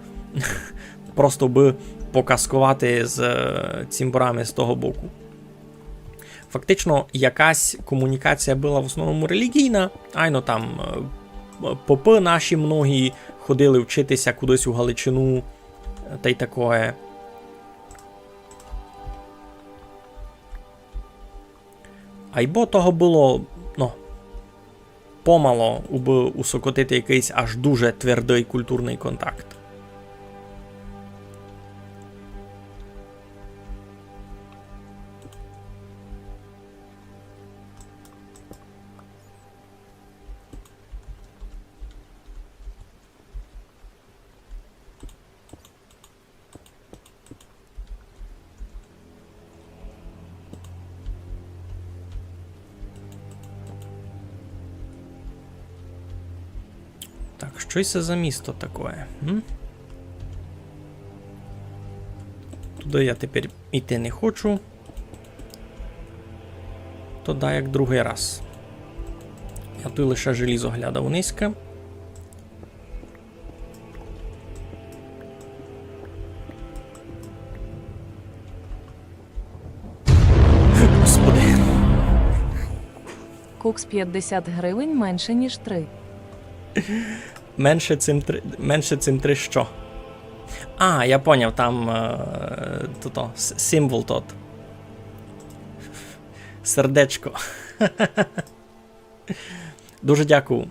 просто бы показковати з, е, цімборами з того боку. Фактично, якась комунікація была в основному реліґійна, айно там, е, попы наші многі ходили вчити ся кудись у Галичину, е, тай такоє. Айбо того было, ну, помало, убы усокотити якыйсь аж дуже твердый културный контакт. Так, што се за місто такоє, м? Туды я тепер іти не хочу. То да, як другый раз. Я туй лише желізо глядав нынька. Господи. Кукс, пятдесят гривень менше, ніж три. Менше, цим три, менше, цим три што? А, я поняв, там, е, тото, с-, символ тот. Сердечко. Дуже дякую.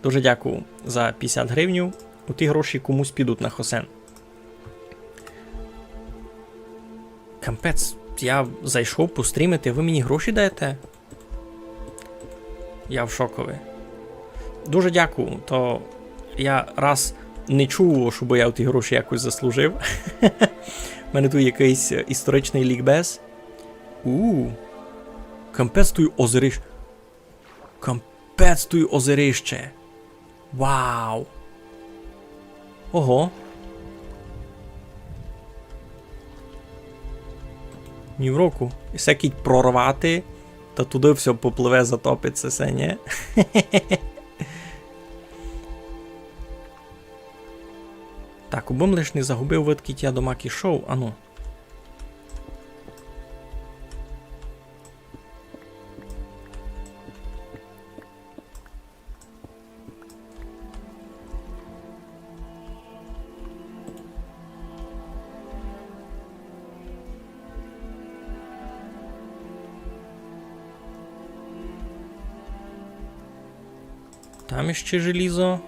Дуже дякую за пятдесят гривнів. Оті гроші комусь підуть на хосен. Капець, я зайшов пострімити, вы мені гроші даєте? Я в шокови. Дуже дякую. То я раз не чув, щоб я ті гроші якось заслужив. У мене тут якийсь, е, історичний лікбез. У. Капець, туй озериш-, капець, туй озерище. Вау! Ого. Ні в року. І се кідь прорвати, та туды всьо попливе, затопить ся, нє? Так, убым лиш не загубив, видкіть я домак ішов, ану. Там іщи желізо.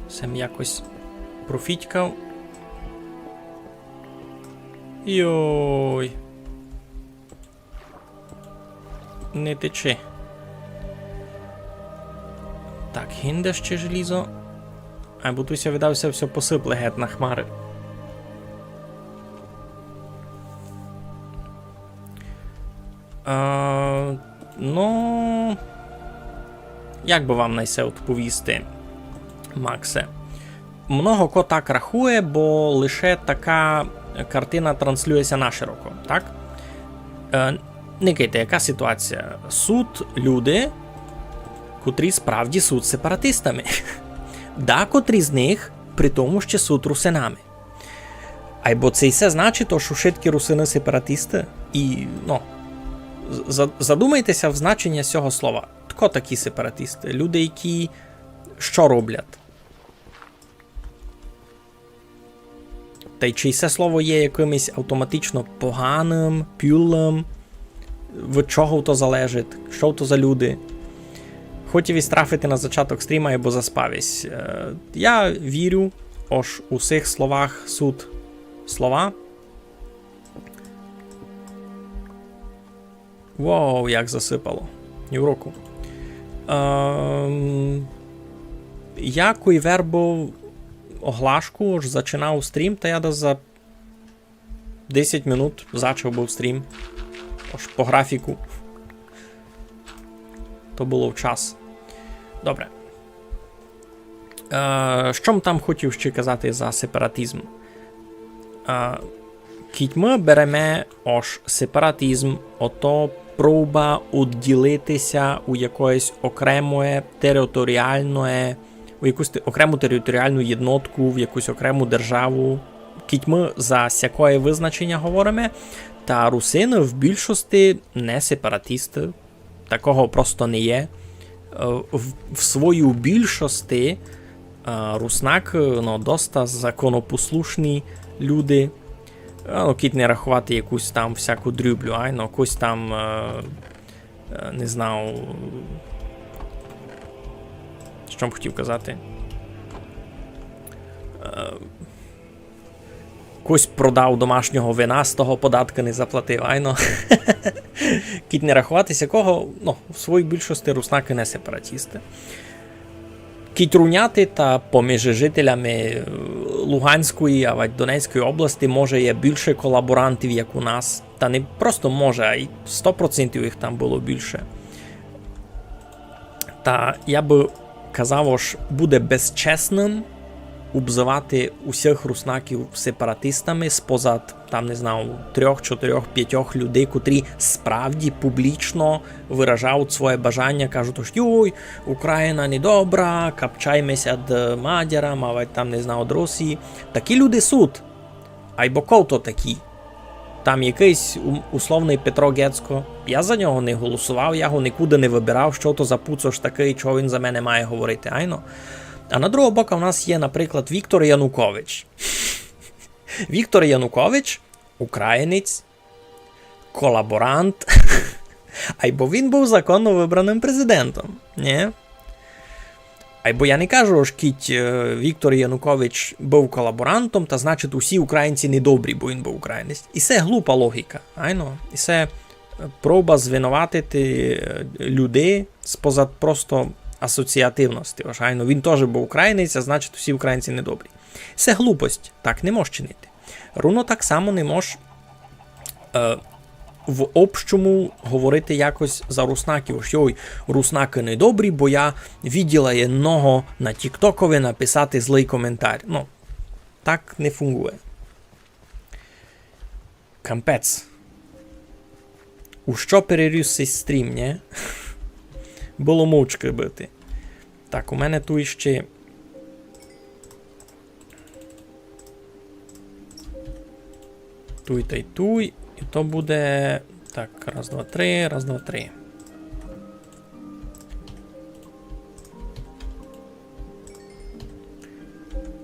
Сем якось профітькав. Йой. Не течи. Так, гинде іщи желізо. Айбо туй ся, видав ся, всьо посыпле гет на хмары. А, ну, як бы вам на се одповісти, Максе? Много ко так рахує, бо лише така картина транслює ся нашироко, так? Е, никайте, яка ситуація. Суть люди, котрі справді суть сепаратистами. Дакотрі з них при тому ще суть русинами. Айбо ци се значить, што шыткі русины сепаратисты? І, ну, з-, за-, задумайте ся в значенні сього слова. Тко такі сепаратисты? Люди, які што роблять? Тай чи се слово є якымось автоматично поганым, пюлым? Від чого то залежить? Што то за люди? Хотів єсь трафити на зачаток стріма, айбо заспав єсь. Е, я вірю, ож у сих словах суть слова. Вау, як засыпало. Ні в року. Ем, я кой вербов оглашку, ож зачинав стрім, та я десь за десять минут зачав быв стрім. Ож по графіку. То было в час. Добре. Е, што м там хотів ще казати за сепаратизм? Е, кідь мы береме, ож сепаратизм, ото проба удділити ся у якоєсь окремоє територіальноє, у якусь те-, окрему територіальну єднотку, в якусь окрему державу. Кідь мы за сякоє визначеня говориме, та русины в більшости не сепаратисты. Такого просто не є. Е, в, в своїй більшости, е, руснакы, ну, доста законопослушні люди. Е, ну, кідь не раховати якусь там всяку дрюблю, айно, якусь там, е, е, не знаю, што м хотів казати. Е, Кось продав домашнього вина, з того податка не заплатив, айно. Кідь не раховати сякого, ну, в своїй більшости руснакы не сепаратисты. Кідь руняти, та поміж жителями, е, Луганської, авадь Донецької области, може, є більше колаборантів, як у нас. Та не просто може, а й сто процентів їх там было більше. Та я бы казав, ож буде безчесным обзывати усіх руснаків сепаратистами спозад, там, не знаю, трьох, чотирьох, пятьох людей, котрі справді публічно выражають своє бажаня, кажуть, ож: «Йой, Україна недобра, капчайме ся д мадярам, авадь там, не знаю, д Росії». Такі люди суть. Айбо ко то такі? Там якыйсь у-, условный Петро Гецко. Я за нього не голосовав, я го никуды не выбирав, што то за пуцош такый, чого він за мене має говорити, айно. А на другого бока в нас є, наприклад, Віктор Янукович. Віктор Янукович, українець, колаборант. Айбо він быв законно выбраным президентом, нє? Айбо я не кажу, ож кідь, е, Віктор Янукович быв колаборантом, та значить усі українці недобрі, бо він быв українець. І се глупа логіка, айно? І се, е, проба звинуватити, е, людей спозад просто асоціативности. Ож, айно, він тоже быв українець, а значить усі українці недобрі. Се глупость, так не мож чинити. Руно так само не мож, е, в общому говорити якось за руснаків, што: «Ой, руснакы недобрі, бо я виділа єдного на тіктокови написати злый коментар». Ну, так не фунґує. Капець. У што переріс сей стрім, нє? Было мовчкы быти. Так, у мене туй іщи туй тай туй. І то буде. Так, раз, два, три, раз, два, три.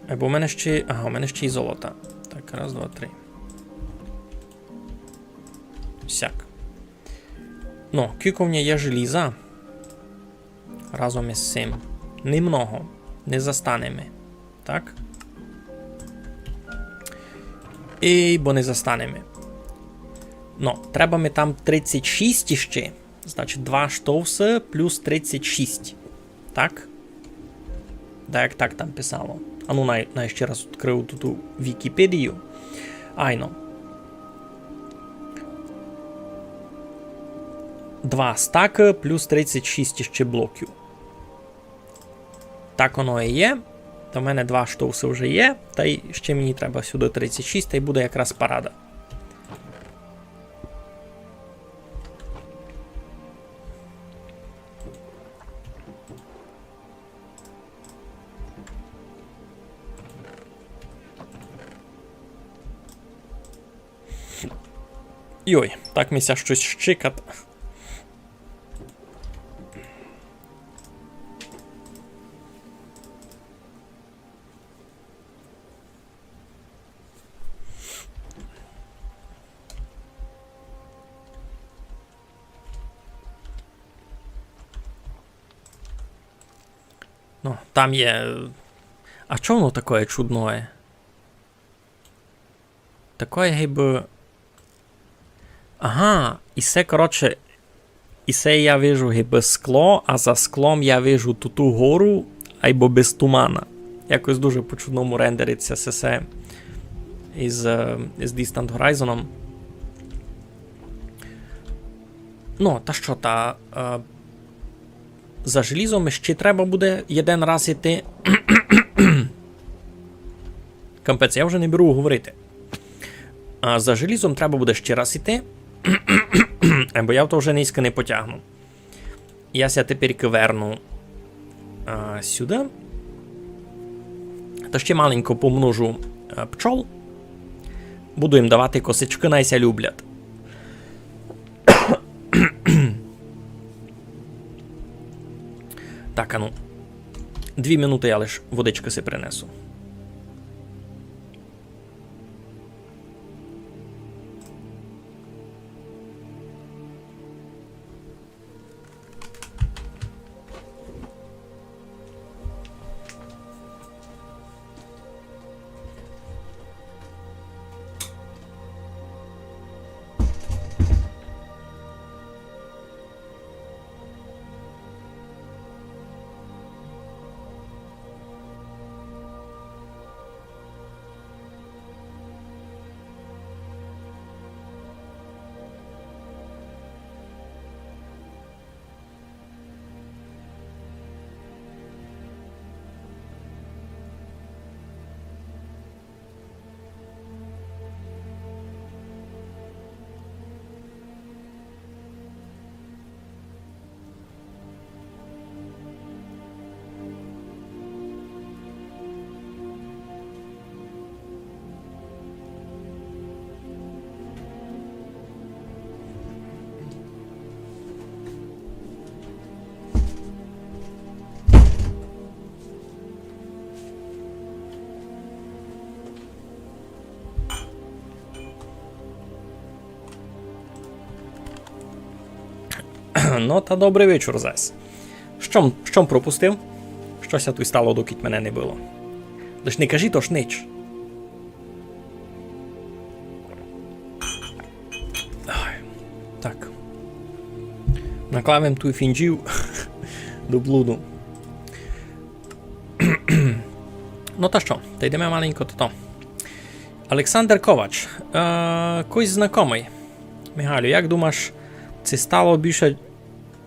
Е, бо у мене іщи, ага, у мене іщи й золота. Так, раз, два, три. Сяк. Ну, кілько в мене є желіза. Разом із сим. Немного. Не застанеме. Так? Ей, бо не застанеме. Ну, треба ми там тридцять шість іщи. Значить, два штовсы плюс тридцять шість. Так? Да, як так там писало. А ну, най, най ще раз відкрию ту, ту Вікіпедію. Айно. Два стакы плюс тридцять шість іщи блоків. Так оно і є. То в мене два штовсы вже є, тай ще мені треба сюды тридцять шість, тай буде якраз парада. Йой, так ми ся штось щикат. Ну, там є. А чого воно такоє чудноє? Такоє гибы. Ага, і се, коротше, і се я вижу гибы скло, а за склом я вижу ту, ту гору, айбо без тумана. Якось дуже по-чудному рендерить ся се, се із, е, із Distant Horizon. Ну, та што, та, е, за желізом іщи треба буде єден раз іти. Капець, я вже не беру говорити. А за желізом треба буде іщи раз іти. Е, бо я то вже низько не потягну. Я ся тепер верну, а, сюды. Та іщи маленько помножу, а, пчол. Буду їм давати косичкы, най ся люблять. Так, ану. Дві минуты я лиш водичкы си принесу. Ну, та добрый вечур зась. Што м, што м пропустив? Што ся туй стало, докіть мене не было? Лиш не кажіть ож нич. Ой, так. Наклав им туй фінджів до блуду. Ну та што, та йдеме маленько тото. Олександр Ковач. Е, кось знакомый. Мигалю, як думаш, ци стало більше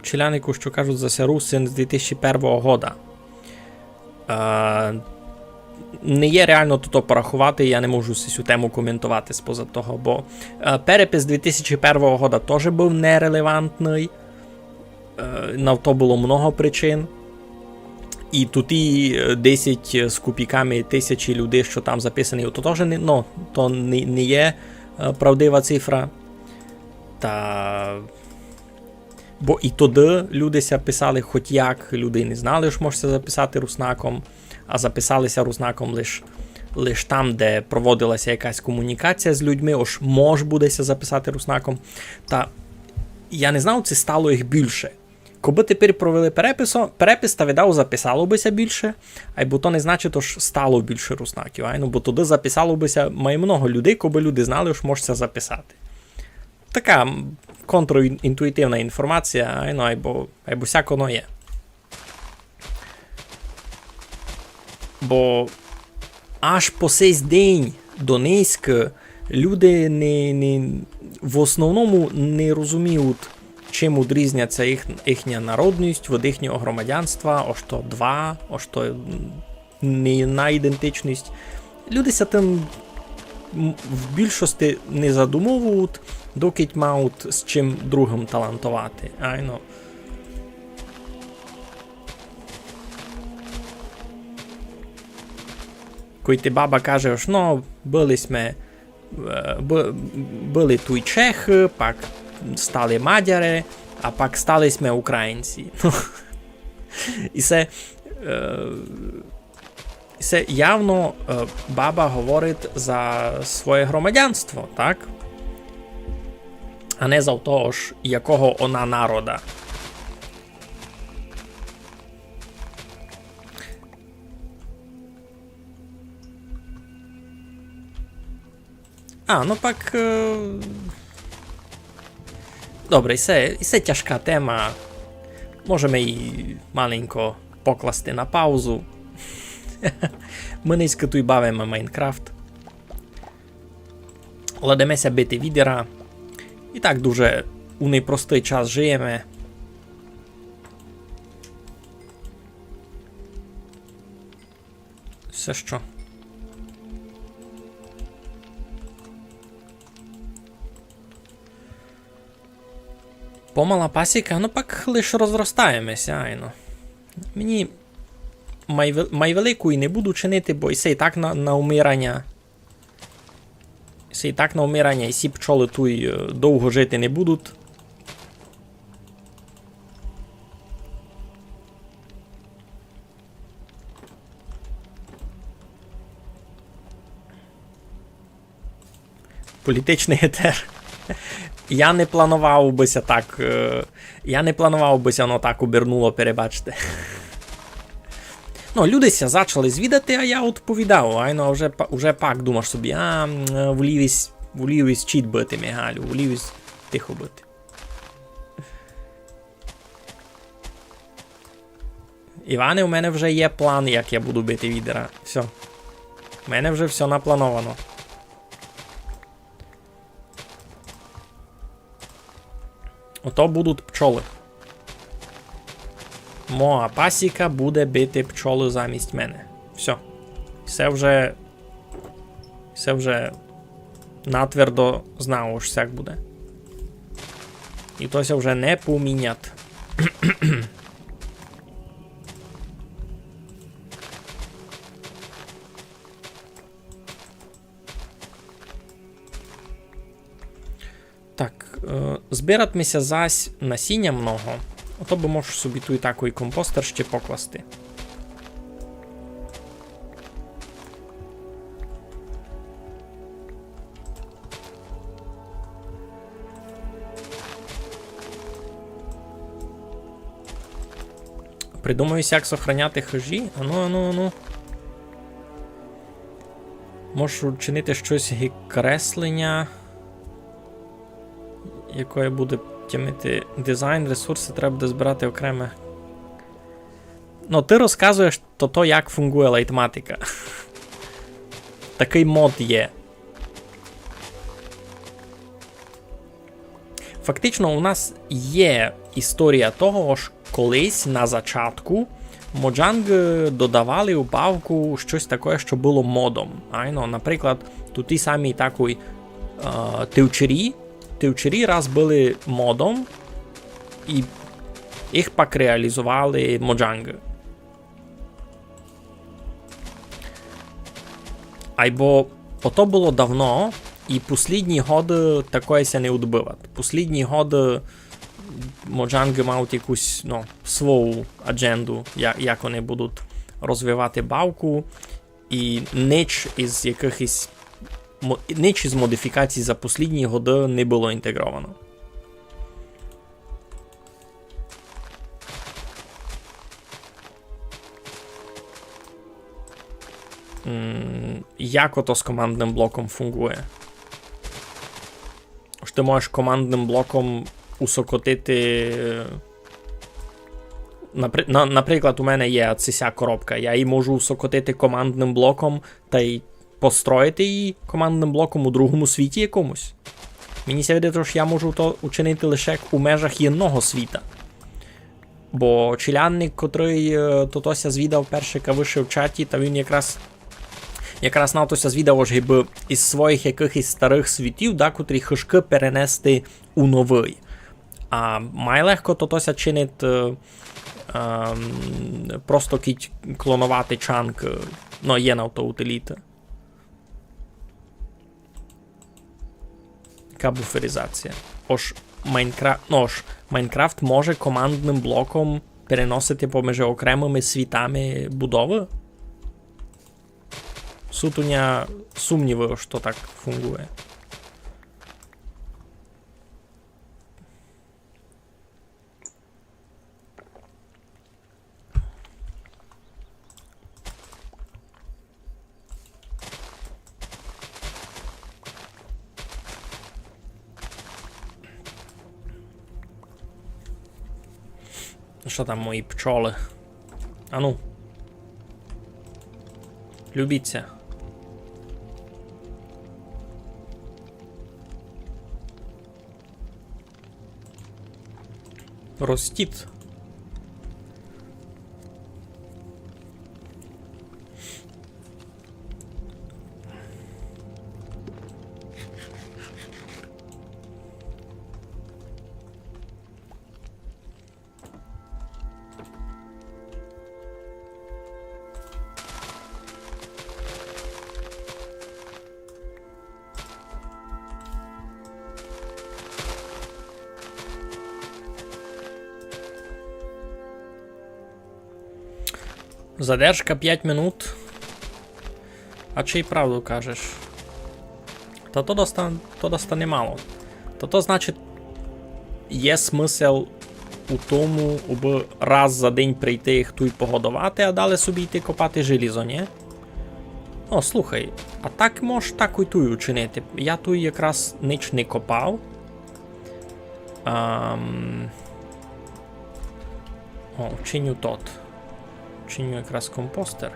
челяднику, што кажуть за ся Русин з дві тисячі первого года? Е, не є реално тото пораховати, я не можу сю тему коментовати споза того, бо, е, перепис дві тисячі первого года тоже быв нерелевантный. Е, на то было много причин. І туй і, е, десять з копійками тисячі людей, што там записані, то тоже не, ну, то не, не є, е, правдива цифра. Та, бо і тогды люди ся писали, хоть як, люди не знали, што мож ся записати руснаком, а записали ся руснаком лиш, лиш там, де проводила ся якась комунікація з людьми, ож мож буде ся записати руснаком. Та я не знав, ци стало їх більше. Кобы тепер провели переписо-, перепис, та видав, записало бы ся більше, айбо то не значить, ож стало більше руснаків, айно, бо тогды записало бы ся май много людей, кобы люди знали, ож мож ся записати. Така, м, контрінтуїтивна інформація, айно, айбо, айбо сяк оно є. Бо аж по сей день донеськы люди не, не, в основному не розуміють, чим одрізняться їх, їхня народность від їхнього громадянства, ож то два, ож то, м, не на ідентичность. Люди ся тым, м, в більшости не задумовують, докіть мають з чим другым талантовати. Айно. Кой ти баба каже, ож, ну, были сьме, е, бы-, были туй чехы, пак стали мадяре, а пак стали сьме українці. Ну, і се, е, і се явно, е, баба говорить за своє громадянство, так? А не за то, ож якого она народа. А, ну пак, е, добре, і се, і се тяжка тема. Можеме її маленько покласти на паузу. Мы нынька туй бавиме Майнкрафт. Ладиме ся бити відера. І так дуже у непростый час жиєме. Се што? Помала пасіка, ну пак лиш розростаєме ся, айно. Мені май вел-, май великої не буду чинити, бо і се і так на, на умираня. Се і так на умираня, і сі пчолы туй, е, довго жити не будуть. Політичный етер. Я не планував бы ся так, е, я не планував бы ся воно так обернуло, перебачте. Ну, люди ся зачали звідати, а я одповідав. Айно, а вже па-, вже пак думаш собі, а, м, е, волів ись, волів ись чіт быти, Мигалю, волів ись тихо быти. Іване, у мене вже є план, як я буду бити відера. Всьо. У мене вже всьо наплановано. Ото будуть пчолы. Моя пасіка буде бити пчолы замість мене. Всьо. Се вже, се вже натвердо знав, ож сяк буде. І то ся вже не помінять. Так, е, збирать ми ся зась насіня много. Ото бы мож собі туй такый компостер ще покласти. Придумаю, як сохраняти хыжі. Ану, ану, ану. Можу чинити штось як креслення, якоє буде тямити дизайн, ресурсы треба буде збирати окреме. Ну, ты розказуєш то, то, як фунґує лайтматика. Такый мод є. Фактично, у нас є історія того, ож колись на зачатку Моджанґы додавали у бавку штось таке, што было модом. Айно, наприклад, туй ті самі такой, е, тивчері. Тивчері раз были модом, і їх пак реалізовали Моджанґы. Айбо ото было давно, і послїдні годы такоє ся не удбыват. Послїдні годы Моджанґы мають якусь, ну, свою адженду, я-, як они будуть розвивати бавку, і нич із якыхось мо-, нич із модифікацій за послїдні годы не было інтеґровано. М, як ото з командным блоком фунґує? Ож ты можеш командным блоком усокотити, е, напри-, на-, наприклад, у мене є цися коробка, я її можу усокотити командным блоком тай построїти її командным блоком у другому світі якомусь. Мені ся видить, ож я можу то учинити лише у межах єдного світа. Бо челядник, котрый, е, тото ся звідав перше, кавиши в чаті, та він якраз, якраз на то ся звідав, ож гибы із своїх якыхось старых світів, да, котрі хыжкы перенести у новый. А май легко тото ся чинить, е, ем, просто кідь клоновати чанк, е, ну, є на то утиліта. Яка буферізація? Ож Майнкра-, ну, ож Майнкрафт може командным блоком переносити поміж окремыми світами будовы? Суть у мене сумнівы, што так фунґує. Што там мої пчолы? Ану. Любіться. Ростіт. Задержка пять минут. А чи й правду кажеш? Та то доста, то доста немало. Та то, значить, є смысл у тому, абы раз за день прийти їх туй погодовати, а далі собі йти копати желізо, нї? О, слухай, а так мож так і туй учинити. Я туй якраз нич не копав. Ам. О, учиню тот. Учиню якраз компостер.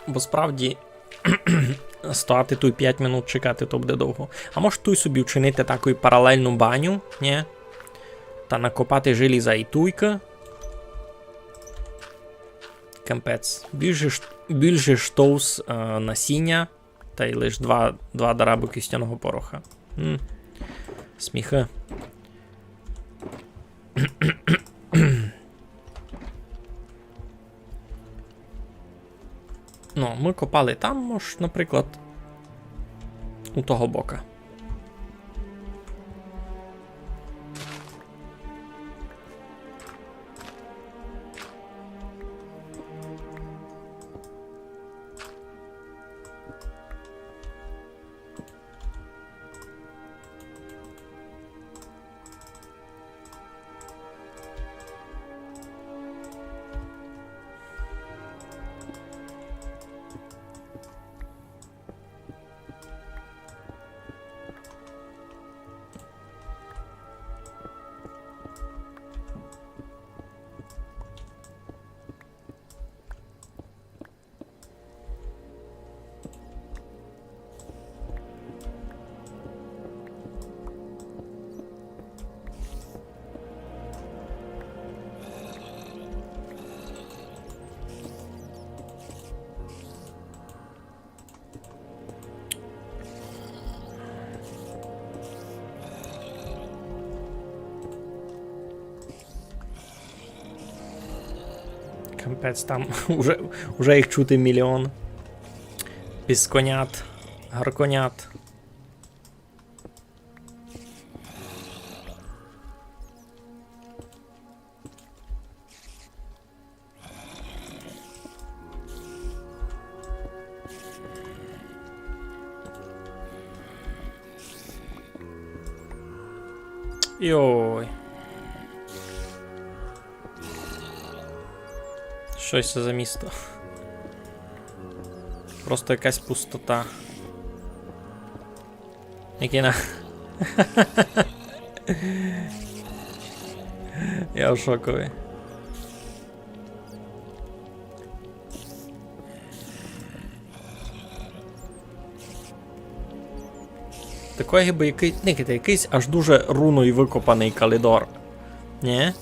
Бо справді стояти туй пять минут чекати, то буде довго. А мож туй собі вчинити таку паралелну баню, нї? Та накопати желіза і туйка. Капець. Більше ш-, більше штовс, е, насіння. Тай лиш два, два дарабы кістяного пороха. М. Сміхы. Ну, мы копали там, мож, наприклад, у того бока. Капець, там уже, уже їх чути мільйон. Пісконят, гарконят. Йой. Што се за місто? Просто якась пустота. Який на... Я в шокови. Такой гибы якый, никайте, якыйсь аж дуже руно й выкопаный калідор. Нї?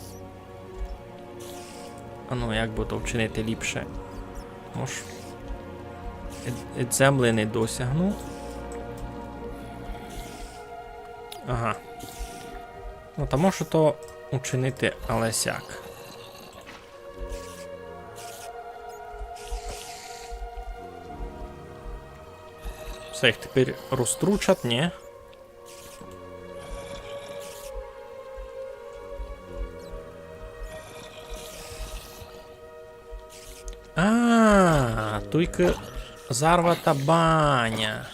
А ну, як бы то вчинити ліпше? Мож, ид, ид землі не досягну. Ага. Ну, та можу то учинити, але сяк. Всьо, їх тепер розтручать, нї? А, туйка зарвата баня.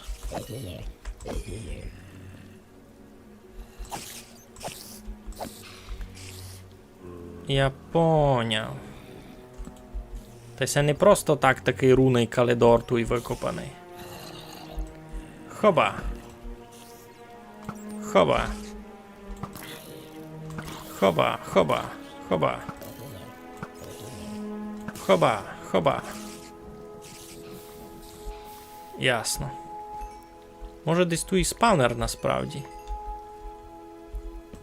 Я поняв. Та се не просто так такый руный калідор туй выкопаный. Хоба. Хоба. Хоба, хоба, хоба. Хоба, хоба. Ясно. Може, десь туй і спавнер насправді.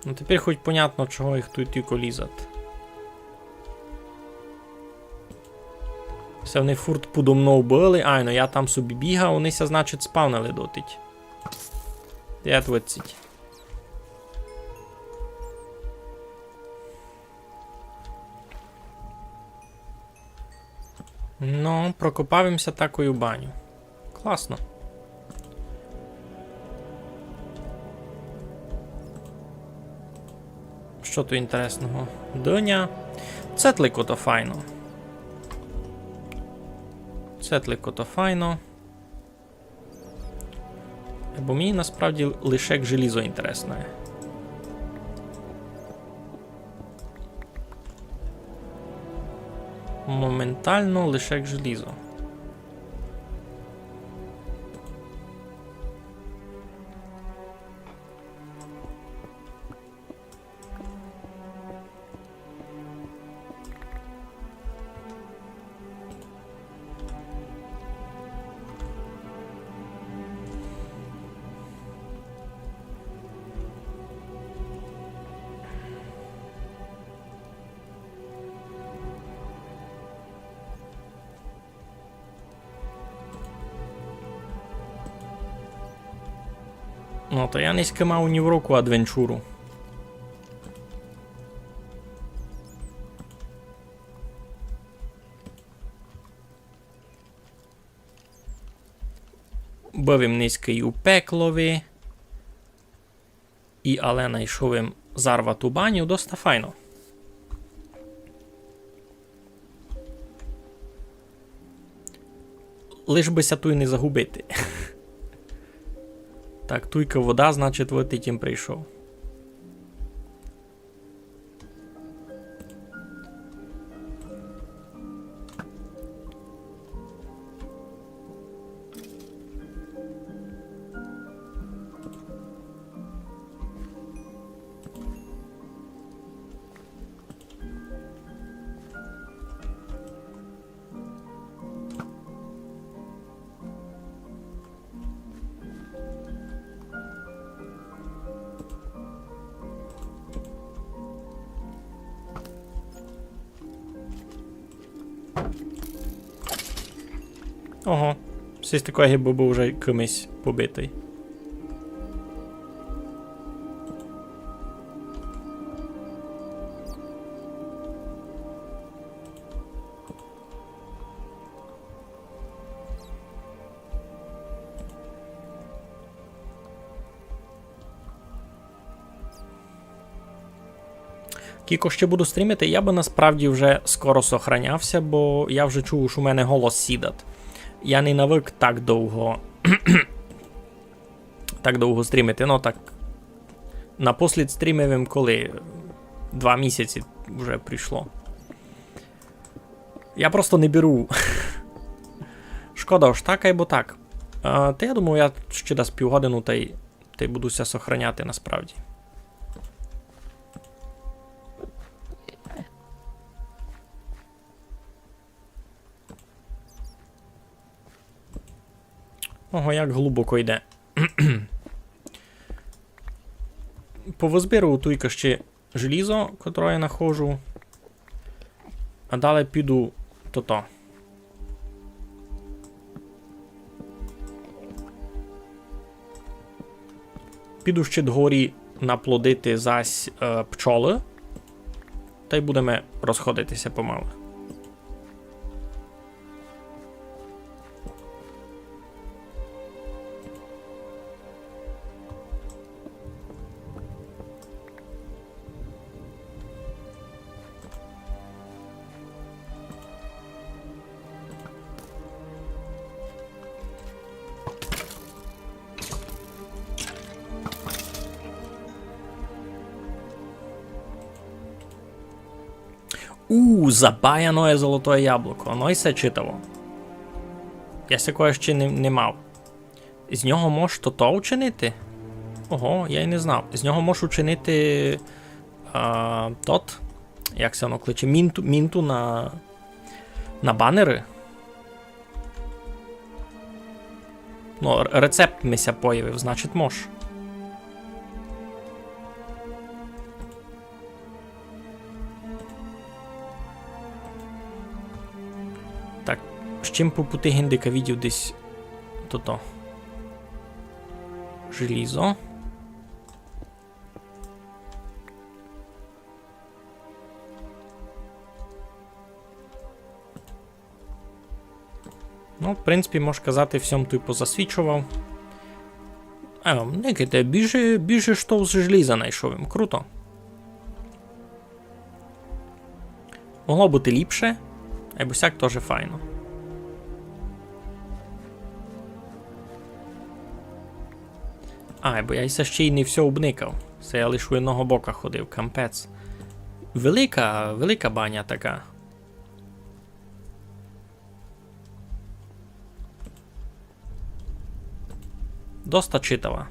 Ну, тепер хоть понятно, чого їх туй тілько лізать. Се они фурт подо мнов были. Айно, я там собі бігав, они ся, значить, спавнили дотить. Де двадцять? Ну, прокопав им ся такою баню. Класно. Што туй інтересного? Дыня. Цетлико то файно. Цетлико то файно. Бо мені насправді лише як желізо інтересне. Моментално лише як желізо. Ну, то я нынька мав ні в року адвенчуру. Быв им нынька у пеклови. І але найшов им зарвату баню, доста файно. Лиш бы ся туй не загубити. Так, туйка вода, значить, вот і тім прийшов. Ого, сись такой гибы быв уже кимось побитый. Кіко ще буду стрімити, я бы насправді вже скоро сохранявся, бо я вже чув, што у мене голос сідат. Я не навык так довго, так довго стрімити. Ну так, напослід стрімив им коли? Два місяці вже пройшло. Я просто не беру. Шкода, ож так, айбо так. А, та я думаю, я ще десь півгодину та й, та й буду ся сохраняти насправді. Ого, як глубоко йде. Повозберу туйка ще желізо, котре я нахожу. А далі піду тото. Піду ще догорі наплодити зась, е, пчолы. Та й будеме розходитися помалу. У, забаяноє золотоє яблуко. Оно й се читаво. Я сякоє ще не, не мав. З нього мож тото учинити? Ого, я й не знав. З нього мож учинити, а, тот, як се воно кличе, мінту, мінту на, на банеры. Ну, р-, рецепт ми ся появив, значить, мож. Так, з чим по пути гиндика видів десь тото? Желізо. Ну, в принципі, мож казати, всьом туй позасвічовав. Е, никайте, більше, більше што з желіза найшов им. Круто. Могло быти ліпше, айбо сяк тоже файно. А, бо я ся ще й не всьо обникав. Се я лиш у одного бока ходив, кампець. Велика, велика баня така. Доста читава.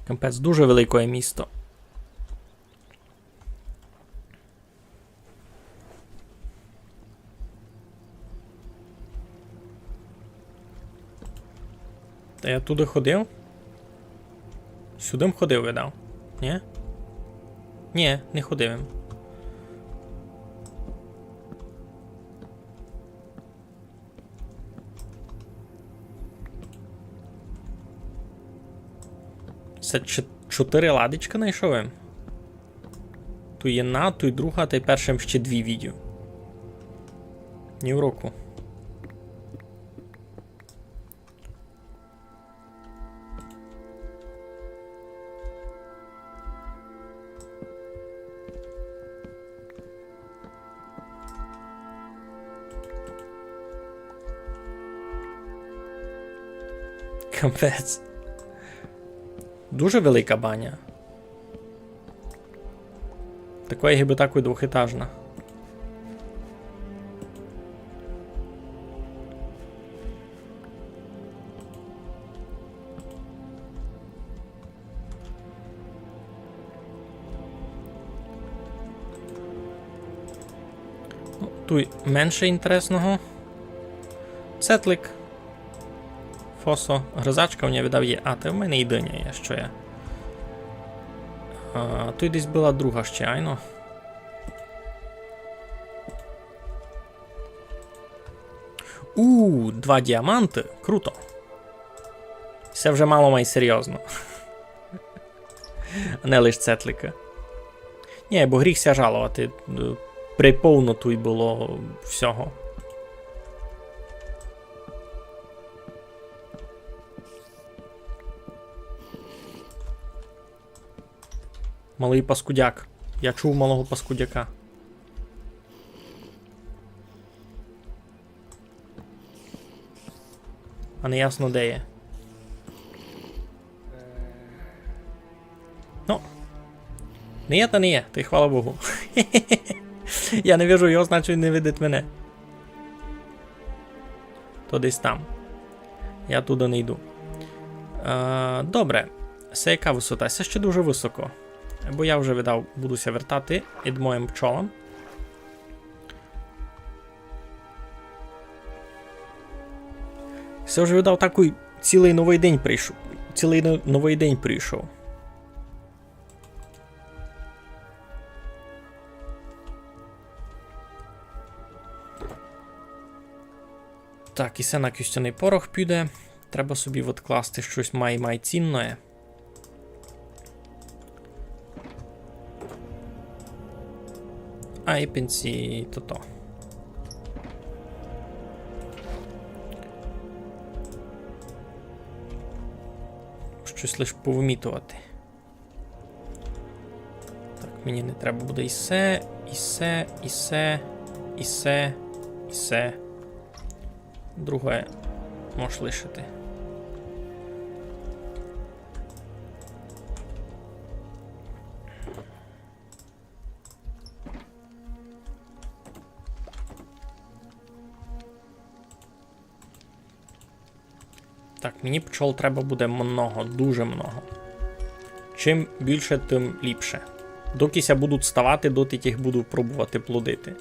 Капець, дуже велике місто. Та я туды ходив? Сюды м ходив, видав. Нї? Нї, не ходив им. Се ч-, чотыри ладичкы найшов им. Туй єдна, туй друга, тай перша им ще дві видів. Ні в року. Капець. Дуже велика баня. Такоє гибы такой двохетажна. Ну, туй менше інтересного. Цетлик. Фосо. Гризачка у мене видав є. А, та в мене і диня є, што є. А, туй десь была друга ще, айно. У, два діаманты. Круто. Се вже мало май серйозно. А не лиш цетлика. Нї, бо гріх ся жаловати. Е, приповно туй было всього. Малый паскудяк. Я чув малого паскудяка. А не ясно, де є. Ну. Не є, та не є, та й хвала Богу. Я не вижу його, значить, не видить мене. То десь там. Я туды не йду. Е, добре. Се яка высота? Се ще дуже высоко. Бо я вже видав, буду ся вертати ид моїм пчолам. Се вже видав такый цілый новый день прийшов. Цілый но-, новый день прийшов. Так, і се на кістяный порох піде. Треба собі відкласти штось май-май цінноє. А, і пенсії, то то. Штось лиш повимітовати. Так, мені не треба буде і се, і се, і се, і се, і се. Друге можеш лишити. Так, мені пчол треба буде много, дуже много. Чим більше, тим ліпше. Доки ся будуть ставати, доти їх буду пробовати плодити.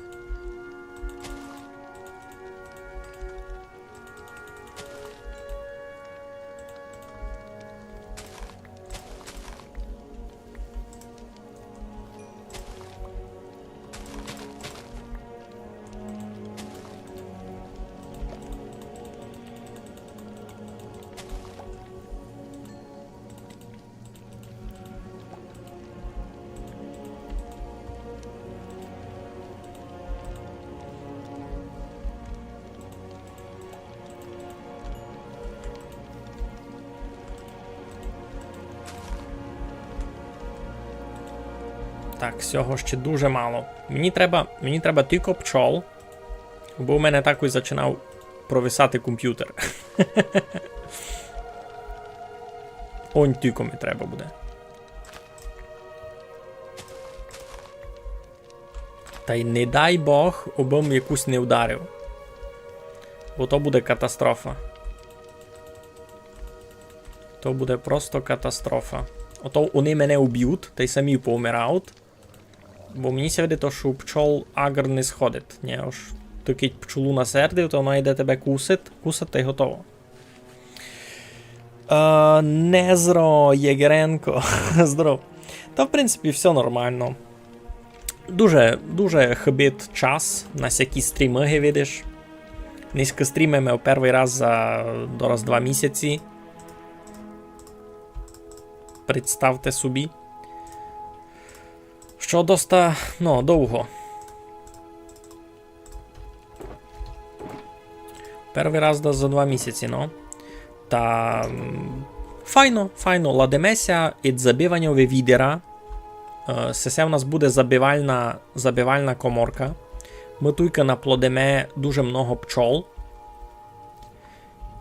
Так, сього ще дуже мало. Мені треба, мені треба тілько пчол, бо у мене так і зачинав провисати компютер. Онь тілько ми треба буде. Та й не дай Бог, обы м якусь не вдарив. Бо то буде катастрофа. То буде просто катастрофа. Ото они мене убють, та й самі поумирають. Бо мені ся видить, што у пчол агр не сходить. Нї, ож ты кидь пчолу насердив, то вона йде тебе кусить, кусить та й готово. Е, Незро Єгеренко, здоров. Та, в принципі, всьо нормално. Дуже, дуже хыбить час на сякі стрімы, ги видиш. Нынька стрімиме в первый раз за дораз два місяці. Представте собі. Што доста, ну, довго. Первый раз да за два місяці, ну. Та, м, файно, файно, ладиме ся ид забиваньови відера. Е, се, се у нас буде забивальна, забивальна коморка. Мы туйка наплодиме дуже много пчол.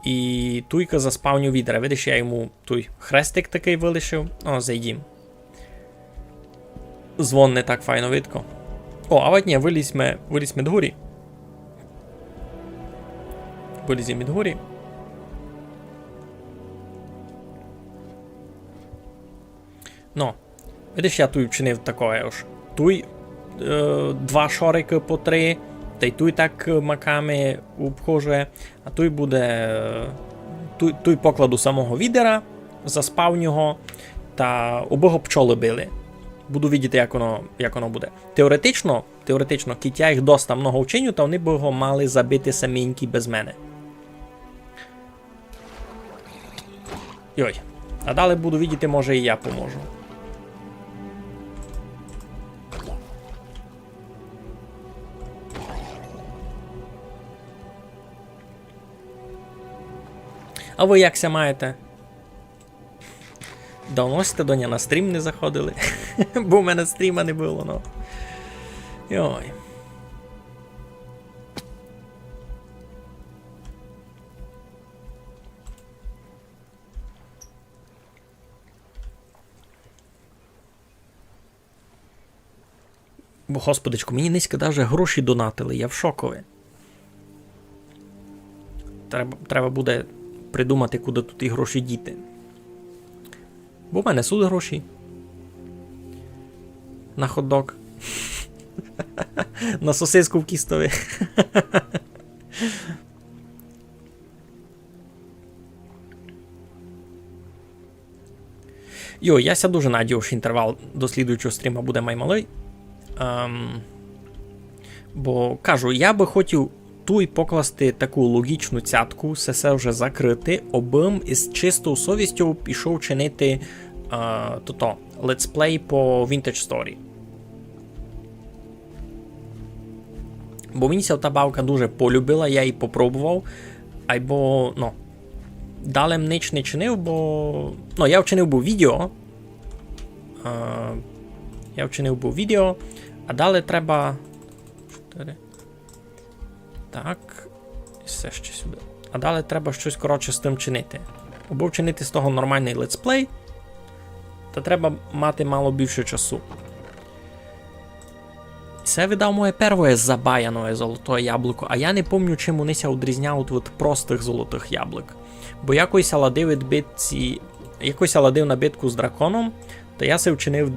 І туйка заспавню відера. Видиш, я йому туй хрестик такый вылишив. О, зайдім. Звон не так файно видко. О, а от нї, вылізме, вылізме дгорі. Вылізме дгорі. Но, видиш, я туй вчинив такоє ож. Туй, е, два шорикы по три, Та й туй так, е, маками обхожує, а туй буде, е, туй, туй покладу самого відера, заспавню го, та обы го пчолы били. Буду видіти, як воно, як воно буде. Теоретично, теоретично, кідь я їх доста много вчиню, та вони бы го мали забити саменькі без мене. Йой. А далі буду видіти, може і я поможу. А вы як ся маєте? Давно сьте до ня на стрім не заходили? Бо в мене стріма не было, ну. Йой. Бо, господичку, мені нынька даже гроші донатили, я в шокови. Треба, треба буде придумати, куды туй і гроші діти. Бо в мене суть гроші. На хот-дог. На сосиску в кістови. Йо, я ся дуже надію, што інтервал до слідуючого стріма буде май малый. Ем, бо, кажу, я бы хотів туй покласти таку логічну цятку, всьо се вже закрыти, обы м із чистою совістю пішов чинити, е, тото, летсплей по Vintage Story. Бо мені ся та бавка дуже полюбила, я її попробовав. Айбо, ну, далі м нич не чинив, бо, ну, я вчинив быв відео. Е, я вчинив быв відео, а далі треба... Чотири. Так. І всьо ще сюды. А далі треба штось, коротше, з тым чинити. Або вчинити з того нормалный летсплей, та треба мати мало більше часу. Се, видав, моє первоє забаяноє золотоє яблуко, а я не помню, чим они ся одрізнявуть від простых золотых яблук. Бо я кой ся ладив ид битці, я кой ся ладив на битку з драконом, та я си вчинив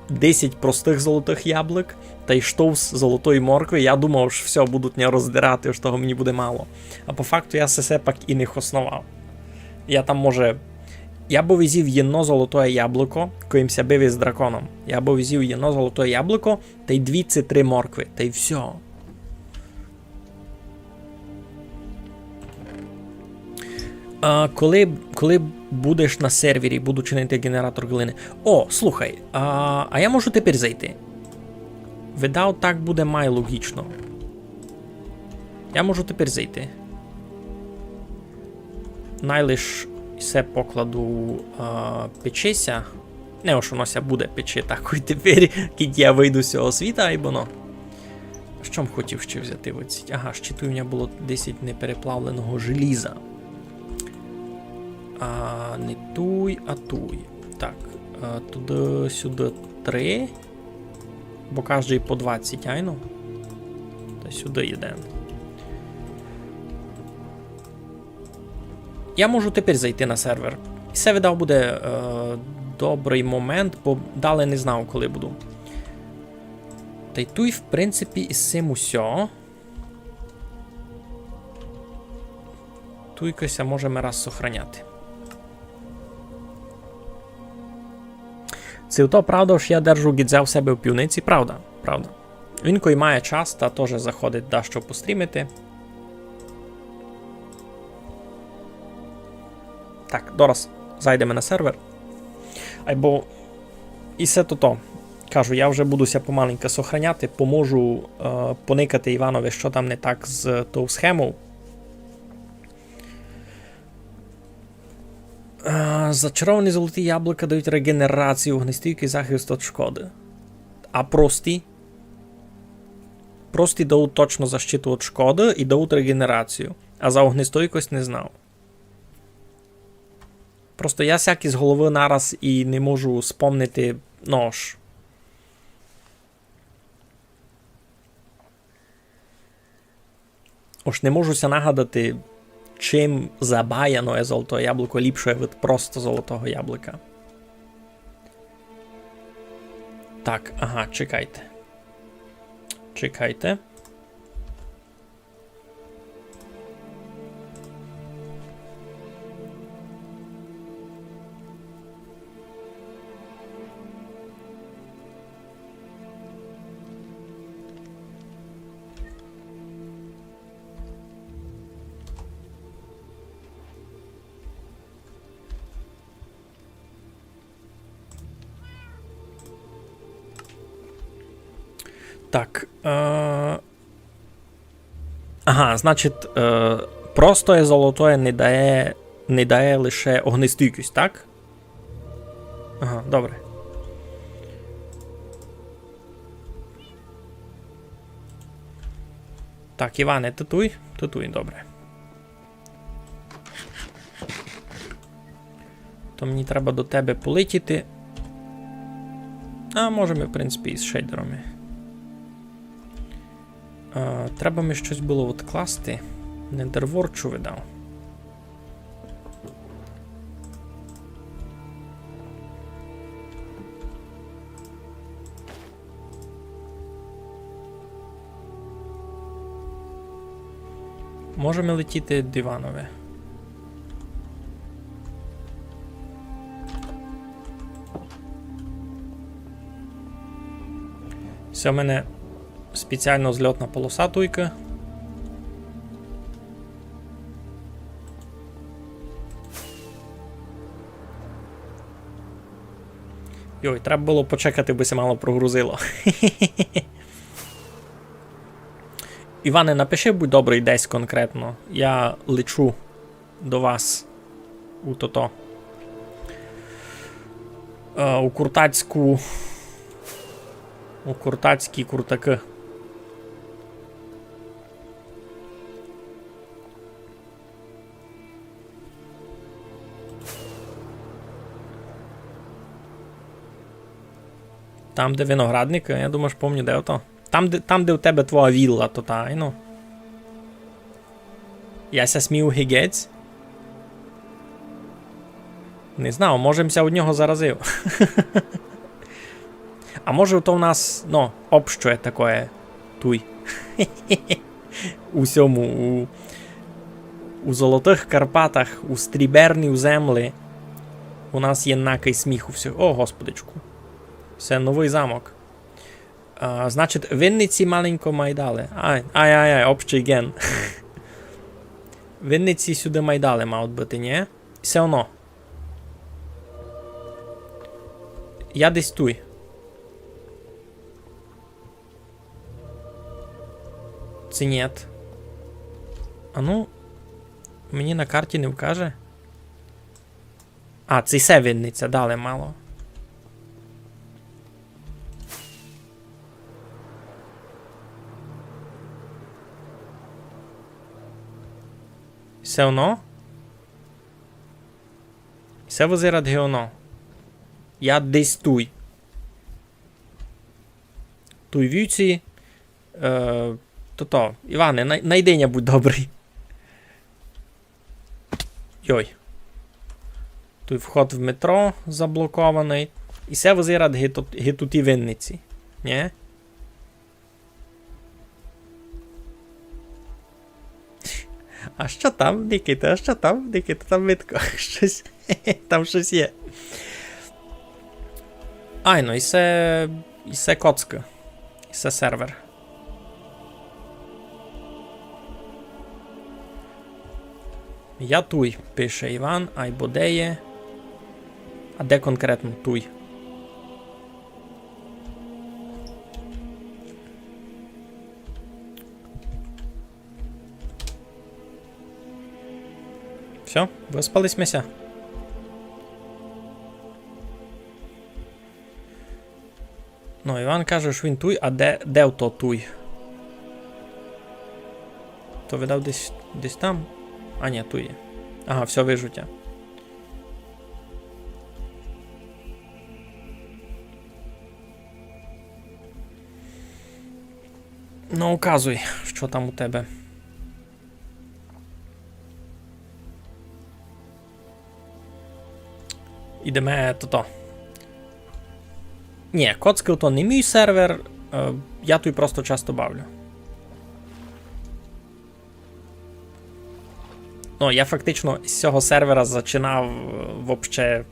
десять простых золотых яблук, та й штовс золотої моркви. Я думав, што всьо, будуть ня роздирати, што того мені буде мало. А по факту я се, се пак і не хосновав. Я там, може, я быв зїв єдно золотоє яблуко, кой м ся бив із драконом. Я быв зїв єдно золотоє яблуко, та й дві ци три моркви, та й всьо. А, коли, коли будеш на сервері, буду чинити генератор глины. О, слухай, а, а я можу тепер зайти? Видав, так буде май логічно. Я можу тепер зайти. Най лиш се покладу, а, печи ся. Не, ож воно ся буде печи такой тепер, кідь я выйду з сього світа, айбо но. Што м хотів ще взяти оціть? Ага, ще туй у мене было десять непереплавленого желіза. А, не туй, а туй. Так, е, туды-сюды три. Бо каждый по двадцять, айно? Та сюды єден. Я можу тепер зайти на сервер. І се, видав, буде, е, добрый момент, бо далі не знав, коли буду. Та й туй, в принципі, із сим усьо. Туйкы ся можеме раз сохраняти. Ци то правда, што я держу Гідзя в себе в пивниці? Правда, правда. Він, кой має час, та тоже заходить дашто пострімити. Так, дораз зайдеме на сервер. Айбо і се тото. Кажу, я вже буду ся помаленька сохраняти, поможу, е, поникати Іванови, што там не так з тов схемов. Е, зачаровані золоті яблука дають реґенерацію, огнестійкый захист від шкоды. А прості? Прості дають точно защиту від шкоды і дають реґенерацію. А за огнестойкость не знав. Просто я сяк із головы нараз і не можу спомнити, ну ож. Ож не можу ся нагадати, чим забаяноє золотоє яблуко ліпше від просто золотого яблука. Так, ага, чекайте. Чекайте. Так. Е... Ага, значить, е... простоє золотоє не дає, не дає лише огнестійкость, так? Ага, добре. Так, Іване, ты туй? Ты туй, добре. То мені треба до тебе полетіти. А, можеме, в принципі, із шейдерами. А, треба ми штось было одкласти. Недерворчу видав. Можеме летіти диванове. Се у мене спеціална зльотна полоса туйка. Йой, треба было почекати, бы ся мало прогрузило. Іване, напиши, будь добрый, десь конкретно. Я лечу до вас у тото. Е, у Куртацьку. У Куртацькі Куртакы. Там, де виноградник, я думаю, ож помню, де ото. Там, де, там, де у тебе твоя вілла, то та, ну. Я ся смію гигець. Не знаю, може, м ся од нього заразив. А може, то в нас, ну, общоє такоє туй. У сьому, у, у Золотых Карпатах, у стріберній землі у нас єднакый сміх у всіх. О, господичку. Се новый замок. А, значить, винниці маленько май далі. Ай, ай, ай, ай, общый ґен. Винниці сюды май далі мають быти, нї? Всьо одно. Я десь туй. Ци нєт? А ну, мені на карті не вкаже. А, ци се винниця, далі мало. Всьо одно? Всьо вызират ги оно. Я десь туй. Туй вівці. Е, тото, Іване, най-, найди ня, будь добрый. Йой. Туй вход в метро заблокованый. І се вызират ги ту-, ги туті винниці. Нї? А што там, Нікіта? А што там, Нікіта? Там видко штось. Там штось є. Айно, і се, і се коцка. І се сервер. Я туй, пише Іван, айбо де є? А де конкретно туй? Всьо, выспали сьме ся. Ну, Іван каже, што він туй, а де, де то туй? То видав десь, десь там? А, нї, туй є. Ага, всьо, вижу тя. Ну, указуй, што там у тебе. Ідеме тото. Нї, коцкы то не мій сервер, е, я туй просто часто бавлю. Ну, я фактично з сього сервера зачинав, е, вообще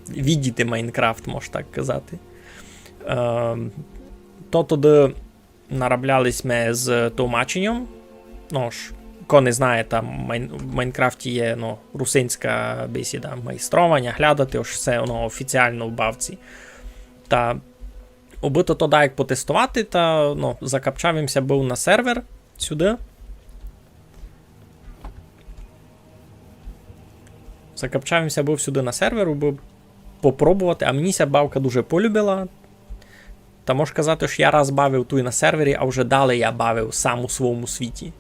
видіти Майнкрафт, мож так казати. Е, то туды наробляли сьме з товмаченьом. Ну ж, ко не знає, там Майн-, в Майнкрафті є, ну, русинська бесіда, майстрованя, глядати, ож се воно офіціално в бавці. Та Убы то, то даяк потестовати, та, ну, закапчав им ся быв на сервер сюды. Закапчав им ся быв сюды на сервер, убы попробовати, а мені ся бавка дуже полюбила. Та мож казати, што я раз бавив туй на сервері, а вже далі я бавив сам у свойому світі.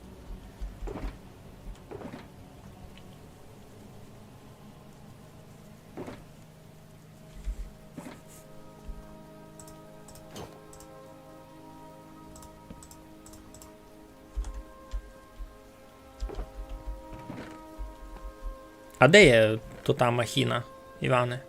А де є тота махіна, Іване?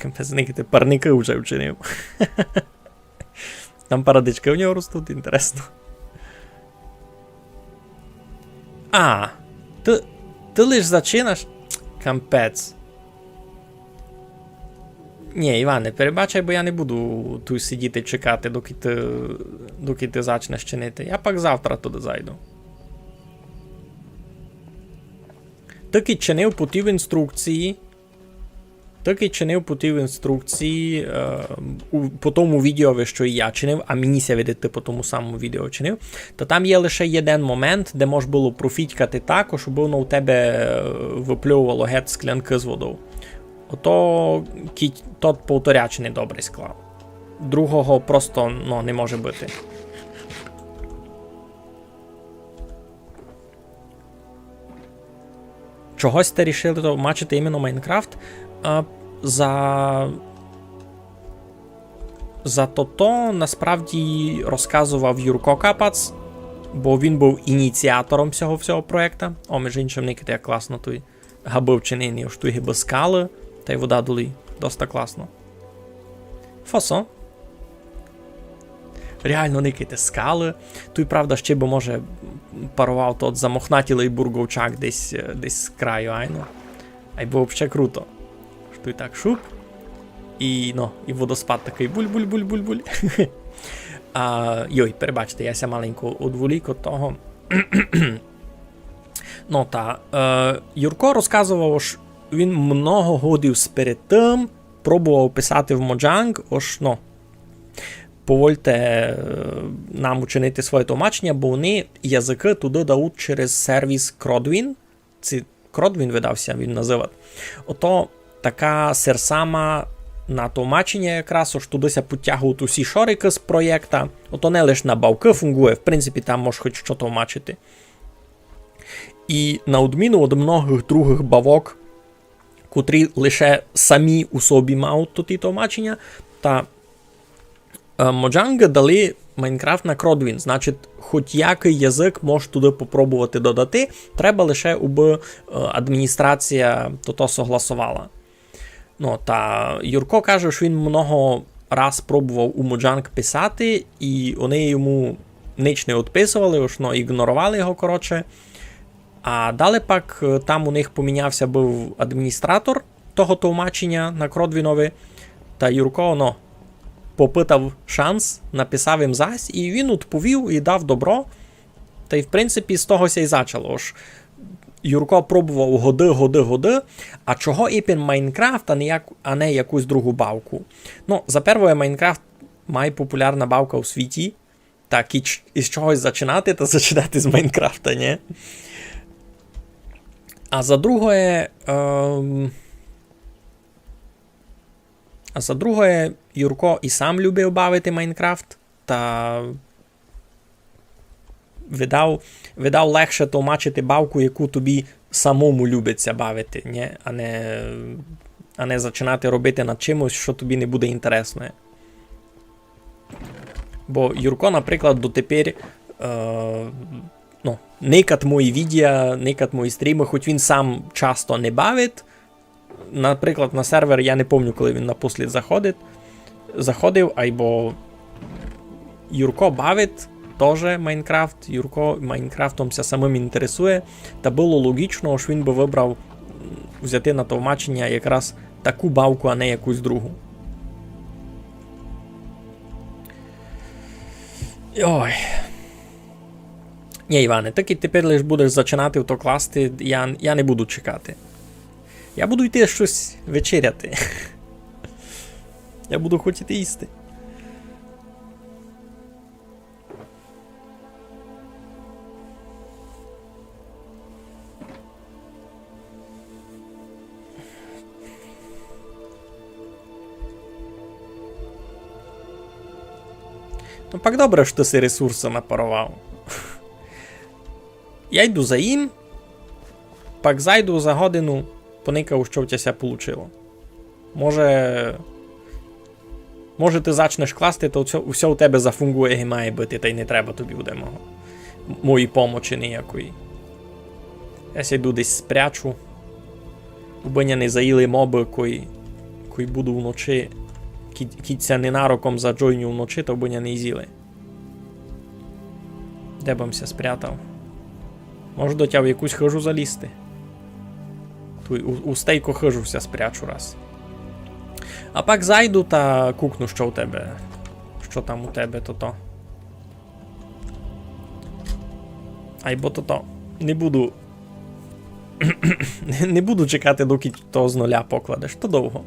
Капець, Никита, парникы вже вчинив. Там парадичкы в нього ростуть, інтересно. А, ты, ты лиш зачинаш? Капець. Ні, Іване, перебачай, бо я не буду туй сидіти чекати, доки ты, доки ты зачнеш чинити. Я пак завтра туды зайду. Ты кидь чинив по тій інструкції, ты кидь чинив по тій інструкції, е, у, по тому відео, што і я чинив, а мені ся видить, ты по тому самому відео чинив, то там є лише єден момент, де мож было профітькати так, щоб воно у тебе, е, выпльовувало гет склянкы з водов. Ото кідь тот повторяч недобрый склав. Другого просто, ну, не може быти. Чогось сьте рішили товмачити іменно Майнкрафт? А, за, за тото насправді розказовав Юрко Капац, бо він быв ініціатором сього всього проєкта. О, між іншим, никайте, як класно туй габы вчинені, ож туй гибы скалы, тай вода долі. Доста класно. Фасо. Реално, никайте, скалы. Туй, правда, ще бы, може, паровав тот замохнатілый бурговчак десь, е, десь з краю, айно. Айбо вообще круто. Ож туй так шуп. І, ну, і водоспад такый буль-буль-буль-буль-буль. А, йой, перебачте, я ся маленько одволік од того. Ну, та, е, Юрко розказовав, ож він много годів сперед тым пробовав писати в Mojang, ож, ну, повольте, е, нам учинити своє товмаченя, бо они языкы туды дають через сервіс Crodwin. Ци Crodwin, видав ся, він называт. Ото така серсама на товмаченя якраз, ож туды ся підтягують усі шорикы з проєкта. Ото не лиш на бавкы фунґує, в принципі, там мож хоч што товмачити. І на одміну од многых другых бавок, котрі лише самі у собі мають тоті товмаченя, та, е, Mojang дали Майнкрафт на Crodwin, значить, хоч якый язык мож туды попробовати додати, треба лише, убы, е, адміністрація тото согласовала. Ну, та Юрко каже, што він много раз пробовав у Mojang писати, і они йому нич не одписовали, ож, ну, ігноровали його, коротше. А далі пак, е, там у них поміняв ся быв адміністратор того товмаченя на Crodwinoви, та Юрко, ну, попытав шанс, написав им зась, і він одповів і дав добро. Та й, в принципі, з того ся й зачало. Ож Юрко пробовав годы, годы, годы, а чого іпен Майнкрафт, а не як-, а не якусь другу бавку? Ну, за первоє, Майнкрафт май популярна бавка у світі, так і ч-, із чогось зачинати, та зачинати з Майнкрафта, нї? А за другоє, ем, а за другоє, Юрко і сам любив бавити Майнкрафт, та видав, видав легше товмачити бавку, яку тобі самому любить ся бавити, нї? А не, а не зачинати робити над чимось, што тобі не буде інтересноє. Бо Юрко, наприклад, дотепер, е, ну, никат мої відео, никат мої стрімы, хоть він сам часто не бавить. Наприклад, на сервер я не помню, коли він напослід заходить, заходив, айбо Юрко бавить тоже Майнкрафт, Юрко Майнкрафтом ся самым інтересує, та было логічно, ож він бы выбрав, м, взяти на товмаченя якраз таку бавку, а не якусь другу. Ой. Нї, Іване, так і тепер лиш будеш зачинати то класти, я, я не буду чекати. Я буду йти штось вечеряти. Я буду хотіти їсти. Ну, пак добре, што ты си ресурсы напаровав. Я йду заїм, пак зайду за годину, поникав, што в тя ся получило. Може, може, ты зачнеш класти, то всьо, всьо у тебе зафунґує, як має быти, тай не треба тобі буде мого, мої помочи ниякої. Я ся йду десь спрячу. Убы ня не заїли мобы, кой, кой буду вночи, кідь, кідь ся ненароком заджойню вночи, то убы ня не зїли. Де бым ся спрятав? Можу до тя в якусь хыжу залізти? Туй у, у стейку хыжу ся спрячу раз. А пак зайду та кукну, што у тебе. Што там у тебе тото. Айбо тото. Не буду. Не буду чекати, доки то з нуля покладеш. То довго.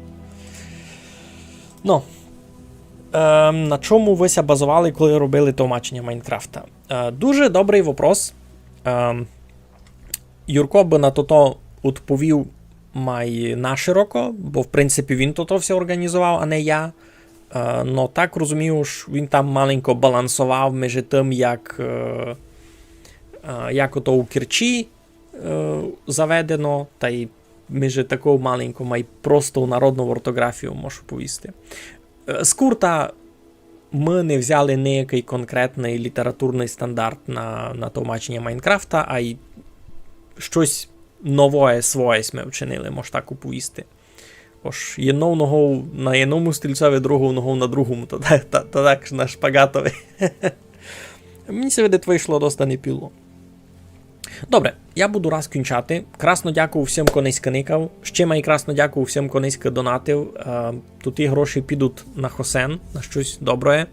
Ну. Ем, на чому вы ся базовали, коли робили товмаченя Майнкрафта? Е, дуже добрый вопрос. Ем, Юрко бы на тото удповів май нашироко, бо, в принципі, він тото всьо орґанізовав, а не я. Е, но так розумію, ож він там маленько балансовав межи тым, як, е, е, як ото у Керчі, е, заведено, тай межи таков маленько май просту народну ортоґрафію, можу повісти. Е, скурта, мы не взяли ниякый конкретный літературный стандарт на, на товмаченя Майнкрафта, ай штось новоє, своє сьме вчинили, мож так уповісти. Ож єднов ногов на єдному стільцеви, другов ногов на другому, та, та, та, та так на шпаґатови. Мені ся видить, вышло доста непіло. Добре, я буду раз кінчати. Красно дякую всім, ко ниська никав. Ще май красно дякую всім, ко ниська донатив. Е, туй ті гроші підуть на хосен, на штось добре.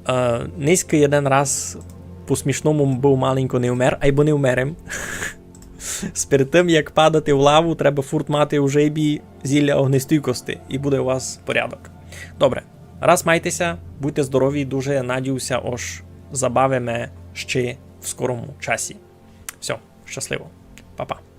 Е, ниська єден раз по-смішному быв маленько не вмер, айбо не вмер им. Сперед тым, як падати в лаву, треба фурт мати у жебі зілля огнестійкости, і буде у вас порядок. Добре, раз майте ся, будьте здорові, дуже надію ся, ож забавиме ще в скорому часі. Всьо, щасливо. Па-па.